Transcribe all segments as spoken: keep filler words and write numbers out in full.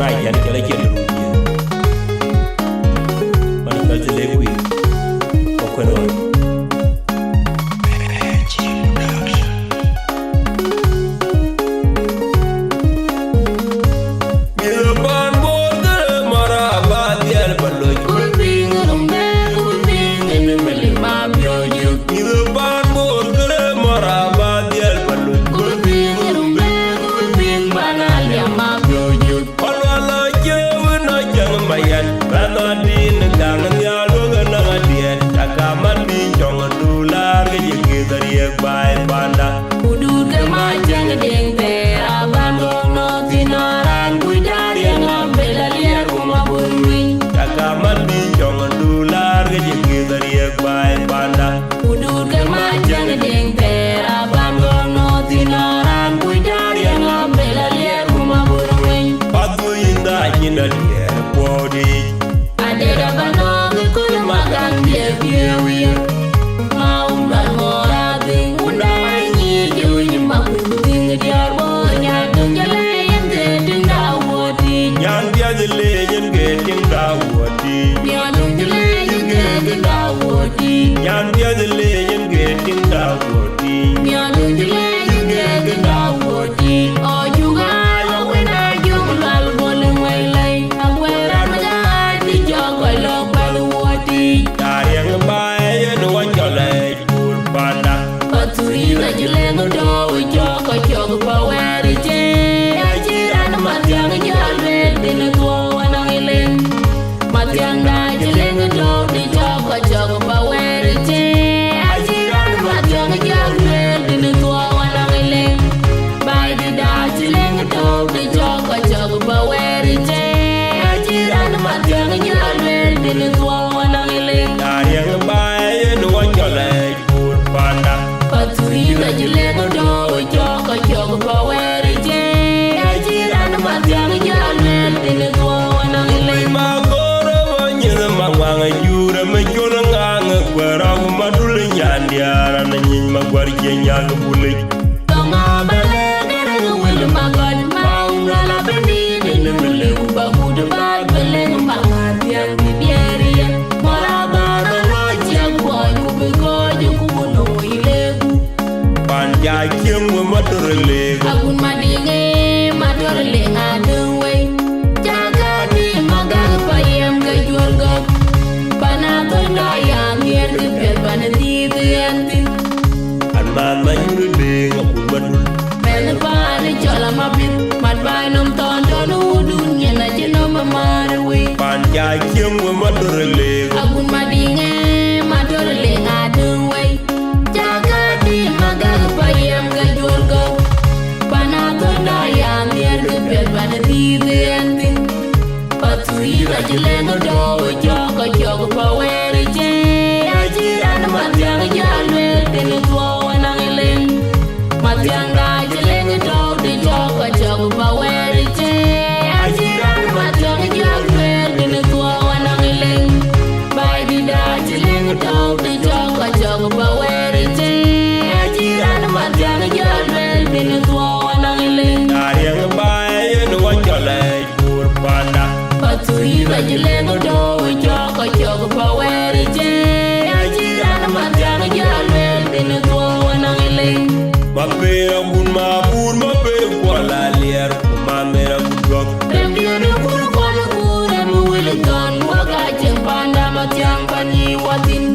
Ai, yan cɔl aciɛl run diɛ̈. Man kal të le kuiir, kɔ̈k kuɛn ɣɔn. Mïth pan Bor kërë mara ba dhiɛl ba lony. Kuc piŋ rum de, kuc piŋ en meli ma biöc yök. Mïth pan Bor kërë mara ba dhiɛl ba lony. Kuc piŋ rum de, kuc piŋ bana liam ma biöc yök. Ɣɔn wala cëu nɔ cäŋ mayan, bɛ̈n adïn gaŋ nhial wek nɔŋ adiɛt. Caka man bï cɔŋ dular ke cï kith ariëk baai panda. Ku duut ke ma cäŋ deŋ thɛɛr aban gɔ̈k nɔ thin nɔ raan kuc daariɛŋ abel aliɛɛr ku ma bun winy. Caka man bï cɔŋ dular ke cï kith ariëk baai panda. Ku duut ke ma cäŋ deŋ thɛɛr aban gɔ̈k nɔ thin nɔ raan kuc daariɛŋ abel aliɛɛr ku ma bun winy. Path wïc yïn dhaac yïn aliɛɛr kuɔɔdic. Adera ba nɔɔk ë köl ma gam diɛ̈ piëëu yë. Ma wun bal ŋɔɔr adhïŋ, wun daai nyiic ë winy ma kuc ku dhïŋ ë diäär bɔ̈. Nyan döŋ jël ë yen ke tiŋda wuɔ̈t yiic. Nyan piath ë leec yen ke tiŋda wuɔ̈t yiic. Nyan döŋ jël ë yen ke tiŋda wuɔ̈t yiic. Nyan piath ë leec yen ke tiŋda wuɔ̈t yiic. Nyan döŋ jël ë yen ke tiŋda wuɔ̈t yiic. Ɔ cuk aa lɔ wën aa jök lal bol ë ŋuɛc lɛ̈i. Aguɛɛr raan ë ɣaac bï jɔɔk kɔc lɔ kuɛth wuɔ̈t yiic. Daariɛŋ baai yen wä cɔl ë cur panda. Pathurïth acï leŋ ë tɔ̈u ë cɔk kɔc cɔk pa wɛɛr ë cë. Acï raan ë Mathiäŋ jɔl lueel bï në thuɔɔu anɔŋ ë leŋ. Mathiäŋda acï leŋ ë tɔ̈u të cɔk kɔc cɔk pa wɛɛr ë cë. Acï raan ë Mathiäŋ jɔl lueel bï në thuɔɔu anɔŋ ë leŋ. Baai dïtda acï leŋ ë tɔ̈u të cɔk kɔc cɔk pa wɛɛr ë cë. Acï raan ë Mathiäŋ jɔl lueel bï në thuɔɔu anɔŋ ë leŋ. Daariɛŋ baai yen wä cɔl ë cur panda. Pathurïth acï leŋ ë tɔ̈u ë cɔk kɔc cɔk pa wɛɛr ë cë. Acï raan ë Mathiäŋ jɔl lueel bï në thuɔɔu anɔŋ ë leŋ. Wëi ma goor ë wä nyith ma ŋuaŋ ë jur ë mi col ŋaŋ ë kuɛɛr aku ma dul ë nyan diäär an ë nyiny ma guär cie nyak ë bulic. Thoŋ abä lëk ë rëk wël ma gɔl ma wun ɣal abï nïn ë lëmë lëu ba kut ë baat bï leŋ ma ŋaar thiäŋ bï diɛɛr yen. Mɔ̈l abä bä ŋɔ̈c ciɛk kuɔɔny ku bï kɔc ë ku wun ë woi lëku. Pan ca cieŋ we matör leek. Akun madiŋ ë matör leŋ adöŋ wei. Caka tim agäk pa yem ke juöl gɔ̈k. Pan athönyda ya nhiëër ke piɛth pan ë dhiith ë ɣɛn thïn. An man ma nyuur ë deŋ akun madul. Mɛnh paan ë cɔl amabith, mat baai nɔm thɔn tɔn ë wudun nyin acï nɔm ë määr ë wei. Pan ca cieŋ we matör leek. Akun madiŋ ë matör leŋ adöŋ wei. Caka tim agäk pa yem ke juöl gɔ̈k. Pan athönyda ya nhiëër ke piɛth pan ë dhiith ë ɣɛn thïn. Pathurïth acï leŋ ë tɔ̈u ë cɔk kɔc cɔk pa wɛɛr ë cë. Acï raan ë Mathiäŋ jɔl lueel bï në thuɔɔu anɔŋ ë leŋ. Mathiäŋda acï leŋ ë tɔ̈u të cɔk kɔc cɔk pa wɛɛr ë cë. Acï raan ë Mathiäŋ jɔl lueel bï në thuɔɔu anɔŋ ë leŋ. Baai dïtda acï leŋ ë tɔ̈u të cɔk kɔc cɔk pa wɛɛr ë cë. Acï raan ë Mathiäŋ jɔl lueel bï në thuɔɔu anɔŋ ë leŋ. Daariɛŋ baai yen wä cɔl ë cur panda. Pathurïth acï leŋ ë tɔ̈u ë cɔk kɔc cɔk pa wɛɛr ë cë. Acï raan ë Mathiäŋ jɔl lueel bï në thuɔɔu anɔŋ ë leŋ. Ma peer akun ma buur ma peer kuɔl aliɛɛr ku ma ner akun gɔ̈k. Rem diën ë kur kuɔl ë kur ë mi wël ë thɔn wä ka cieŋ panda Mathiäŋ pan yï wä thïn.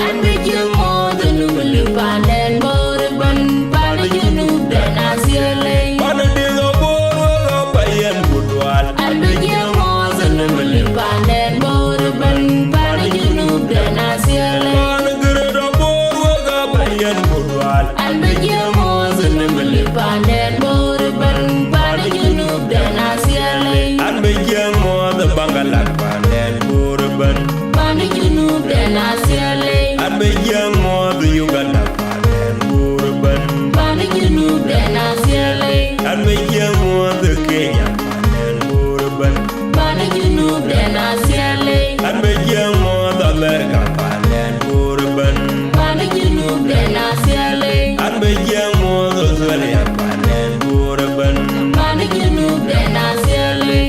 An bï cieŋ mɔ̈ɔ̈th ë nu mi lip panden Bor ëbɛ̈n, pan ë Junub den athiëlei. Pan ë diŋ abor wek aba yɛn ku dual. An bï cieŋ mɔ̈ɔ̈th ë nu mi lip panden Bor ëbɛ̈n, pan ë Junub den athiëlei. Pan ë gërëët abor wek aba yɛn ku dual. An bï cieŋ mɔ̈ɔ̈th ë nu mi lip panden Bor ëbɛ̈n, pan ë Junub den athiëlei. An bï cieŋ mɔ̈ɔ̈th ë Baŋgalat panden Bor ëbɛ̈n. Pan ë Junub den athiëlei. An bï cieŋ mɔ̈ɔ̈th ë Uganda panden Bor ëbɛ̈n. Pan ë Junub den athiëlei. An bï cieŋ mɔ̈ɔ̈th ë Kenya panden Bor ëbɛ̈n. Pan ë Junub den athiëlei. An bï cieŋ mɔ̈ɔ̈th America panden Bor ëbɛ̈n. Pan ë Junub den athiëlei. An bï cieŋ mɔ̈ɔ̈th Australia panden Bor ëbɛ̈n. Pan ë Junub den athiëlei.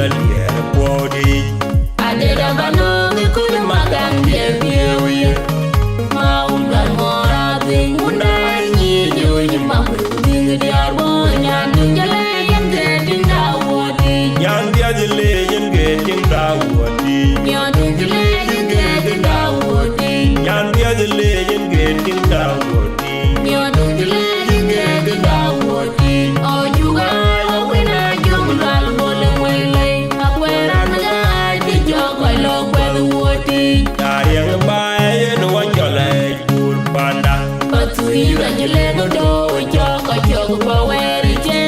Aliɛɛr kuɔɔdic. Adeda ba nɔɔk ë kut ë madam diɛɛr diëëu ye. Ma wun lual mɔɔr adhing wun daai nyiic ë wec ë makuëth ku dhing ë diäär bɔ̈ nyan duŋ jɔl ë yen ke tiŋda wuɔɔdic. Nyan diäc ë leec yen ke tiŋda wuɔɔdic. Nyan duŋ jɔl ë yen ke tiŋda wuɔɔdic. Nyan diäc ë leec yen ke tiŋda wuɔɔdic. Nyan duŋ jɔl ë yen ke tiŋda wuɔɔdic. Ɔ juga ë wën a jɔŋ lual bol ë wëi lei. Akuɛɛr an, ŋäc kë cɔk kɔc lɔ kuɛth wuɔɔdic. Tariɛŋ baai yen wä cɔl ë jur panda. Pathuyith acï leŋ ë dɔ̈ɔ̈u ë cɔk kɔc cɔk pa wɛɛr ë cë.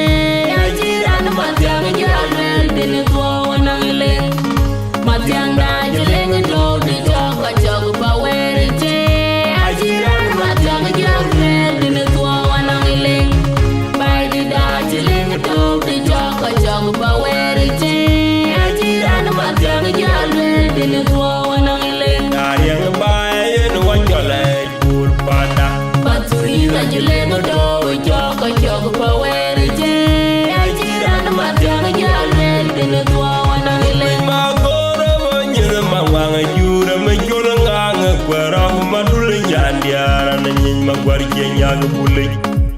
Acï raan ë Mathiaŋ jɔ lueel bï në thuɔɔu anaŋ ë leŋ. Mathiaŋda acï leŋ ë dɔ̈ɔ̈u ë cɔk kɔc cɔk pa wɛɛr ë cë. Acï raan ë Mathiaŋ jɔ lueel bï në thuɔɔu anaŋ ë leŋ. Baidït acï leŋ ë dɔ̈ɔ̈u ë cɔk kɔc cɔk pa wɛɛr ë cë. Acï raan ë Mathiaŋ jɔ lueel bï në thuɔɔu anaŋ ë leŋ. Tariɛŋ baai yen wä cɔl ë jur panda. Pathuyith acï leŋ ë dɔ̈ɔ̈u ë cɔk kɔc cɔk pa wɛɛr ë cë. Acï raan ë Mathiaŋ jɔ lueel bï në thuɔɔu anaŋ ë leŋ. Ma gɔ̈ɔ̈r ë ma nyïr ë ma waŋ ë jur ë ma col ŋaŋ ë kuɛɛr rɔ̈k ma dul ë nyan diäär an, ë nyic ma guär cie nyak ë bulic.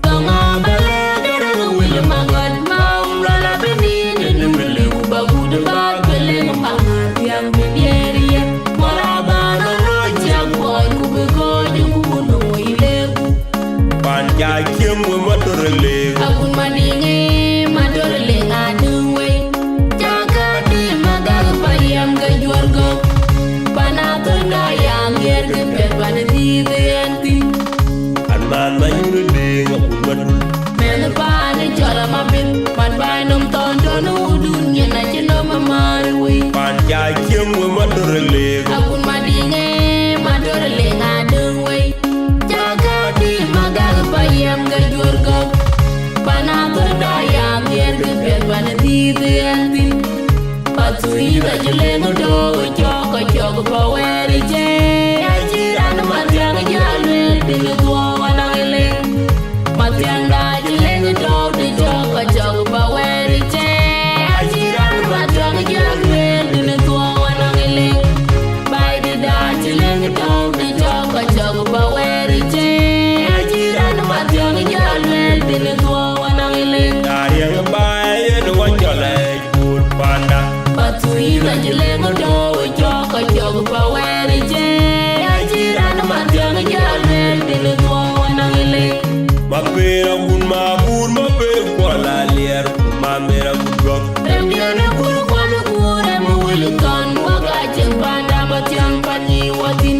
Thoŋ abä lɛ̈k ë rɛ̈k ë wël ë ma gɔ̈t ma wun lual abï nïn ë në mele ku ba gut ë baat bï leŋ ë ma ŋaar thiäŋ bï diëër yen. Mɔ̈r abä lɔ lɔ ciɛk kuɔɔc ku bï kɔc ë ku wun ë woi leku. Pan ca ciem we matör ë leek. Akun madiŋ ë matör ë leek adï wei. Ca ka dï ma gäk pa yɛm ke juɔ̈r gök. Pan athörda ya ŋiɛɛr ke piɛth pan ë dhiëëth ë ɣɛn thïn. An man ma nyuur ë deŋ akun madul. Mɛnh paan ë cɔl amabith, man baai nɔm thɔn tɔn ë wudun nyin acï nɔm ë määr ë wei. Pan ca ciem we matör ë leek. Akun madiŋ ë matör ë leek adï wei. Ca ka dï ma gäk pa yɛm ke juɔ̈r gök. Pan athörda ya ŋiɛɛr ke piɛth pan ë dhiëëth ë ɣɛn thïn. Pathuyith acï leŋ ë dɔ̈ɔ̈u ë cɔk kɔc cɔk pa wɛɛr ë cë. Acï raan ë Mathiaŋ jɔ lueel bï në thuɔɔu anaŋ ë leŋ. Mathiaŋda acï leŋ ë dɔ̈ɔ̈u ë cɔk kɔc cɔk pa wɛɛr ë cë. Acï raan ë Mathiaŋ jɔ lueel bï në thuɔɔu anaŋ ë leŋ. Baidït acï leŋ ë dɔ̈ɔ̈u ë cɔk kɔc cɔk pa wɛɛr ë cë. Acï raan ë Mathiaŋ jɔ lueel bï në thuɔɔu anaŋ ë leŋ. Tariɛŋ baai yen wä cɔl ë jur panda. Pathuyith acï leŋ ë dɔ̈ɔ̈u ë cɔk kɔc cɔk pa wɛɛr ë cë. Acï raan ë Mathiaŋ jɔ lueel bï në thuɔɔu anaŋ ë leŋ. Ma peer akun ma abuur ma peer kuɔl aliɛɛr ku ma mer akun gɔ̈k. Rem diɛn ë kur kuɔl ë kur rem ë wël thɔn wä ka cïn panda Mathiaŋ pan nyi wä thïn.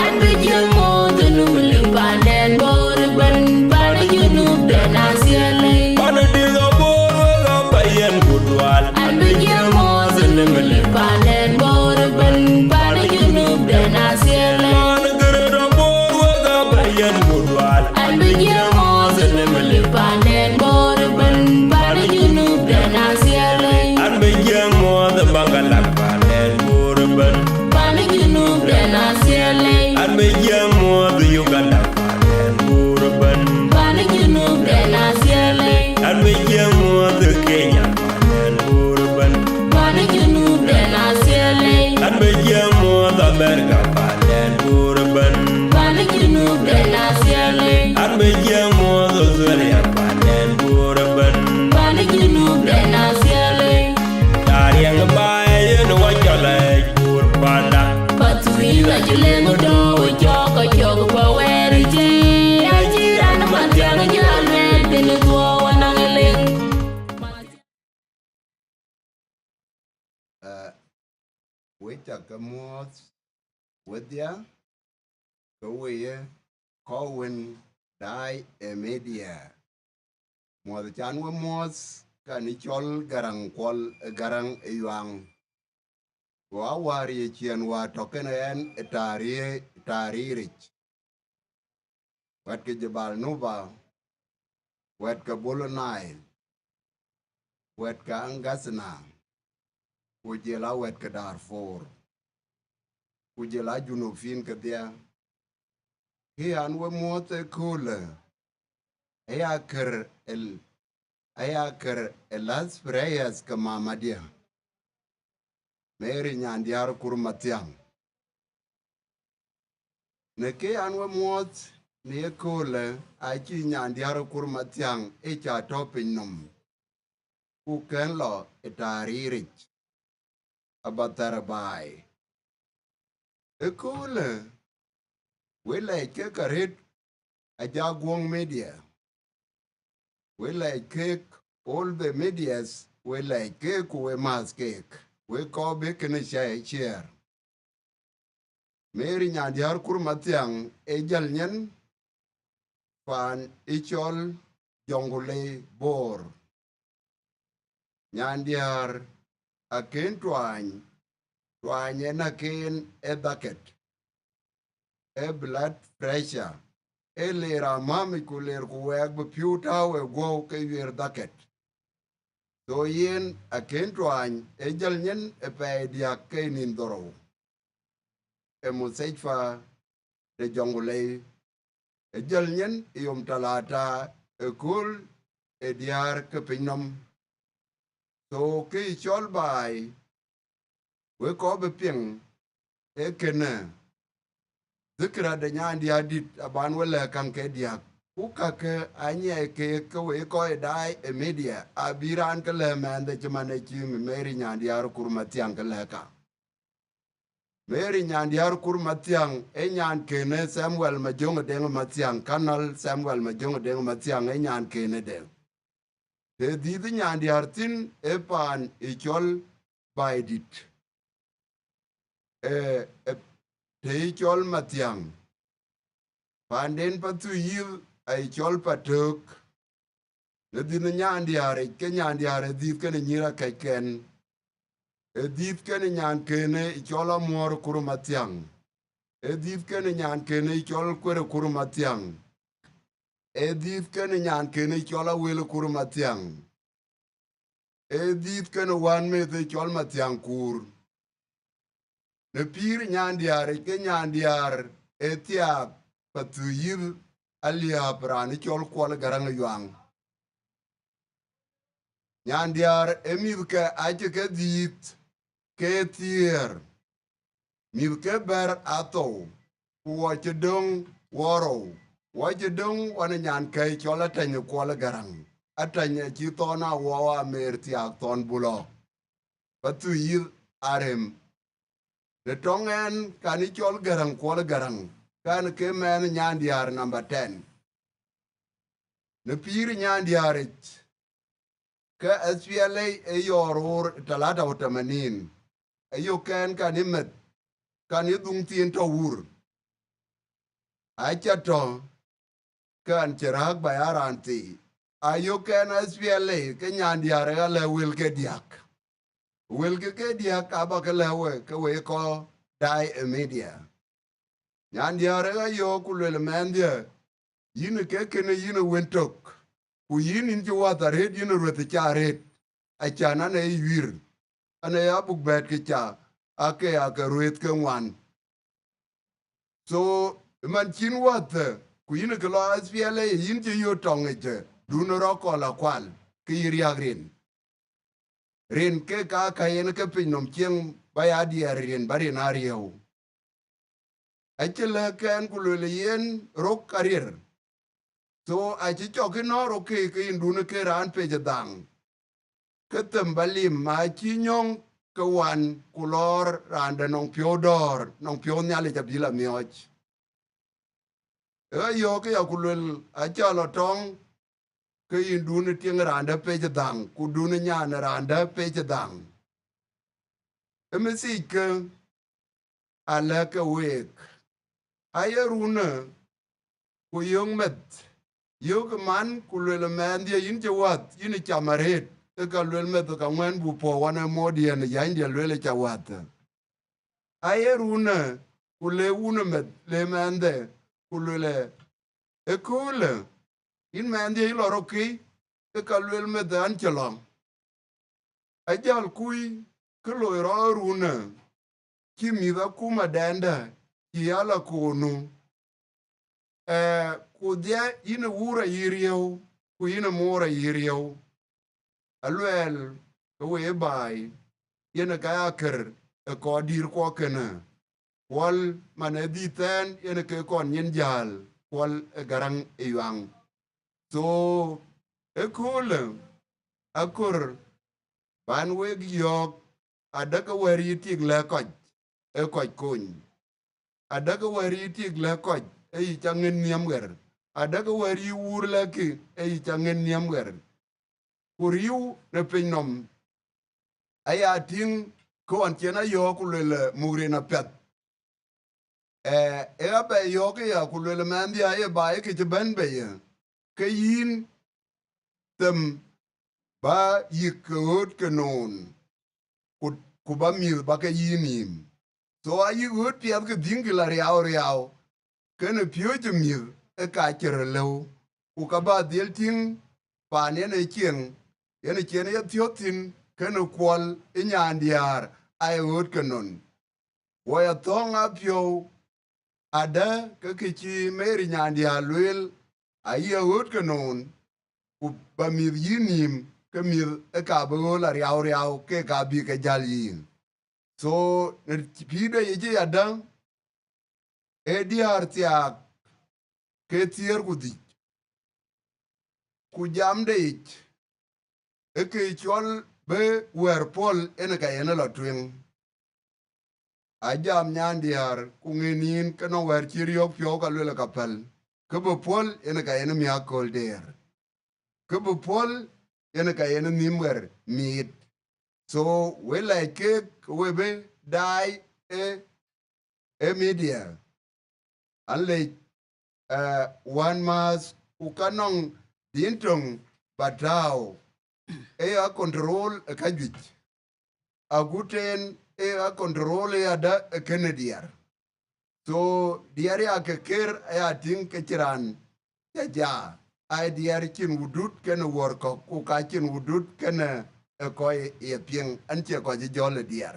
An bï jiëŋ moth ë nu lip panden Bor ëbën, pan ë Junub den Athiɛlei. Pan ë Diŋ Abor wek aba yɛn ku dual. An bï jiëŋ moth ë nu lip panden Bor ëbën, pan ë Junub den Athiɛlei. Pan ë Gërëët Abor wek aba yɛn ku dual. An bï jiëŋ moth ë nu lip panden Bor ëbën, pan ë Junub den Athiɛlei. An bï jiëŋ moth ë Baŋgalak panden Bor ëbën. Pan ë Junub den Athiɛlei. An bï jiëŋ moth ë Uganda panden Bor ëbën. Pan ë Junub den Athiɛlei. An bï jiëŋ moth ë Kenya panden Bor ëbën. Pan ë Junub den Athiɛlei. An bï jiëŋ moth America panden Bor ëbën. Pan ë Junub den Athiɛlei. An bï jiëŋ moth Australia panden Bor ëbën. Pan ë Junub den Athiɛlei. Tariɛŋ baai yen wä cɔl ë jur panda. Pathuyith acï leŋ ë dɔ̈ɔ̈u ë cɔk kɔc cɔk pa wɛɛr ë cë. Acï raan ë Mathiaŋ jɔ lueel bï në thuɔɔu anaŋ ë leŋ. Ë, wek cä ke muɔ̈ɔ̈th wedhia, ke we ye kɔc wën daai ë media. Muɔ̈ɔ̈th can we muɔ̈ɔ̈th, kɛn cɔl Garaŋ Kuɔl, ë Garaŋ ë Yuaŋ. Go awäär ye ciɛɛn wäär tɔ̈ kenë ɣɛn ë taaric, taariiric. Wɛ̈t ke Jebal Nuba, wɛ̈t ke Bolo Nile, wɛ̈t ke Angathna, ku jël a wɛ̈t ke Darfur, ku jël a Junubin kedhia. Kë an we muɔ̈ɔ̈th ëköölë, aya kër ë, aya kër ë last prayers ke mamadiɛ̈. Mary Nyandiär Kur Mathiaŋ. Në kë an we muɔ̈th në ye köölë, acï Nyandiär Kur Mathiaŋ ë ca tɔ̈ piny nɔm, ku kën lɔ ë taariiric abathar baai. Ë köölë, we lɛc kek arët, Ajaguɔŋ Media. We lɛc kek, all the medias, we lɛc kek ku we määth kek. We kɔɔr bï kënë cä ë ciɛɛr. Mary Nyandiär Kur Mathiaŋ ë jäl nyin paan ë cɔl Jɔŋgulei Bor. Nyandiär akën tuany, tuany en akën ë dhaket, ë blood pressure, ë ler amäämic ku ler ku wɛɛk bï piu tääu ë guɔ̈u ke yueer dhaket. So yen akën tuany ë jäl nyin ë pɛɛi diäk ke nïn dhorou, ë mustashfa de Jɔŋgulei. Ë jäl nyin ë yom talata ë kööl ë diäär ke piny nɔm. So kë cɔl baai, we kɔɔr bï piŋ ë kënë, dhikra de Nyandiär dït aban we lɛ̈k käŋ ke diäk. Ku käkë anyiɛɛi keek ke we kɔc daai ë media, abï raan ke lɛ̈k mɛnhde cï man ë cï Mary Nyandiär Kur Mathiaŋ ke lɛ̈k ka. Mary Nyandiär Kur Mathiaŋ ë nyan kënë Samuel Majöŋ Deŋ Mathiaŋ, Colonel Samuel Majöŋ Deŋ Mathiaŋ ë nyan kënë de. Të dhiëth Nyandiär thïn ë paan ë cɔl Baidït, ë, ë, të ë cɔl Mathiaŋ. Paanden Pathuyith ë cɔl Patöök. Në dhiëth Nyandiär yic, ke Nyandiär ë dhiëth kenë nyïïr akɛcken. Ë dhiëth kenë nyan kënë ë cɔl Amuɔɔr Kur Mathiaŋ. Ë dhiëth kenë nyan kënë ë cɔl Kuer Kur Mathiaŋ. Ë dhiëth kenë nyan kënë ë cɔl Awel Kur Mathiaŋ. Ë dhiëth kenë wän meth ë cɔl Mathiaŋ Kuur. Në pïïr Nyandiär yic, ke Nyandiär ë thiaak Pathuyith Aliääp raan ë cɔl Kuɔl Gäräŋ Yuaŋ. Nyandiär ë mïthke acï ke dhiëth ke thiëër. Mïthke bɛ̈r athou, ku wɔ cï döŋ wɔ rou, wɔ cï döŋ wɔ në nyankɛ̈i cɔl Atɛny Kuɔl Gäräŋ, Atɛny acï Thɔn Awɔu Amer thiaak Thɔn Bulɔ. Pathuyith Arem. Në tɔŋ ɛn, kan ë cɔl Gäräŋ Kuɔl Gäräŋ, kan ke mɛnh Nyandiär number ten. Në pïïr Nyandiär yic, ke S P L A ë yɔɔr roor talata wa tamanin, ayök ɛn kan ë meth, kan ë dhuŋ thiin tɔ̈ wur. Aca tɔ̈, kan cï rääk ba ya raan thii. Ayök ɛn S P L A ke Nyandiär ë ɣa lɛ̈k wël ke diäk. Wël ke ke diäk aba ke lɛ̈k we, ke we kɔc daai ë media. Nyandiär ë ɣa yöök ku lueel mɛnhdiɛ̈, yïn ke kënë yïn ë wën tök, ku yïn, yïn cï wäth arëët, yïn ë ruëth ca arëët, acan an ë yuiir, an ë abuk bɛ̈ɛ̈t ke ca, ake ake ruëëth ke ŋuan. So, man cïn wäthë, ku yïn ke lɔ S P L A, yïn cï yöök tɔŋ yic, dun rɔt kɔl akual, ke yï riäk rin. Rin ke ka ka yen ke piny nɔm cieŋ ba ya diɛɛr rin, ba rin a riëëu. Acï lɛ̈k ɛn ku lueel yen rok ariɛr. So, acï cɔk ënɔɔr rok ke, ke yïn dun ke raan pec ë dhaŋ. Ke them ba lim, ma cï nyɔ̈ŋ ke wan, ku lɔɔr raan de nɔŋ piɔ̈u dɔ̈ɔ̈r, nɔŋ piɔ̈u Nhialic abï la miɔɔc. Ë ɣa yöök ya ku lueel, aca lɔ tɔŋ, ke yïn dun ë tiëŋ raan de pec ë dhaŋ, ku dun ë nyan raan de pec ë dhaŋ. Ë message ke alɛ̈k ke week. Aye runë, ku yöök meth, yöök man, ku lueel mɛnhdiɛ̈, yïn cï wäth, yïn cam arëët, ë ka lueel meth ka ŋuɛ̈n bu puɔ̈u wan ë modiɛ̈n ë yänydiɛ̈ lueel ë ca wäth. Aye runë, ku le wun ë meth, le mɛnhde, ku lueel ë, ëköölë, yïn mɛnhdiɛ̈ yï lɔ rok kï, ë ka lueel meth an cï lɔ. Ajäl kuc kë loi rɔt runë, cï mïth akuma dɛndä cï ya la koonu. Ee, ku dhiɛ yïn ë wuur ayï riëëu, ku yïn ë moor ayï riëëu. Aluɛɛl ke we baai, yen ë ka ya kër ë kɔc dïïr kuɔ kënë. Kuɔl man ë dhïth thɛɛn yen ke kɔn nyin jäl, Kuɔl ë Gäräŋ ë Yuaŋ. So, ëköölë, akör bän wek yɔ̈ɔ̈k, adäkë wɛ̈ɛ̈r yï tik lɛ̈k kɔc, ë kɔc kony. Adäkë wɛ̈ɛ̈r yï tik lɛ̈k kɔc, ë yï ca ŋën nhiëm ɣer. Adäkë wɛ̈ɛ̈r yï wuur lɛ̈k kï, ë yï ca ŋën nhiëm ɣer. Ku riëëu në piny nɔm, aya tïŋ kë ɣɔn cïn a yɔ̈ɔ̈k ku luel, eh, muk rin apiɛth. Eh, ë abɛ yɔ̈ɔ̈k ëya ku luel, mɛnhdiɛ̈, aye baai kë cï bɛ̈n bei, ke yïn them ba yïk ke ɣööt ke noon, ku, ku ba mïth ba ke yïn nïïm. So ayï ɣööt piɛth ke dhïŋkï la riaau riaau, kenë piööcë mïth ë ka cï röt lëu, ku ka bä dhil tïŋ paan yen ë cieŋ, yen ë cien ye thiɔ̈k thïn, kenë Kuɔl ë nyandiäär, aye ɣööt ke noon. Wɔ ya thɔ̈ŋ apiɔ̈u, adä ke kë cï Mary nyandiäär lueel, aye ɣööt ke noon, ku ba mïth yïn nïïm, ke mïth ë ka bï ɣööt la riaau riaau, ke ka bï ke jäl yïn. So, në pïïrde yic ë adäŋ, ee diäär thiaak ke thiëër ku dhïc. Ku jamde yic, ë ke cɔl bï wɛ̈ɛ̈r puɔ̈l yen ka yen ë lɔ tueŋ. A jam nyandiäär, ku ŋën yïn ke nɔŋ wɛ̈ɛ̈r cï riɔ̈ɔ̈k piɔ̈u ka luel ka päl, ke bï puɔ̈l yen ka yen ë miäk kööl deer. Ke bï puɔ̈l yen ka yen ë nhïm ɣer miit. So, we lɛc keek, we bï daai ë, ë media. An lec, eh, wän mäth, ku ka nɔŋ din töŋ ba tääu, ë ya control ë ka juëc. Agut en ë ya control ë adä ë kënë diɛɛr. So diɛɛr ya ke ker aya tïŋ ke cï raan ca ja, ai diɛɛr cïn wudut kenë wuɔ̈r kɔ̈k, ku ka cïn wudut kenë ë kɔc ye piŋ, an cie kɔc ë jɔl ë diɛɛr.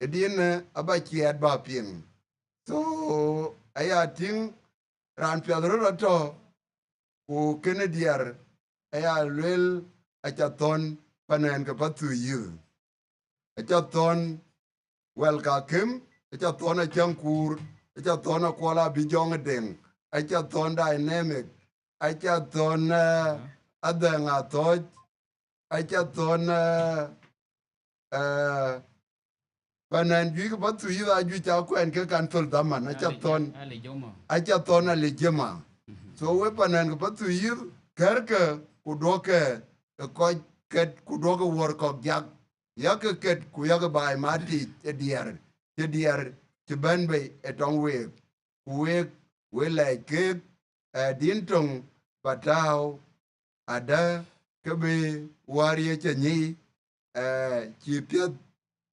Ë din, eh, aba ciɛɛt ba piŋ. So aya tïŋ raan piɛth röt atɔ̈, ku kënë diɛɛr aya lueel, aca thɔ̈n panɛn ke Pathuyith. Aca thɔ̈n Wɛl Kakem, aca thɔ̈n Acäŋ Kuur, aca thɔ̈n Akuɔl Abï Jɔŋ ë Deŋ, aca thɔ̈n Dynamic, aca thɔ̈n, eh, Adhɛŋ Athɔ̈c, aca thɔ̈n, eh, eh, panɛn juëc ke Pathuyith ajuëc ca kuɛn ke kan thöl dhaman, aca thɔ̈n, aca thɔ̈n Alijema. So we panɛn ke Pathuyith, kɛ̈rkë ku duɔ̈kkë ë kɔc ket ku duɔ̈kkë wuɔ̈r kɔ̈k jak, yakë ket ku yakë baai matic ë diɛɛr, cï diɛɛr cï bɛ̈n bei ë tɔŋ week. Ku week, we lɛc keek, eh, din töŋ ba tääu, adä ke bï wäär ye cä nyic, eh, cï piɛth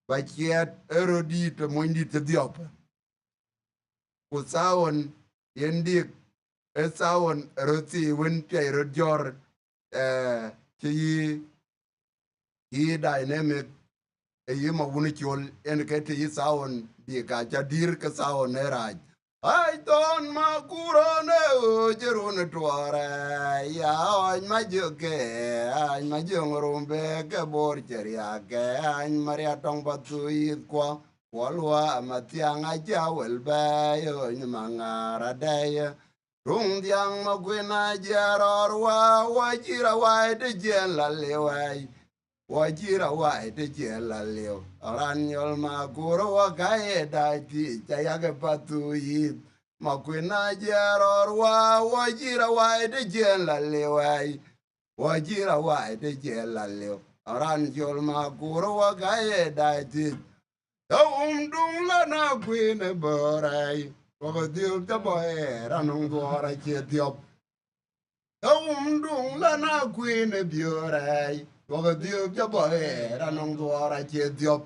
ba ciɛɛt ë röt dïït ë monydït cï dhiɔp. Ku thaawon yen dik, ë thaawon ë röt thii wën piɛc röt jɔ̈ɔ̈r, eh, cï yï, yï Dynamic, ë yï Mawun Col, yen ke të yï thaawon dik ka cä dïr ke thaawon ë rac. Ai thon ma kurone o jerun tuare, ya oj ma jeke, ai ma jong rumbe ke bor cheriake, ai maria tong Pathuyith kwa, walwa ma thiang acha wel be, oj ma ngara deye. Rung diang ma kwena jeror wa, wa jira wa de jela lewai. Wajira wai të ciɛl aliu, ran yol ma kur wa ka ye dai ti ca yak Pathuyith. Ma kwena jeror wa, wajira wai të ciɛl aliu ai. Wajira wai të ciɛl aliu, ran yol ma kur wa ka ye dai ti. Yawum duŋ la na kuinë bɔ̈ rɛɛc, wak dhiöp ca bɔ̈ ɣɛɛr anɔŋ dhuɔɔr acie dhiɔp. Yawum duŋ la na kuinë biöör rɛɛc, wak dhiöp ca bɔ̈ ɣɛɛr anɔŋ dhuɔɔr acie dhiɔp.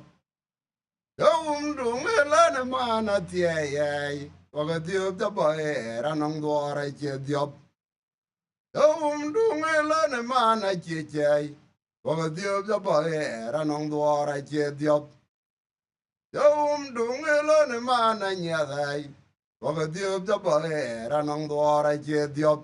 Yawum duŋ ë lɛn ë man athiɛɛi ɣɛɛc, wak dhiöp ca bɔ̈ ɣɛɛr anɔŋ dhuɔɔr acie dhiɔp. Yawum duŋ ë lɛn ë man acie ciɛɛi, wak dhiöp ca bɔ̈ ɣɛɛr anɔŋ dhuɔɔr acie dhiɔp. Yawum duŋ ë lɔn ë man anyiɛth ai, wak dhiöp ca bɔ̈ ɣɛɛr anɔŋ dhuɔɔr acie dhiɔp.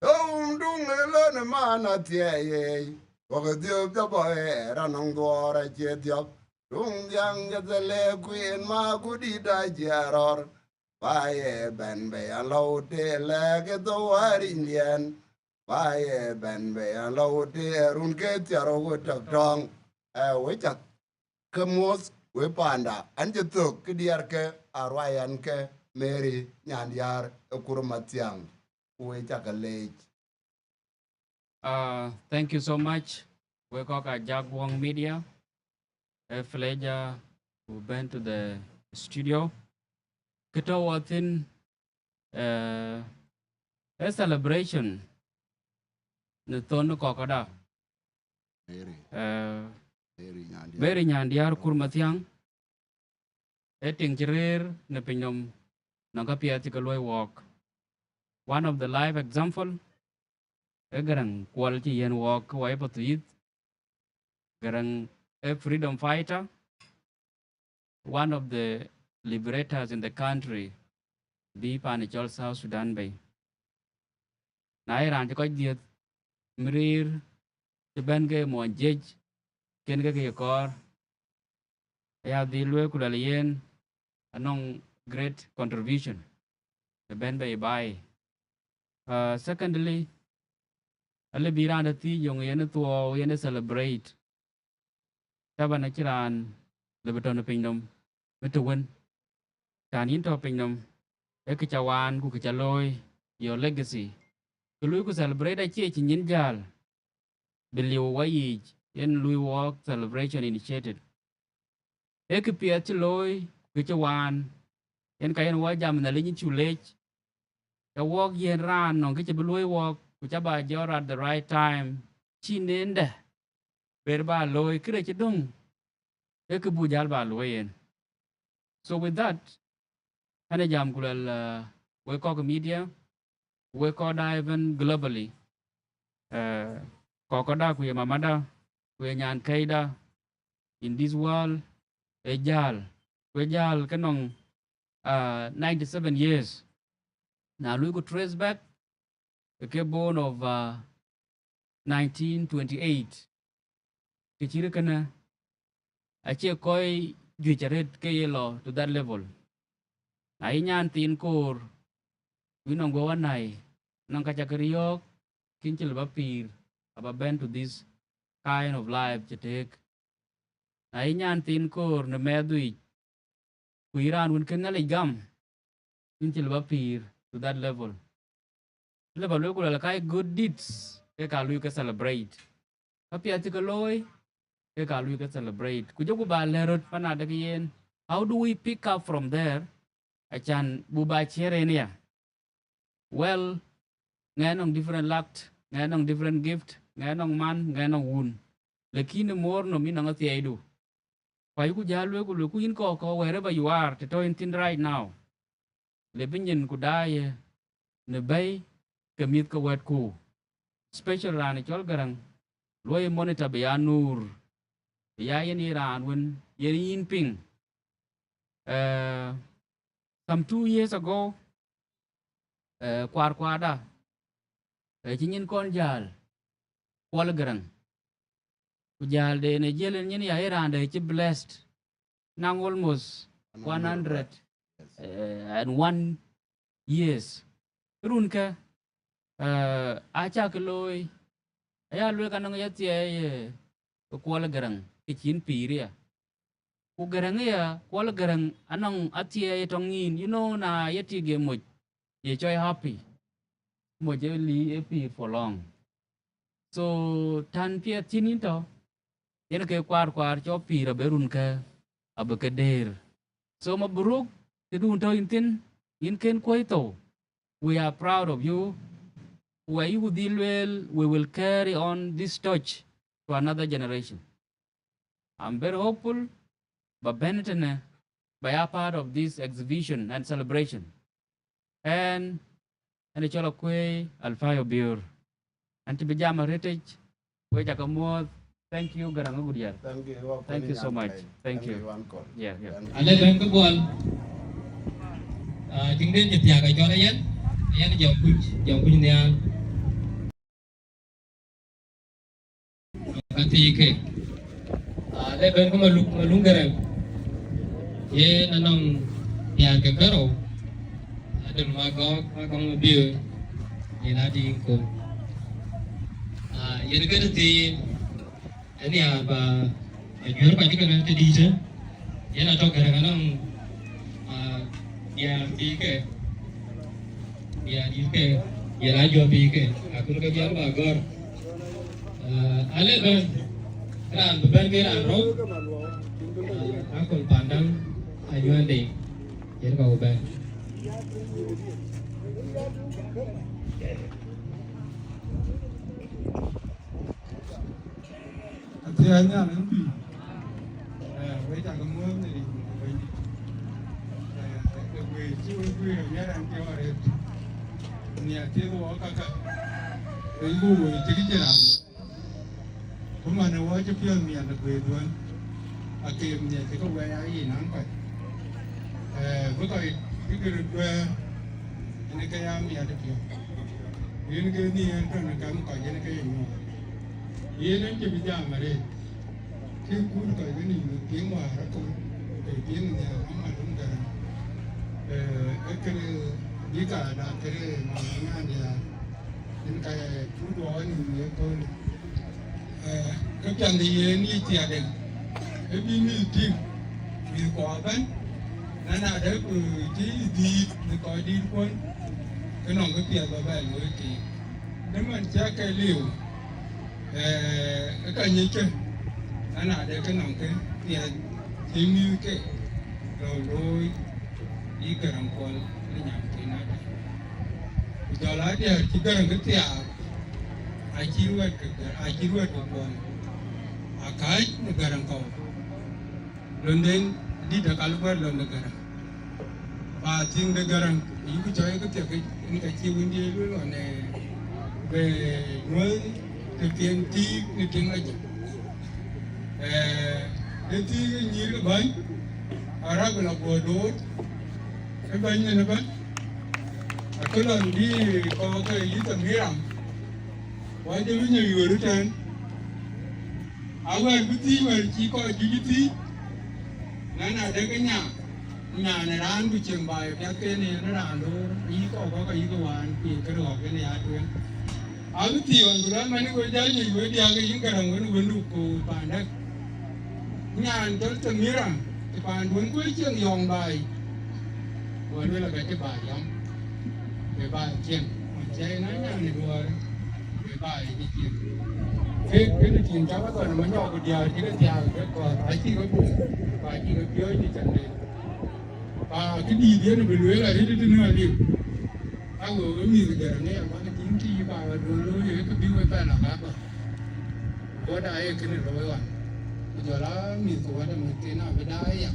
Yawum duŋ ë lɔn ë man athiɛɛi ei, wak dhiöp ca bɔ̈ ɣɛɛr anɔŋ dhuɔɔr acie dhiɔp. Tuŋ dhiäŋ jɛ thëlë kueen ma kudït ajiɛɛr rɔ̈ɔ̈r. Ba ye bɛ̈n bei alɔ̈u tëë lɛ̈k ë dhou wäär indiɛn. Ba ye bɛ̈n bei alɔ̈u tëë run ke thiärou ku tɔ̈k tɔŋ. Ë, we cath ke muɔ̈th we paanda, an cï thök kë diɛɛr ke aruai an ke Mary Nyandiäär ë Kur Mathiäŋ, ku we cakë leec. Uh, thank you so much. We kɔc ka Jaguɔŋ Media, a pleasure to been to the studio. Kë tɔ̈ wɔ thïn, uh, a celebration në thon kɔ̈kɔ̈da. Mary. Uh, Mary Nyandiäär. Mary Nyandiäär Kur Mathiäŋ. Ee tiŋ cï rëër në pinynhom nɔŋ käpiɛth cï ke luɔ̈i wɔɔk. One of the live example, ee Garaŋ Kuɔl cï yiɛ̈n wɔɔk ke wɔ ye Pathuyith. Garaŋ ee freedom fighter, one of the liberators in the country, bï paan cɔl South Sudan bei. Na ye raan cï kɔc dhiëëth, mïrïïr cï bɛ̈n ke muɔny jiëc, kën ke ke ye kɔɔr, aya dhil lueel ku luɛl yen anɔŋ great contribution të bɛ̈n bei baai. Uh, secondly, alë bï raan de thiic yöŋ yen ë thuɔɔu, yen ë celebrate. Taban acïn raan lëu bï tɔ̈ në pinynhom bï të wën. Cän yïn tɔ̈ pinynhom, ee kë ca waan ku kë ca looi, your legacy. Kë luɔi ku celebrate acie cï nyin jäl bï liu wɔ yiic, yen luɔi wɔɔk celebration initiated. Ee kë piɛth cï looi ku kë cï waan, yen ka yen wɔ jam Nhialic cuk leec, ke wɔɔk yiɛ̈n raan nɔŋ kë cï bï luɔ̈i wɔɔk, ku ca ba jɔt at the right time, cï nendë ber ba looi, kërë cï döŋ, ee kë buk jäl ba luɔ̈i yen. So with that, ɣɛn ë jam ku luɛl, uh, wek kɔc media, wek kɔc da even globally, uh, kɔc kɔc da ku ye mamada, ku ye nyan kɛ̈ida in this world, ë jäl, ku ë jäl ke nɔŋ, uh, ninety-seven years. Na luɔi ku trace back, ke born of, uh, nineteen twenty-eight. Kë cït kënë, acie kɔc juëc arëët ke ye lɔ to that level. Na yï nyan thiin koor, ku yï nɔŋ guɔ̈p anai, nɔŋ ka ca ke riɔ̈ɔ̈k, kën cï lëu ba pïïr, aba bɛ̈n to this kind of life cï tëëk. Na yï nyan thiin koor në mɛɛth yic, ku yï raan wën kën Nhialic gam, yïn cï lëu ba pïïr to that level. Lëu ba lueel ku luɛl ka good deeds, ke ka luɔi ke celebrate. Ka piɛth cï ke looi, ke ka luɔi ke celebrate. Ku jɔku ba lɛ̈k röt pan adek yen, how do we pick up from there? Acän buk ba ciɛ̈r en ya. Well, ŋɛk nɔŋ different luck, ŋɛk nɔŋ different gift, ŋɛk nɔŋ man, ŋɛk nɔŋ wun. Lakin ë moor nɔm yïn nɔŋ athiɛɛidu. Ku ayïku jäl lueel ku luelku yïn kɔc kɔ̈k, wherever you are, të tɔ̈ yïn thïn right now, lëu bï nyin ku daai në bɛ̈i ke mïth ke wɛ̈tku. Special raan cɔl Garaŋ, luɔi monitor bï ya nuur, bï ya yen ye raan wën yen yïn piŋ. Uh, some two years ago, uh, kuar kuarda, uh, cï nyin kɔn jäl, Kuɔl Garaŋ. Ku jälden ë jiël en nyin ya ye raan dɛ̈ cï blessed, naŋ almost one hundred, uh, and one years. Run kë, uh, acä ke looi, aya lueel ka nɔŋ ya thiɛɛi, uh, Kuɔl Garaŋ, kë cïn pïïr ya. Ku Garaŋ ya, Kuɔl Garaŋ anɔŋ athiɛɛi tɔŋ yïn, you know, na ye tik ye moc, ye cɔl happy. Moc ë lii ë pïïr for long. So, tän piɛth cïn yïn tɔ̈, yen ke kuar kuar cɔl pïïr abï run kë, abï ke dëër. So, mabruk, tëdun tɔ̈ yïn thïn, yïn kën kuɔ̈c thou. We are proud of you. Ku ayïku dhil lueel, we will carry on this torch to another generation. I'm very hopeful ba bɛ̈n tënë, ba ya part of this exhibition and celebration. And, and cɔl Akuëi Alphayo Bior. An cï bï jam arëtic, we cä ke muɔ̈th. Thank you, Garaŋ Gudiɛl. Thank you, Thank you so much. Thank you. Thank you, Uncle. Yeah, yeah. Thank you. Alë bɛ̈n ke buɔl. Ah, tiŋden cï thiak acɔl yen, yen jɔ kuc, jɔ kuc nhial. Ka thii ke. Ah, le ben ke Maluk, Maluk Garaŋ. Yen anɔŋ diäär ke kärou. Adol Magɔk, Magɔk Mabiöör. Yen adï ko. Ah, yen ke tëthiin. Ënë ya ba, ba juëër kɔc ke ke tëdïtë. Yen atɔ̈ Garaŋ anɔŋ, ah, diäär bï ke. Bï adït ke, ye la jɔ bï ke, akun ke jɔl ba gɔ̈r. Ah, ale bɛ̈n, raan bï bɛ̈n ke raan rou, ah, akun pandäŋ anyuɛn de, yen ka ku bɛ̈n. Athiɛɛny nhial en bï, eh, wek cak muɔ̈ɔ̈th në rin ke Bɛ̈nydït. Eh, ke guëër cï wek guëër amiɛt ɛn piɔ̈u arëët. Nhial thieth wɔ kaka. Wek ku woi cï kë cï raan. Ku man ë wɔ cï piɔ̈ɔ̈th nhial ë guëër dhuɔ̈n. Akeem nhial cï ke wɛɛc aa yin an kɔc. Eh, bï kɔc bï ke röt guɛ̈ɛ̈r, yen ke ya miɛt ë piɔ̈u. Yen ke nhiɛɛr tɔ̈ në kam kɔc, yen ke ye nyuɔɔth. Yen en cï bï jam arëët. Kë kut kɔc ke nïïm ë piŋ wäär akɔ̈l, ke piŋ nhial Maluŋ Garaŋ. Eh, ee kënë bï ka dak kënë mama nyan diäär. Yen ka ye kut wɔ nïïm ye kööl. Eh, ke piɛth de yen yic thiatden, ke bï mïth tïŋ, mïth kɔɔr ëbɛ̈n, na na de ku cï dhïït në kɔc dïït kuɔ̈n, ke nɔŋ kë piɛth ba bɛ looi tiiŋ. Në man cä ke liu, eh, ke ka nyic kë, na na de ke nɔŋ kë piɛth cï mïth ke rɔt looi, yï Garaŋ Kuɔl në nyan ke nadë. Ku jɔl a diäär cï Garaŋ ke thiaak, acï ruɛ̈t ke Garaŋ, acï ruɛ̈t ke Kuɔl, akääc në Garaŋ kɔ̈u. Lönden dït akal guɛ̈t lön de Garaŋ. Pa thiëŋ de Garaŋ, ayï ku cɔɔc ke thiek, en ka cï wëndiɛ̈ lueel ɣɔn, eh, bë nyuɔ̈th të piɛŋ thiik në tiŋ ajëk. Eh, de thiik ë nyïïr ke bäny, arap la guɔ doot, ë bäny nyin ëbɛ̈n. Akë lɔn bï kɔɔr ke yï Thamira, wa jɔ bï nyɔ yuöör ëtɛ̈ɛ̈n. Awɛ̈ɛ̈r bï thiëc wɛ̈ɛ̈r cï kɔc juëc ë thiëc, na na de ke nya, nyan ë raan ku cieŋ baai piathken yen raan loor, ayï kɔɔr kɔ̈k ayï ke wään, ku ye kërɔɔk yen ya tueŋ. Abï thiɔ̈ɔ̈n ku rɔt man ë we jäl nyuc we diäk ë yïn Garaŋ wën wëndu ku paandäk. Nyan tɔ̈l Thamira, të paanduön ku ë cieŋ yɔŋ baai. Go lueel aka cï baai yɔŋ, bï baai cieŋ. Wën cï na nyan ë duɔɔr, bï baai cï cieŋ. Ke kënë tiiŋ cak athɔn ë Manyɔk ku diäär cï ke thiaak ke kɔɔr, acï ke buk, ku acï ke piɔ̈ɔ̈c në cäŋ de. Ba këdïït yen bï lueel arëët tëtënë aliu. Ago we mïth Garaŋ ë aman tiiŋ tïï ba ɣa duöl looi, ee kë bï we bɛ lɔ ka bä. Wada ee kënë looi ɣɔn. Ku jɔl a mïth ku wada mïthken abï daai aya.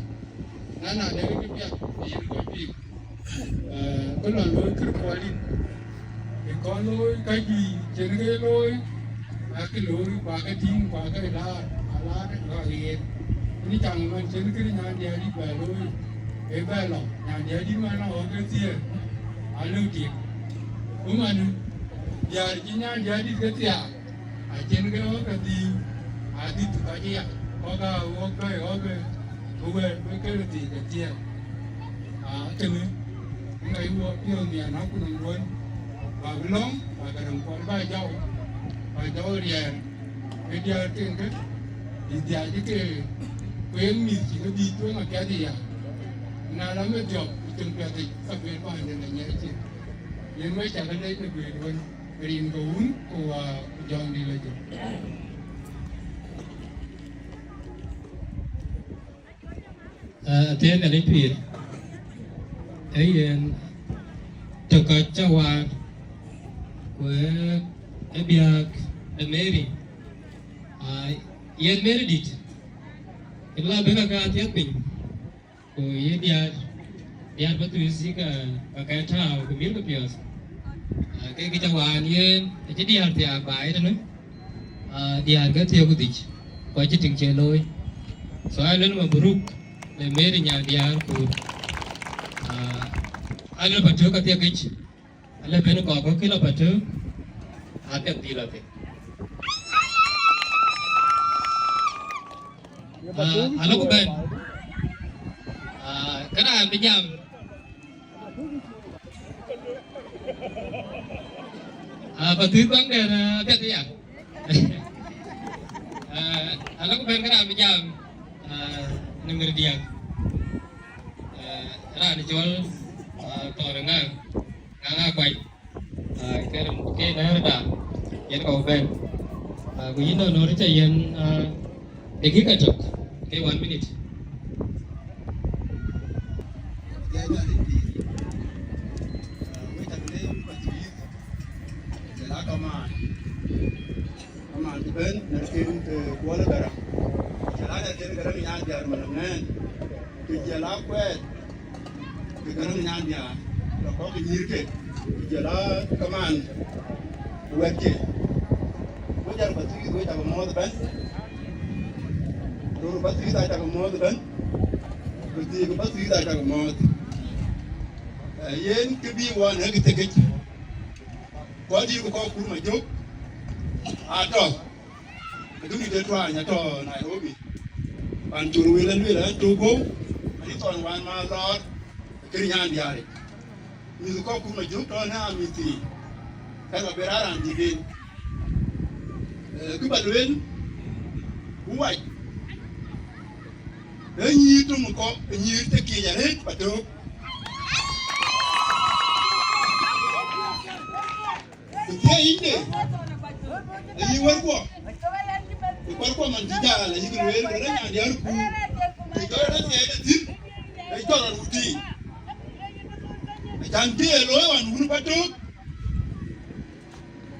Na na de kë piɛth ë yen kɔc bïk. Eh, kë lɔ looi kërë Kuɔl dït. Ë kɔn looi ka juëc cïn ke looi. Akë looi, ku akë tïŋ, ku akë laar, alaar ɣɔ̈k yen. Ni caŋ man cïn kënë nyan diɛɛr dït bɛ looi, ë bɛ lɔ, nyan diɛɛr dït man lɔ ɣɔ̈k ke thiëër, alëu tiek. Ku man, diäär cï nyan diɛɛr dït ke thiaak, acïn ke ɣɔ̈k ke dhiiu, adhith kɔc aya, kɔ̈k aa ɣɔ̈k bɛ̈ɛ̈i ɣɔ̈k ke, ke wɛ̈ɛ̈r bï ke röt thiëëc ke thiëër. Aa, kënë, ŋa yï wɔ piɔ̈ɔ̈th nhial na ku nɔm duön, ba bï lɔ̈ŋ, ba Garaŋ Kuɔl ba jɔu, ba jɔu riɛɛr, ke diäär tiŋ ke, bï dhiac ke, ku yen mïth cï ke dhïc tueŋ apiɛth aya. Na la me dhiɔp, ku cïn piɛth yic, ka bï paanden la nyiɛɛc cin. Yen wek cak lec në guiëër wën, rin ke wun, ku, aa, ku jɔŋdït la jɔ. Ah, athiɛɛn Nhialic pïïr, ee yen tök ka cä waar, ku ee, ee biäk de Mary, ah, yen Mary dït, kë la bï ka ke athiɛth piny, ku ye diäär, diäär bä thuëëth cï ka, ka kɛn tääu, ku mïïr ke piɔ̈ɔ̈th. Ah, ke kë cä waan yen, acï diäär thiaak baai tënë, ah, diäär ke thiëëk ku dhïc, ku acï tiŋ cie looi. So, aa lël mabruk në Mary nyan diäär ku, ah, aa lël Patök athiëkic, alë ben kɔɔr kɔ̈k kë lɔ Patök, apiɛth bï lɔ thïn. Ah, alok bɛ̈n. Ah, këda an bï jam. Ah, ba thïn baŋ dɛn, ah, piɛth ya. Ah, alok bɛ̈n këda an bï jam. Ah, në mïr diäk. Ah, raan cɔl, ah, Thɔn Ŋaŋ, Ŋaŋ Akuac. Ah, kërë ke nɛ̈ɛ̈rda, yen ka bɛ̈n. Ah, ku yïn nɔn nɔn ca yen, ah, dakika tök, ke one minute. Jɛn Nhialic pïïr. Ah, wek ca leec, wek ca leec. Jɔl a kamaan. Kamaan cï bɛ̈n, nɛ̈rken ke Kuɔl Gäräŋ. Jɔl a nɛ̈rken Gäräŋ Nyandiäär man ŋɛ̈ɛ̈n. Ku jɔl a kuɛɛt ke Gäräŋ Nyandiäär, lɔ kɔ̈k ke nyïïrke, ku jɔl a kamaan wɛ̈tke. Wek jal Pathuyith, wek cak mɔ̈ɔ̈th ëbɛ̈n. Röör Pathuyith aa cak mɔ̈ɔ̈th ëbɛ̈n. Ku thiëëk Pathuyith aa cak mɔ̈ɔ̈th. Eh, yen kë bï wan ë kë thiekic. Kɔc dït ku kɔc kur Majök aa tɔ̈. Aduk dït ë tuany atɔ̈ Nairobi. Pan col wël alueel an, tök guɔ̈u, anï thɔn wan ma lɔɔr, kën Nyandiäär. Mïth kɔ̈k kun Majök tɔ̈ në amïth thii, ka lɔ bï raan raan dït en. Eh, kë ba lueel, ku wac, ee nyïïr töŋ kɔ̈k, ee nyïïr të kiec arëët Patök. Ku thiëëc yïnde, ayï wärkuɔ, ku kuarkuɔ man cï jäl, ayï kë lueel, wël ë Nyandiäär kuur, të jɔl rɔt thiëëc ë thïn, ee jɔl rɔt ku tïï. Acan kë ye looi ɣɔn wun Patök,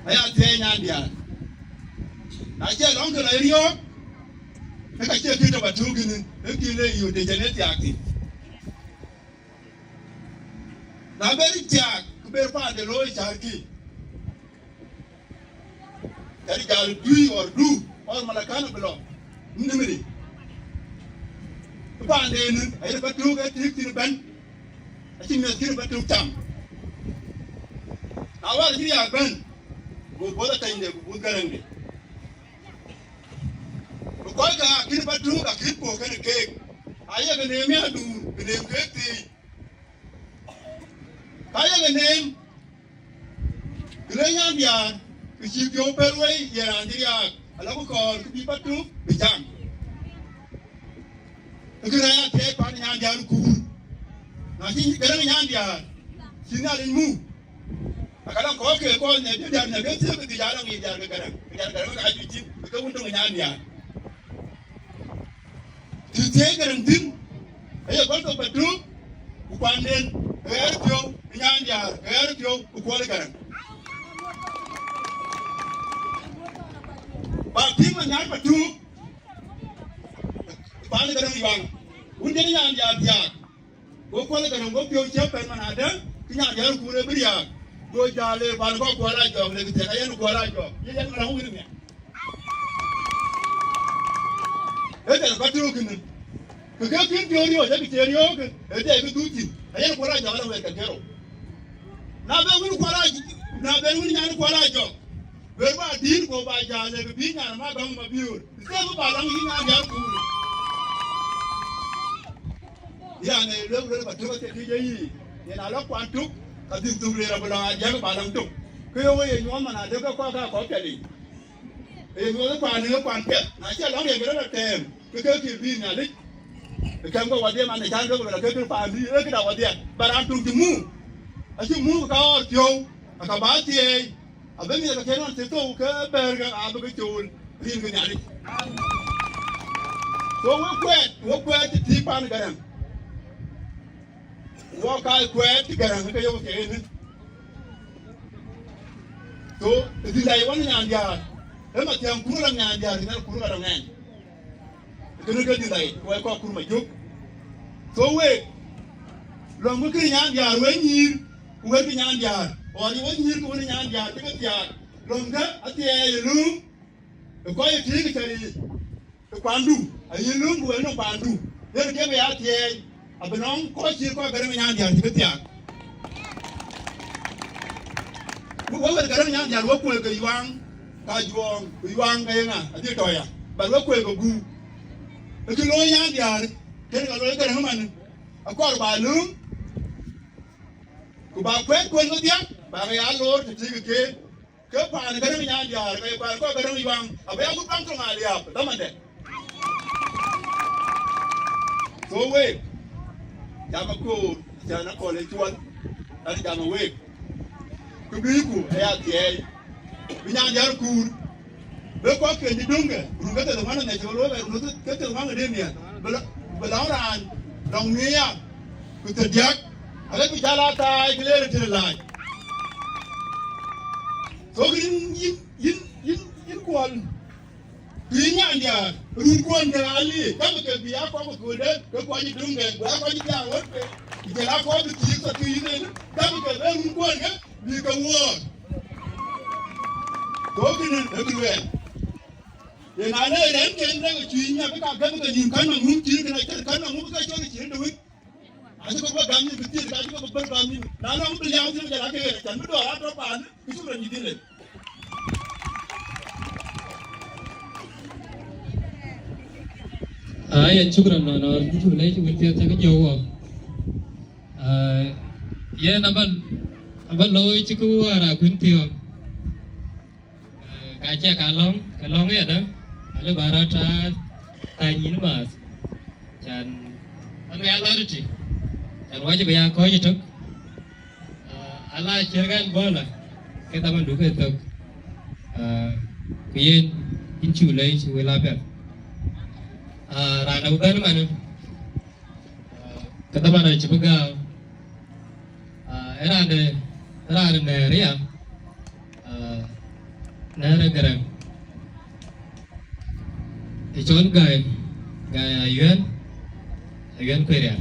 aya thiëëc Nyandiäär. Na cie lɔŋ kë lɔ riɔ̈ɔ̈k, ke ka cie kë tɔ̈ Patök ënë, ee kë le yöt të jɛn ë thiaak thïn. Na ber thiaak, ku ber paande looi cäärkï, ka rï jal dui ɣɔr du, ɣɔr Malakal bï lɔ, nimëri. Ku paande ënë, ayï Patök ë tïïk thïn ëbɛ̈n, acï miɛ̈thkï Patök cam. Na wär cï riääk bɛ̈n, go buɔth atɛnyde, ku buɔth Gäräŋde. Ku kɔc ke akïn Patök, akïn puɔ̈u kenë keek. Ayek neem ya duur, bï neem keek thiëëc. Ka yek neem, kë le Nyandiäär, kë cï piɔ̈u pɛ̈l wei, ye raan cï riääk, ala ku kɔɔr, kë bï Patök, bï cam. Kë rɛ̈ɛ̈r athiɛɛi pan Nyandiäär kuur. Na cï Gäräŋ Nyandiäär, cï Nhialic muk. Aka lɔ kɔ̈k ke kɔc në diäär në ke thiëëk, ke dhiëc alɔ ŋic diäär ke Gäräŋ. Ke diäär Gäräŋ ka cï cïn, ke wun töŋ Nyandiäär. Të thiëëc Gäräŋ thïn, aye gɔl thok Patök, ku kuanden, ke ɣɛɛr piɔ̈u, ke Nyandiäär, ke ɣɛɛr piɔ̈u, ku Kuɔl Gäräŋ. Ba piŋ ma nyaar Patök, pan Gäräŋ yuaŋ, wun den Nyandiäär thiaak. Go Kuɔl Gäräŋ go piɔ̈u ciëk pɛ̈n man adë, ke Nyandiäär kuur ë bï riääk. Go jäl le pan kɔ̈k Kuɔl Ajɔk, le kë thiëk ayen Kuɔl Ajɔk. Ye yen Gäräŋ wïn miɛt. Ee tɛ̈n Patök kënë. Kë ke kïn piɔ̈u riɔ̈ɔ̈c, ee kë cie riɔ̈ɔ̈k, ee tɛ̈ kë dhuk thïn. Ayen Kuɔl Ajɔk ala wɛ̈t ke thiërou. Na ben wïn Kuɔl Ajɔk, na ben wïn nyan Kuɔl Ajɔk. Wek ba dït, ku ba jäl, le bï nyan ma gɔ̈ŋ ma biöör. Thek ba lɔŋ yïn Nyandiäär kuur. Yan ee luel, luel Patök ke kë ye yï. Yen alɔ kuan tök, ka dhil thuk le rɔt bï lɔŋ adiäk ba lɔŋ tök. Ke ye wek ye nyuɔɔth man adë ke kɔc ka kɔc piɛth yic. Ee nyuɔɔth kuan, ee kuan piɛth. Na cï lɔŋ ye gërë lɔ tɛɛm, ke ke kï bï Nhialic. Ë kɛm ke wadhiɛ man ë can ke ku lɔ ke kë paan bï, ee këda wadhiɛ. Ba raan tök cï muk. Acï muk ka ɣɔɔr piɔ̈u, aka ba thiëëc. Abï mïth ke kën ɣɔn cï thou ke bɛ̈ɛ̈r ke abï ke cool rin ke Nhialic. So wek kuɛɛt, wek kuɛɛt cï thiëëk pan Gäräŋ. Wok ka kuɛɛt cï Gäräŋ ke yok ke ënë. So ë dhil dai wan Nyandiäär, ë ma thiäŋ kur rɔt Nyandiäär, ë nhial kur rɔt ŋɛn. Kënë ke dhil dai, wek kɔc kur Majök. So wek, lɔ̈ŋ bï kë Nyandiäär wek nyïïr, ku wek kë Nyandiäär, ɣɔn ye wek nyïïr ke wek Nyandiäär cï ke thiaak, lɔ̈ŋ ke athiɛɛi ë lööm, ë kɔc ë tïïk ë cä riic, ë kuandu, ayï lööm ku wek nɔm kuandu, yen ke bï ya thiɛɛi, abï nɔm kɔc cï kɔc Gäräŋ Nyandiäär cï ke thiaak. Ku wek wek Gäräŋ Nyandiäär wek kuëëk ke yuaŋ, ka juɔɔŋ, ku yuaŋ ke yeŋa, adhil tɔ̈ ya, bä wek kuëëk ke guum. Kë looi Nyandiäär, kën ka looi Gäräŋ ëmën, akɔɔr ba lööm, ku ba kuɛ̈t kuën kedhie, ba ke ya loor të tïŋ ke. Ke paan Gäräŋ Nyandiäär, ke paan kɔc Gäräŋ Yuaŋ, abï ya gut baŋ tɔŋ aliap, dhamandɛ. So week, jam akoor, cän akɔl ë cuɔl, an jam week. Ku bï ku aya thiɛɛi, bï Nyandiäär kuur, bï kɔc ke dï döŋkë, run ke thiërdhoŋuan ë ŋɛc, cï ke looi bɛ run ke thiërdhoŋuan ë dëmiɛn, bï lɔ, bï lɔ raan, lɔŋ miëë ya, ku thiërdiäk, alë bï jäl aa thaai, kë leer ë tëde laac. So yïn, yïn, yïn, yïn, yïn kuɔl, ku yïn Nyandiäär, run kuɔn de raan liik, ka bï ke bï a kɔc ke köölde, ke kuany ë döŋ dɛn, ku a kɔc ë diaar ɣöt ke, ku jɔl a kɔc bï thiëëk tɔ thiëëc yïn en, ka bï ke bɛ run kuɔn ke, bï ke wuɔɔr. Ku kënë ë bï luɛɛl. Ye na le rɛ̈m ken de ke cuïny nya, ke ka gäm ke nïïm kan nɔm rum cïï, kën a cän kan nɔm rum ke cɔl cïï de wïc. Acï kɔ̈k bä gam nïïm bï thiëëc, acï kɔ̈k bä gam nïïm. Na nɔŋ bï liaau thiëëc, jɔl a ke ɣer, cän bï dɔɔr a tɔ paan, kë cuk rɔt nyïïc dhil lel. Aa, yen shukran nɔnɔɔr, cuk lec wël piɛth cä ke jɔ wɔ. Aa, yen abä, abä looi cï kë wäär akuën piɔ̈ɔ̈ŋ. Ee, ka cä ka lɔ̈ŋ, ka lɔ̈ŋ yadä, alë bä rɔt aa, aa nyïn maath. Can, an, ya lɔ̈ɔ̈r tï. Can wacï bï ya kɔc ëtök. Aa, ala ciɛ̈r kan bɔ̈ la, ke dhaman du ke thök. Aa, ku yen, yïn cuk lɛc, cï wël apiɛth. Aa, raan abï bɛ̈n manë. Aa, ke dhaman acï bï gääu. Aa, ë raan de, ë raan de nɛ̈ɛ̈r ya, aa, nɛ̈ɛ̈r ë Gäräŋ. Ë cɔl Gäi, Gäi Ayuɛn, Ayuɛn Kueriar.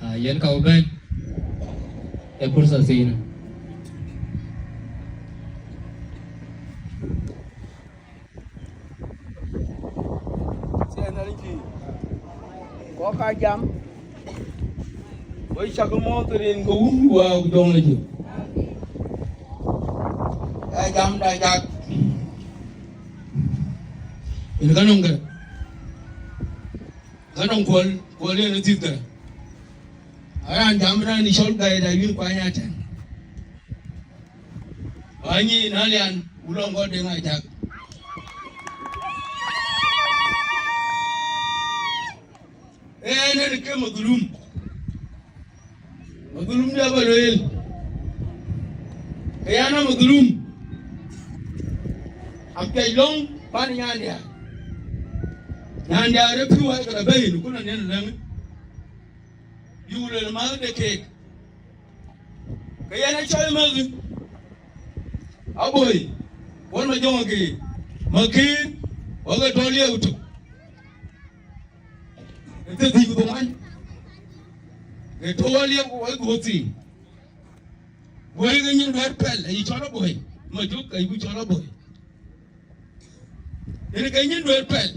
Aa, yen ka wä bɛ̈n, ë pursa thiinë. Thiɛɛn Nhialic kï. Kɔc ka jam, wek cak mɔ̈ɔ̈th rin ke Wun ku Wää ku Jɔŋ Lajik. Ë jam da jak. Yen ka nɔŋ kë. Ka nɔŋ kuɔl, kuɔl yen ë thith kë. Aran jam raan ë cɔl Gäi da yïn kuany atɛ̈n. Ba nyic Nhialic an, wulɔŋ kɔc Deŋ Ajak. Ee, en en ke madhulum. Madhulum de abä lueel. Ke yan a madhulum. Apiac lɔ̈ŋ pan Nyandiäär. Nyandiäär ë piu wai ke la bɛ̈i, ku la nɛn lɛ̈ŋ. Bï ku lueel mäth de keek. Ke yɛn acɔl mäth, Aboi, Kuɔl Majɔŋ Akeer, Makeer, wɔ ke tɔ liɛɛu tök. Ë thiërdhïc ku dhoŋuan, ke tɔ wɔ liɛɛu ku wɔ dhuöth thïn. Boi ke nyin duɛ̈ɛ̈r pɛl, ayï cɔl Aboi, Majök ayï ku cɔl Aboi. Yen ke nyin duɛ̈ɛ̈r pɛl,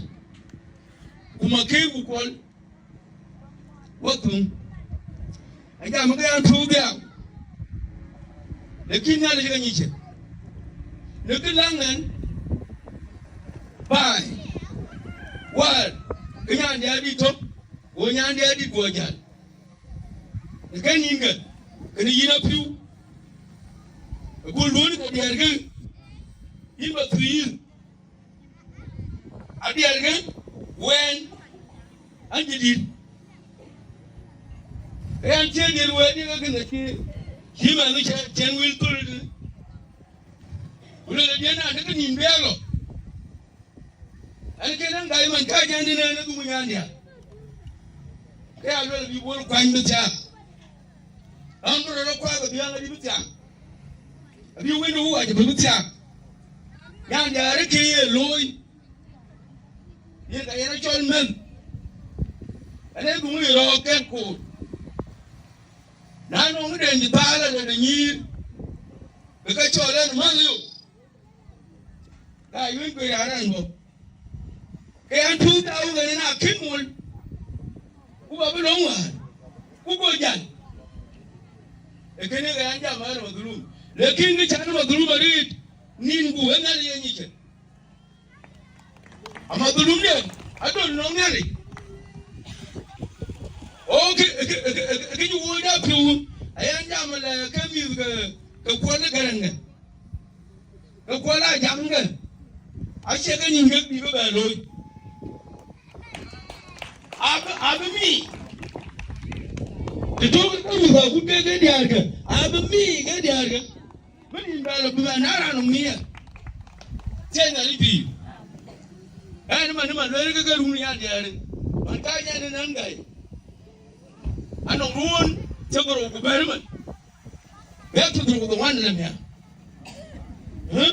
ku Makeer ku Kuɔl. Wɔ thum. Ajam ke yan tuuc dhiau. Lakin Nhialic ke nyic cë. Në kë läŋ ɛn, baai, wäär, ke Nyandiäär dït tök, go Nyandiäär dït guɔ jäl. Në kë nïnkë, kënë yïn apiu. Ë gulduön ke diɛɛrkë, yïn bä thuiir. Adiɛɛrkë wɛɛn an, jadid. Ke an, cïn diɛɛr wɛɛn ye ke kënë cï, cï mɛnh cï, cïn wil thöl tënë. Ku lueel adiɛn an, ke nïn bï a lɔ. An, ke nɛn gäi man ka jɛn dïn ɛn ë dhuk Nyandiäär. Ke ya lueel bï bol kuany bï thiaak. Ɣɔn bï rɔt rɔt kuath abï an, adï bï thiaak. Abï wënde wuɔɔc abï bï thiaak. Nyandiäär ë ke ye looi. Yen ka yen acɔl mɛnh. Ɛn ee dhuŋ ë rɔɔk kɛn koor. Na nɔŋ den cï thaal alɔ de nyïïr, bï ke cɔl ɛn mäth yök. Ka yuc kë raan ɛn bɔ̈. Ke yɛn tuuc thaau ɣɛn en akïn mol. Ku bä bï lɔ̈ŋ wäär. Ku go jäl. Ee kënë ke yɛn jam ɛn madhulum. Lakin kë cän madhulum arëët, nïn ku ë Nhialic ye nyicë. Amadhulum den, adol nɔŋ Nhialic. Kë, kë, kë, kë, kë cï wööc aa piɔ̈u, ayen jam lɛ ke mïth ke, ke Kuɔl ë Gäräŋ kë, ke Kuɔl aa jam kë, acie ke nyin kek bï bï bɛ looi. Abï, abï mïï. Të tök ke mïth agut ke, ke diäär kë, abï mïï ke diäär kë. Bï nïn bɛ lɔ bï bɛ na raan nɔm nhiɛɛr. Thiëc Nhialic pïïr. Ɛn man, man lueel ke ke run nyan diɛɛr. Man ka nyan ë nɛn gäi. Anɔŋ ruɔ̈ɔ̈n thiëk rou ku bɛ̈ɛ̈r man. Bɛ̈ɛ̈r thiëk rou ku dhoŋuan ë lë miäk. Hë?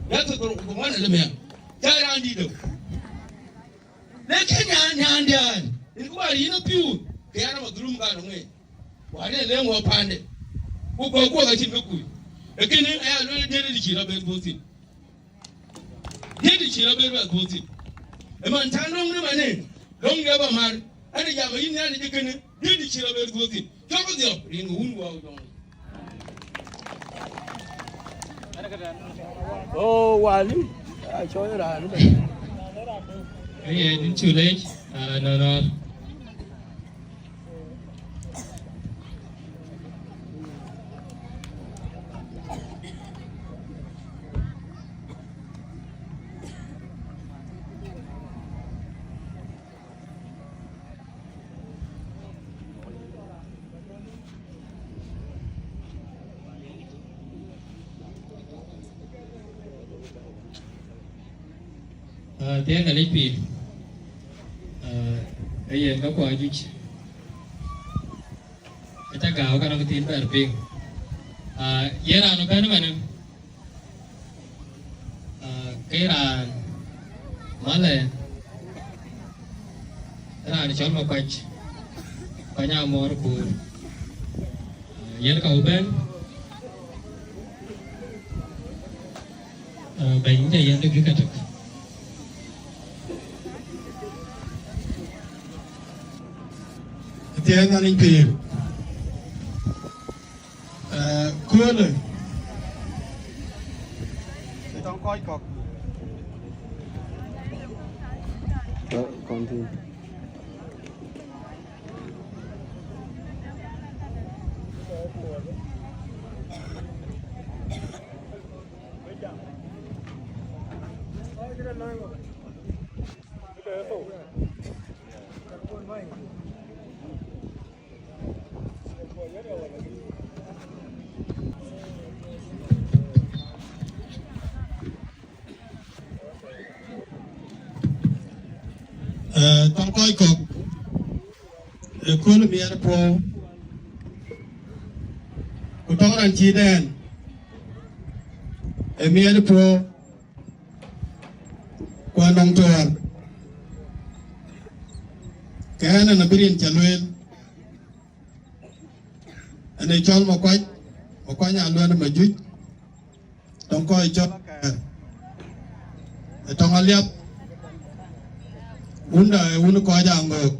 Bɛ̈ɛ̈r thiëk rou ku dhoŋuan ë lë miäk. Cä raan dït deu. Lakin nyan, nyan diɛɛr. Rin ku war yïn apiu. Ke yan ama dhulum ka nɔŋ ë. Wani leŋ wɔ paande. Ku kɔc kuɔk acïn ke kuc. Lakini aya lueel diëëtë cï rɔt ben guöth thïn. Diëëtë cï rɔt ben guöth thïn. Ëmën tän lɔ̈ŋ në manë, lɔ̈ŋ de bä mar. Ɛn ë jam ayï Nhialic ë kënë, diëëtë cï rɔt ben guöth thïn. Cɔk dhiɔp, rin ke wun guɔ dɔŋ. Oh, wali. Acɔl raan ëbɛ̈n. Ëë, yɛn cuk leec, ah, nɔnɔɔr. Ah, thiëëc Nhialic pïïr. Ah, ee yen ka kuany juëc. Aca gääu ka nɔŋ thiin bɛ̈ɛ̈r piŋ. Ah, yen raan ëbɛ̈n ëmënë. Ah, ke raan malɛ, raan cɔl Makuac, Makuac Amuɔɔr Kuur. Ah, yen ka bɛ̈n. Ah, bɛ̈ny, jɔ yɛn dek ka tök. Thiëëc Nhialic pïïr. Eh, köölë. Tɔŋ kɔc kɔ̈k. Kɔn thiin. Eh, tɔŋ kɔc kɔ̈k, ë kööl miɛt puɔ̈u, ku tɔŋ raan cï dɛn, ë miɛt puɔ̈u, ku anɔŋ tuɔɔr, ke ɛn, ɛn abï rin ca lueel, ɛn ë cɔl Makuac, Makuac Aluɛn Majuëc, tɔŋ kɔc cɔl Akɛɛr, ë tɔŋ Aliap, wunda ë wun kɔc Aŋöök,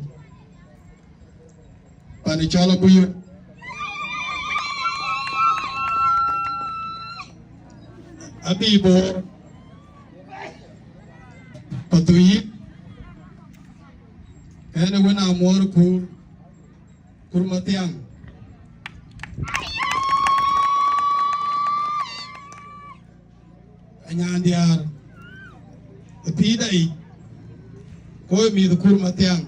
pan ë cɔl Abuyuk, abï Boor, Pathuyith, kɛn ë wën Amuɔɔr Kuur, Kur Mathiaŋ. Anyan diäär ë pïïrda yic, ku ë mïth Kur Mathiaŋ.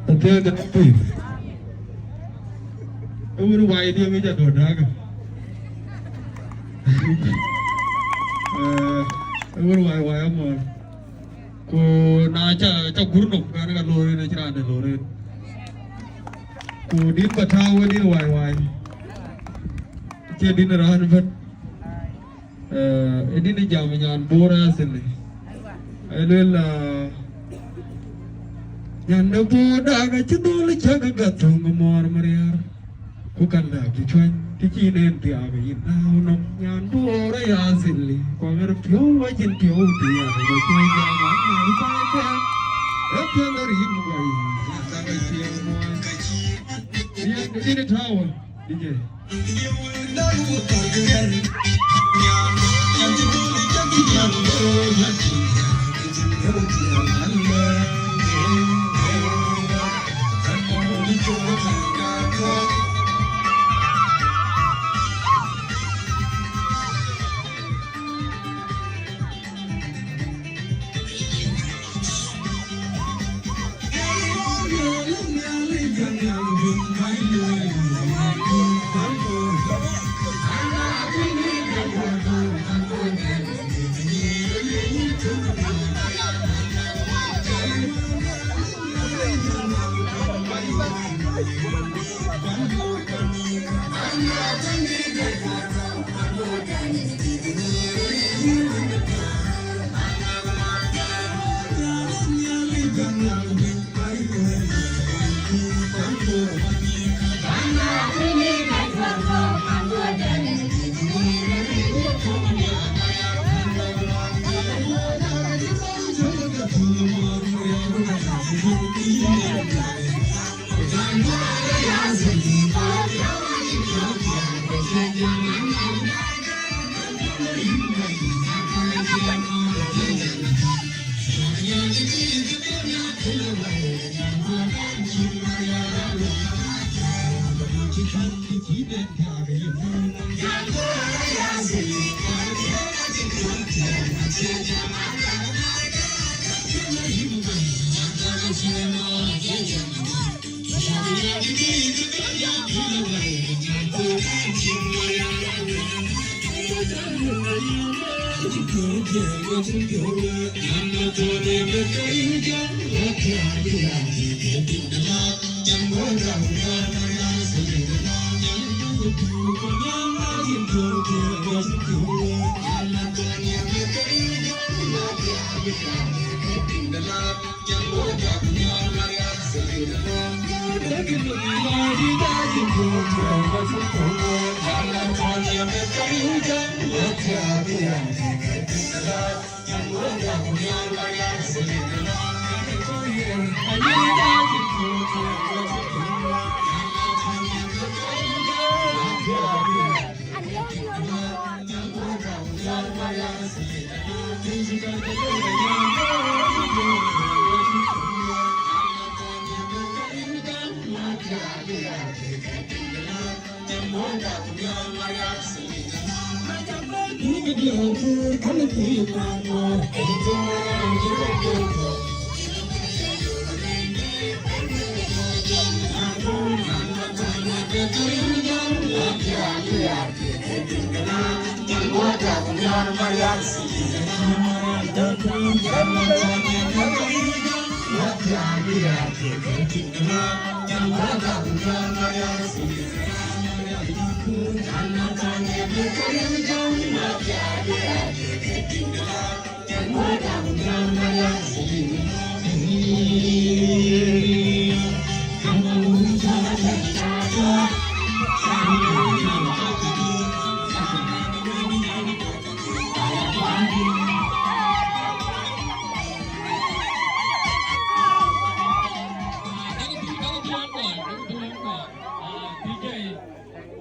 Athiëëk de pïïr. Ë wun wai dië mi jɔ duɔ̈t dääkë. Eh, ë wun wai wai amɔ̈ɔ̈r. Ku na ca, ca gur nɔm, kan ka lor en, acï raan de lor en. Ku dït ba tääu wën dït wai wai. Acie dït raan ëbɛ̈n. Eh, ë dïn ë jam nyan Bor asili. Ai luel, ah, nyan de Bor dak acï dhöl cäk ë gat thöŋ ë mɔ̈ɔ̈r mariar. Ku kan dak cï cuany, të cïn en thiaak yïn nau nɔm. Nyan Bor ë asili, ku aɣer piɔ̈u acïn piɔ̈u thiaak, ku cuany jam anyan paikɛn. Ë piɛth ë rim guai, nyan dak acï muɔny. Yen, ë dïn ë tääu, D J.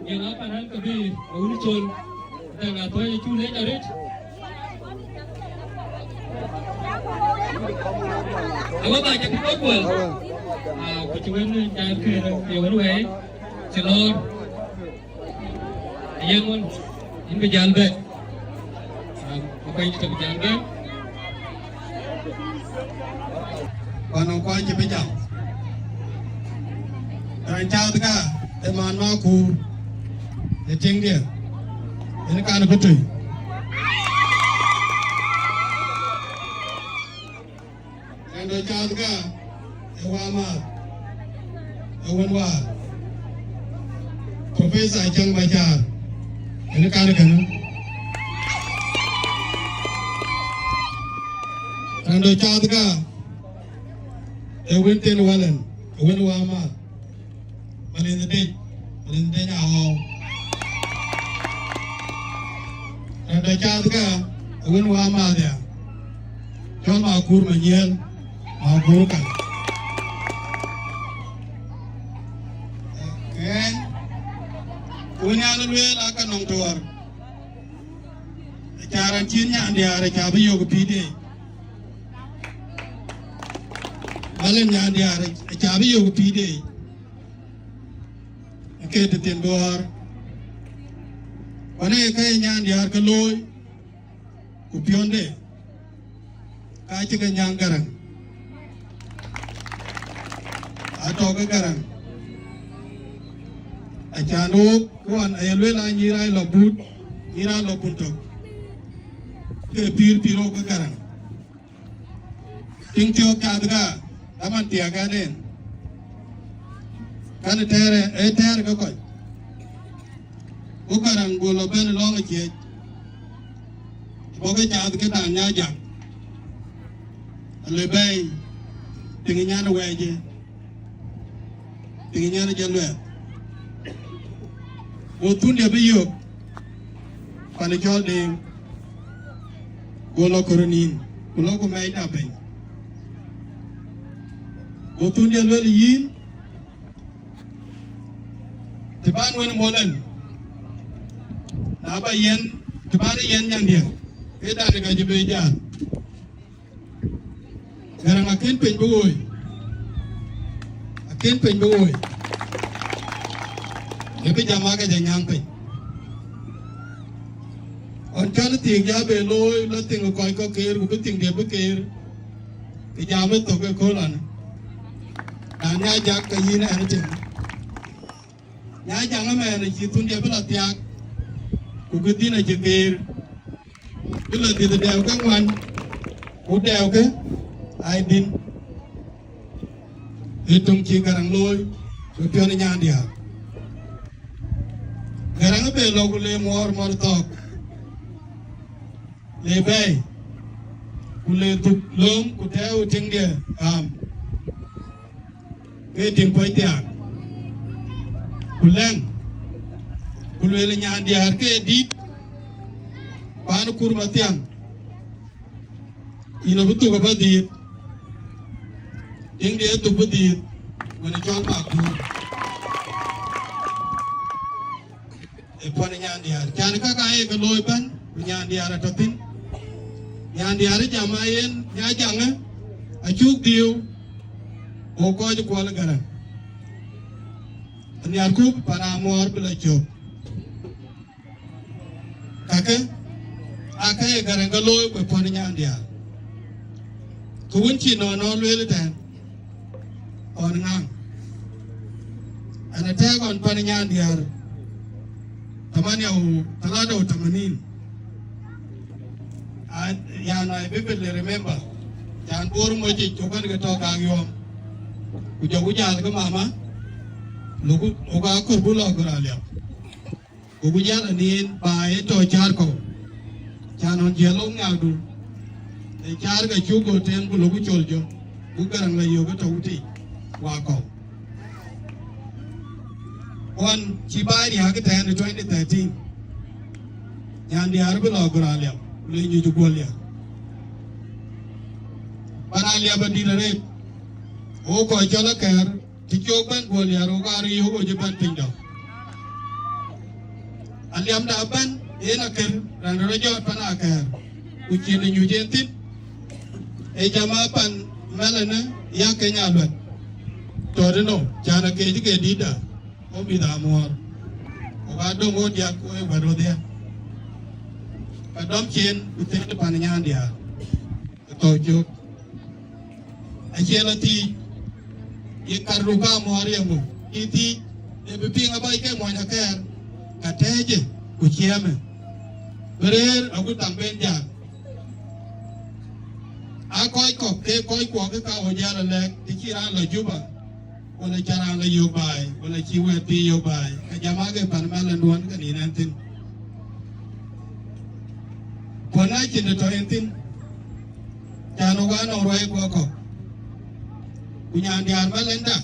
Yen apanan ke bï wun col, daŋ athɔ̈c acuk lec arëët. Awä ba cä bï kɔc kuɔl. Ah, ku cï wën jal këër, ye wën wɛɛi, cï lɔɔr. Yen wën, yïn bï jal bɛ̈n. Ah, ku kuany cï tɔ̈ bï jal bɛ̈n. Kɔn nɔŋ kuany cï bï jam. Raan cath ka ë man Makur ë tiŋdiɛ̈, yen kan bï tui. Raan dɔ̈ cath ka ë wämääth, ë wën wäär, Professor Acäŋ Macar, yen kan kënë. Raan dɔ̈ cath ka, ee wën thïn walɛn, ee wën wä amääth. Malith Dec, Malith Dec Aɣɔ̈u. Raan dɔ̈ cath ka, ee wën wä amääth ya. Cɔl Makur Manyiɛl, Makur Kaŋ. Ɣɛn, wën yan lueel aa ka nɔŋ tuɔɔr. Aca raan cïn nyan diäär aca bï yök pïïrde. Malin nyan diäär aca bï yök pïïrde. Ke tëthiin Duɔ̈ɔ̈r. Wan ee ka ye nyan diäär ke looi, ku piɔ̈nde, ka cï ke nyaŋ Garaŋ. Atɔ̈ ke Garaŋ. Acan wok, ku wan aye lueel aa nyïïr aa lɔ but, nyïïr aa lɔ bun tök. Ke pïïr pïïr wok ke Garaŋ. Tiŋ thiɔ̈k cath ka, dhaman thiak ɛn en. Kan tɛ̈ɛ̈r ë tɛ̈ɛ̈r ke kɔc. Ku Garaŋ go lɔ bɛ̈n lɔ̈ŋ ë ciëc. Bɔ̈ ke cath ke dan nya jak. Ale bɛ̈ɛ̈i, tiŋ nyan wɛɛc ë. Tiŋ nyan jɔ luɛɛth. Go thundiɛ bï yök, pan cɔl Deŋ. Go lɔ kör nïn, ku lɔ ku mɛɛcda piny. Go thundiɛ lueel yïn, të ban wën mɔlɛn, na ba yɛn, të ban yɛn nyandiɛ, ke dan ka cï bï jal. Garaŋ akën piny bï woi. Akën piny bï woi. Ë bï jam ake jɔ nyääŋ piny. Ɣɔn cɔl thiëëk ya be looi lɔ thiŋ kɔc kɔ̈k keer, ku bï thiŋ diɛt bï keer. Kë jam ë thök ëkööl ɣɔn. Na nya jak ke yïn ɛn tiŋ. Nya jaŋ ëmɛn acï thundiɛ bï lɔ thiaak, ku kë dhïn acï keer. Bï lɔ dhiëth dɛɛu ke ŋuan, ku dɛɛu ke ai dhïn. Ë töŋ cï Garaŋ looi, ku piɔ̈n ë nyan diäär. Garaŋ ë be lɔ ku le muɔɔr mɔ̈r thɔ̈ɔ̈k, le bɛ̈ɛ̈i, ku le dhuk lööm ku tɛ̈ɛ̈u ë tiŋdiɛ ɣam. Ke tiŋ kuɔc diaar, ku lɛ̈ŋ, ku lueel nyan diäär ke dït, paan Kur Mathiaŋ, yïn abï thuk abä dhiëëth, tiŋdiɛ thuk bï dhiëëth, wën ë cɔl Makur. Ë puɔn ë nyan diäär. Can käk aa ye ke looi bɛ̈n, ku nyan diäär atɔ̈ thïn. Nyan diäär ë jam aa yen nya jaŋë, acuk dhiëëu, go kɔc ë kuɔl ë Garaŋ. Anhiarku pan amuɔɔr bï lɔ cök. Kakë, aa ka ye Garaŋ ke looi, ku ë puɔn ë nyan diäär. Ku wën cï nɔn nɔn lueel ëtɛ̈ɛ̈n, ɣɔn ŋaŋ. Ɛn atɛ̈ɛ̈k ɣɔn pan ë nyan diäär, tamania u talata u tamanin. An, yan, I vividly remember, can Bor moc yic, cuk kɛn ke tɔ̈ kak yuɔɔm. Ku jɔku jäl ke mama, loku, ku ka kor bu lɔ gör aliap. Ku ku jäl aniin ba ye tɔ̈ caar kɔ̈u. Can ɣɔn jiël lok nhiaakdu. Ë caar ke cuk go tem ku loku col jɔ. Ku Garaŋ la yök ë tɔ̈ wutic, wa kɔ̈u. Ɣɔn cï baai riääk ëtɛ̈ɛ̈n ë twenty thirteen, nyan diäär bï lɔ gör aliap, le nyuc guöl ya. Pan aliap adït arëët, wo kɔc cɔl akɛ̈ɛ̈r, të cok bɛ̈n guöl ya, rok aa riëëu wo cï bɛ̈n piny dɔ̈. Aliapda bɛ̈n, yen akër, raan rɔt jɔt pan akɛ̈ɛ̈r, ku cïn ë nyuc en thïn. Ee jam aa pan mɛlënë, yak Kenya luɛt. Tɔ̈ tënou, can akeec ke dïtda, wo mïth amuɔɔr. Wo ka döŋ wo diäk, wo ë wɛ̈t rodhiɛ. Ka dɔm cin, ku thëëk pan nyan diäär. Ë thɔ̈u cök. Acie lɔ thiic, ye kat ruk amuɔɔr ye ŋö? Ye thiic, ë bï piŋ abac ke muɔny akɛ̈ɛ̈r, ka tɛ̈ɛ̈cë, ku ciɛɛmë. Bï rëër, agut thaŋ ben jäl. Aa kɔc kɔ̈k, ke kɔc kuɔ ke ka wo jäl alɛ̈k, të cï raan lɔ Juba, wala cä raan lɔ yök baai, wala cï wɛ̈ɛ̈t pïïr yök baai, ka jam ake pan mɛlënduɔn ke nïn ɛn thïn. Puɔ̈n acïn të tɔ̈ en thïn, can Ɣok anɔŋ ruääi kuɔ kɔ̈k, ku nyan diäär Malɛnda,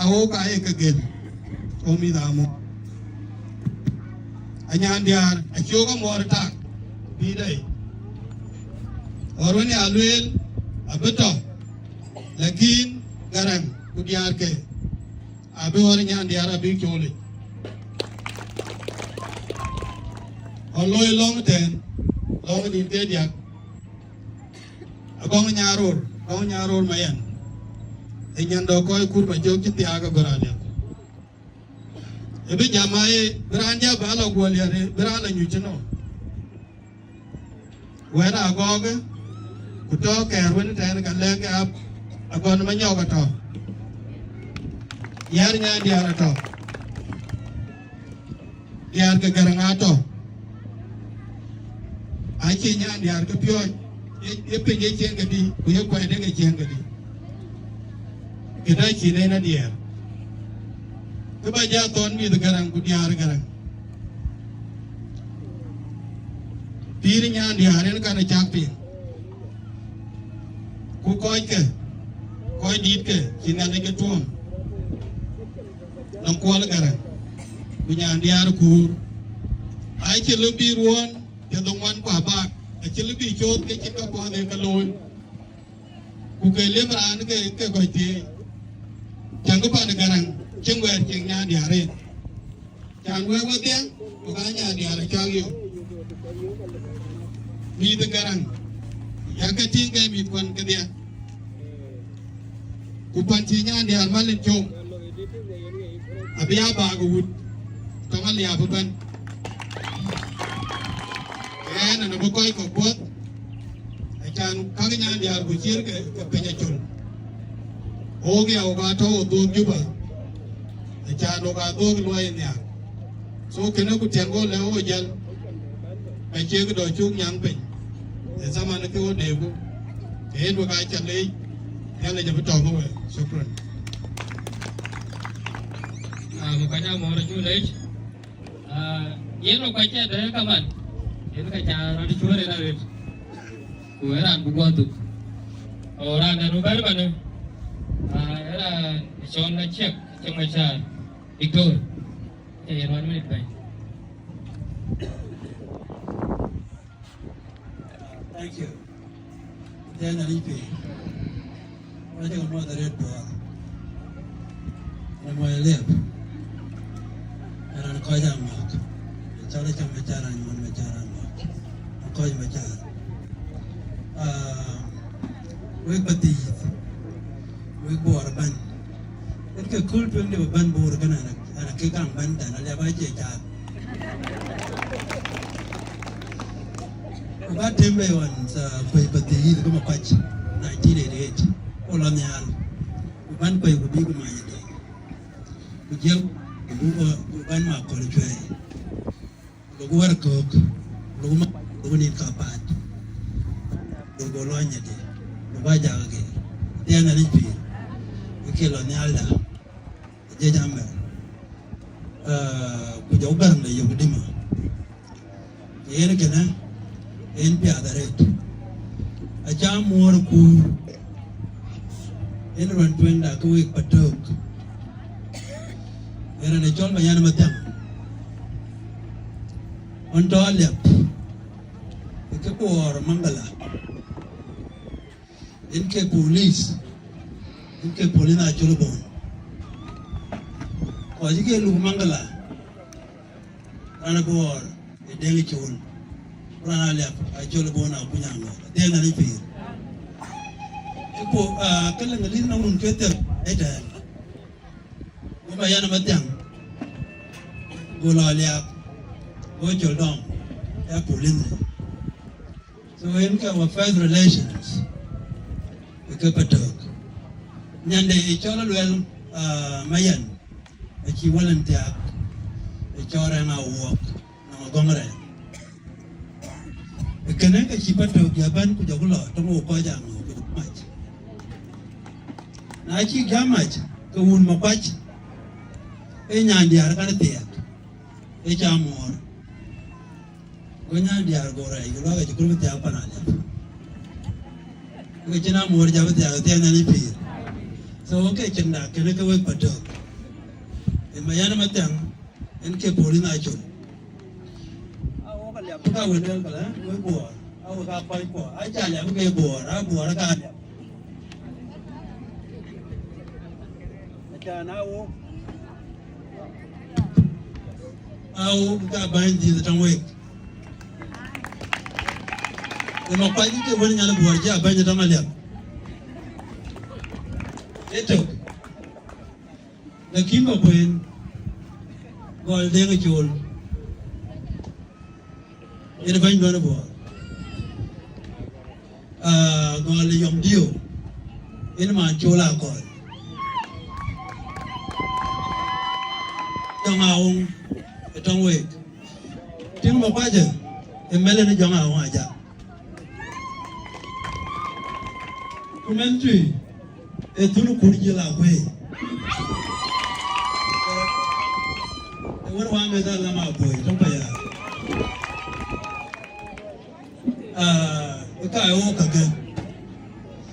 aɣok aye ke gël, ɣok mïth Amuɔ̈r. Anyan diäär acï ɣok Amuɔ̈r tak bï dai. Ɣɔn wën ya lueel abï tɔ̈, lakin Garaŋ ku diäärke abï ɣɔn nyan diäär abï coolic. Ɣɔn looi lɔ̈ŋ tɛ̈n, lɔ̈ŋ nïn ke diäk. Agɔŋ Nyaror, Agɔŋ Nyaror Mayen. Ë nyan dɔ̈ kɔc kur ba jɔ̈k cï thiaak ë gör aliap. Ë bï jam aye, bï raan jɔ ba lɔ guɔ liɛr, bï raan lɔ nyuc cï nɔm. Wɛ̈t agɔɔkë, ku tɔ̈ kɛɛr wën tɛ̈n ka lɛ̈k ke ap, agɔn manyɔk atɔ̈. Yär nyan diäär atɔ̈. Diäär ke Garaŋ atɔ̈. Acï nyan diäär ke piɔ̈ɔ̈c, ye, ye piny ye cieŋ kedï, ku ye kuɛɛt ye ke cieŋ kedï. Këdë acï nen adiɛɛr. Kë ba jɔ thɔ̈n mïth Garaŋ ku diäär Garaŋ. Pïïr nyan diäär en kan ë cak piŋ. Ku kɔckë, kɔc dïtkë, cï Nhialic ke tuɔɔm. Nɔm Kuɔl Garaŋ, ku nyan diäär kuur. Acï lɔ bï ruɔ̈ɔ̈n piɛth ŋuan ku abak, acï lɔ bï coth ke cïn kapuɔth en ke looi. Ku ke lem raan ke, ke kɔc thiëëc. Cäŋ kë pan Garaŋ, cï ŋuɛɛr cieŋ nyan diäär en. Can wek wedhiɛ, ku ka nyan diäär acɔk yök. Mïth Garaŋ, yak ke tïŋ ke mïth kuan kedhie. Ku pan cï nyan diäär mal en com, abï aa bak wut tɔŋ aliap ëbɛ̈n. Ɣɛn ënɔŋ bï kɔc kɔ̈k buɔth, acan käk nyan diäär ku ciër ke, ke piny acol. Ɣok ya ɣok aa tɔ̈ ɣo dhuɔ̈k Juba, acan ɣok aa dhuɔ̈k luɔi nhiaar. So kënë ku tiɛŋ ɣo lɛ̈k ɣo jäl, ka cie kë dɔ̈ cuk nyaŋ piny. Ë thaman ke ɣo deeku, ke yen wek aa ca leec, Nhialic abï tɔ̈ ke we. Shukran. Ah, ku kɔc Amuɔ̈r acuk leec. Ah, yen wek kɔc cɛ dɛ̈ kaman, yen ka ca rɔt cuɔ̈ɔ̈r en arëët, ku ë raan bï guɔ dhuk. Ku raan dɛ̈t bï bɛ̈n manë, ah, ë raan cɔl Aciɛk, Aciɛk Macar, Diktor. Ee, yen one minute bɛ̈ny. Thank you. Then I need to. Wajä ke moderate Bor. Në mɔc liep. Ë raan kɔc Amuɔ̈k. Cɔl Aciɛk Macar, raan nyuɔ̈n Macar Amuɔ̈k. Kɔc Macar. Ah, wek Pathuyith. Wek Bor ëbɛ̈n. Yen ke kööl tueŋ de bä bɛ̈n Bor kënë, ɣɛn, ɣɛn akëc kaŋ bɛ̈n tɛ̈n, aliap acie cath. Ku ka tëm bei ɣɔn, ah, kuec Pathuyith ke Makuac, nineteen eighty-eight, ku lɔ nhial. Ku bän kuec ku bï ku many ëdë. Ku jiël, ku, ku bän Makɔl Cuɛi. Lok wär köök, lok ma, lok nin kapaat. Lok go lɔ nyɛdi, lok ba jak ke. Tiɛn ani pïïr, ke lɔ nhial da. Jec amɛr. Ah, ku jɔ Garaŋ de yök dïma. Yen kënë, yen piath arëët. Aca Amuɔ̈r kuur. Yen ruɛn tueŋda ke wek Patök. Yen raan ë cɔl Mayen Mathiaŋ. Ɣɔn tɔ̈ aliap. Ke Bor Mangala. Yen ke police. Yen ke police na cɔl Bor. Kɔc ke luk Mangala. Raan Bor ë Deŋ Col. Raan aliap, Acol Bon Akuny Aŋɔ̈k. Deŋ ani pïïr. Ë po, ah, ke lëŋ lïth nɔm run ke thel, ë tɛ̈ɛ̈n. Go Mayen Mathiaŋ. Go lɔ aliap. Go Col dɔm. Ya police. So yen ke our first relations. Ke Patök. Nyande ë cɔl Aluel, ah, Mayen. Acï wal en thiaak, ë cɔɔr ɛn awuɔk, nɔŋ agɔŋ rɛɛk. Ë kënë ke cï Patök jɔ bɛ̈n ku jɔku lɔ, tɔŋ wok kɔc Aŋɔ̈k ku jɔ mac. Na cï jɔ mac, ke wun Makuac, ë nyan diäär kan thiɛɛk, ë ca Amuɔ̈r. Go nyan diäär go rɛɛc, ku luaak acï kul bï thiaak pan aliap. Ke cïn amuɔ̈r jam thiak thiɛɛn ë pïïr. So, ke cïn dak kënë ke wek Patök. Ë Mayen Mathiaŋ, en ke Paulin Acol. Ka wek luel këlä, wek Buɔɔr, a wek aa kɔc kuɔ, aca liɛp ke Buɔɔr, a Buɔɔr ka liɛp. Acan a wok, a wok ka bäny dhiëth tɔŋ wek. Ë Makuac ke wën Nyal Buɔɔr cï a bäny tɔŋ aliɛp. Ë tök. Lakin Makuën, Gɔl Deŋ Col, yen bäny duɔ̈n Buɔɔr. Ah, Gɔl Yɔm Diu, yen man Col Akɔl. Jɔŋ Aoŋ, ë tɔŋ wek. Tïŋ Makuac ë, ë mɛlë në Jɔŋ Aoŋ ajak. Ku mɛn tui, ë thun kur jël akuëi. Ë wën wa meth alam aboi, tɔŋ paya. Ah, ë ka ë wok kakë,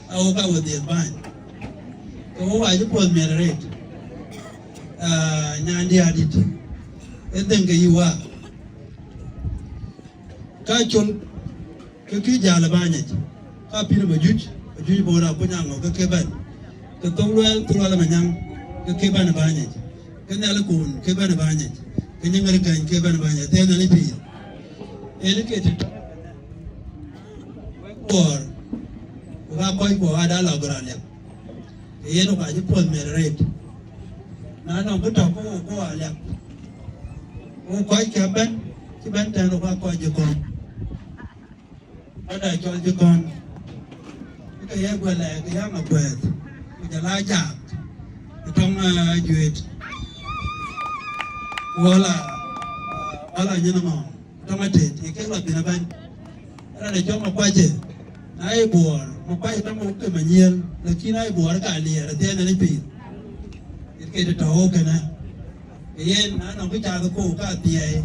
a wok ka we dhiëth bäny. Ke wok wa cï puɔth miɛt arëët. Ah, nyan diäär dït, ë dhëŋ ke yï wa. Ka Col, ke kï jäl ë bäny yic. Ka pïïr ë Majuc, Majuc Bor Akuny Aŋɔk ke ke bɛ̈n. Ke Thok Luɛɛl, Thok Luɛɛl ë Manyaŋ, ke ke bɛ̈n ë bäny yic. Ke Nhial Kun ke bɛ̈n ë bäny yic. Ke Nyiŋ Ŋäri Gäny ke bɛ̈n ë bäny yic. Athiɛɛn Nhialic pïïr. Yen ke të Bor, ku ka kɔc kuɔ ada lɔ gör aliɛp. Ke yen ku ka cï puɔth miɛt arëët. Na nɔŋ bï tɔ̈ ku ku aliɛp. Ku kɔc ke bɛ̈n, cï bɛ̈n tɛ̈n ku ka kɔc jï kɔn. Ada cɔl jï kɔn. Ke ye guɛlɛ ke ya Makuɛth. Ku jɔl a jak. Ku tɔŋ, eh, Juet. Ku wala, wala nyin ŋɔŋ. Tɔŋ atet, ye kek lɔ thïn abɛ̈n. Raan ë cɔl Makuac ë, na ye Buɔɔr, Makuac tɔŋ wok ke Manyiël, lakin na ye Buɔɔr ka Aliɛɛr, athiɛɛn Nhialic pïïr. Yen ke të tɔ̈ wok kënë. Ke yen, na nɔŋ kë cath ë koor ka thiɛɛi,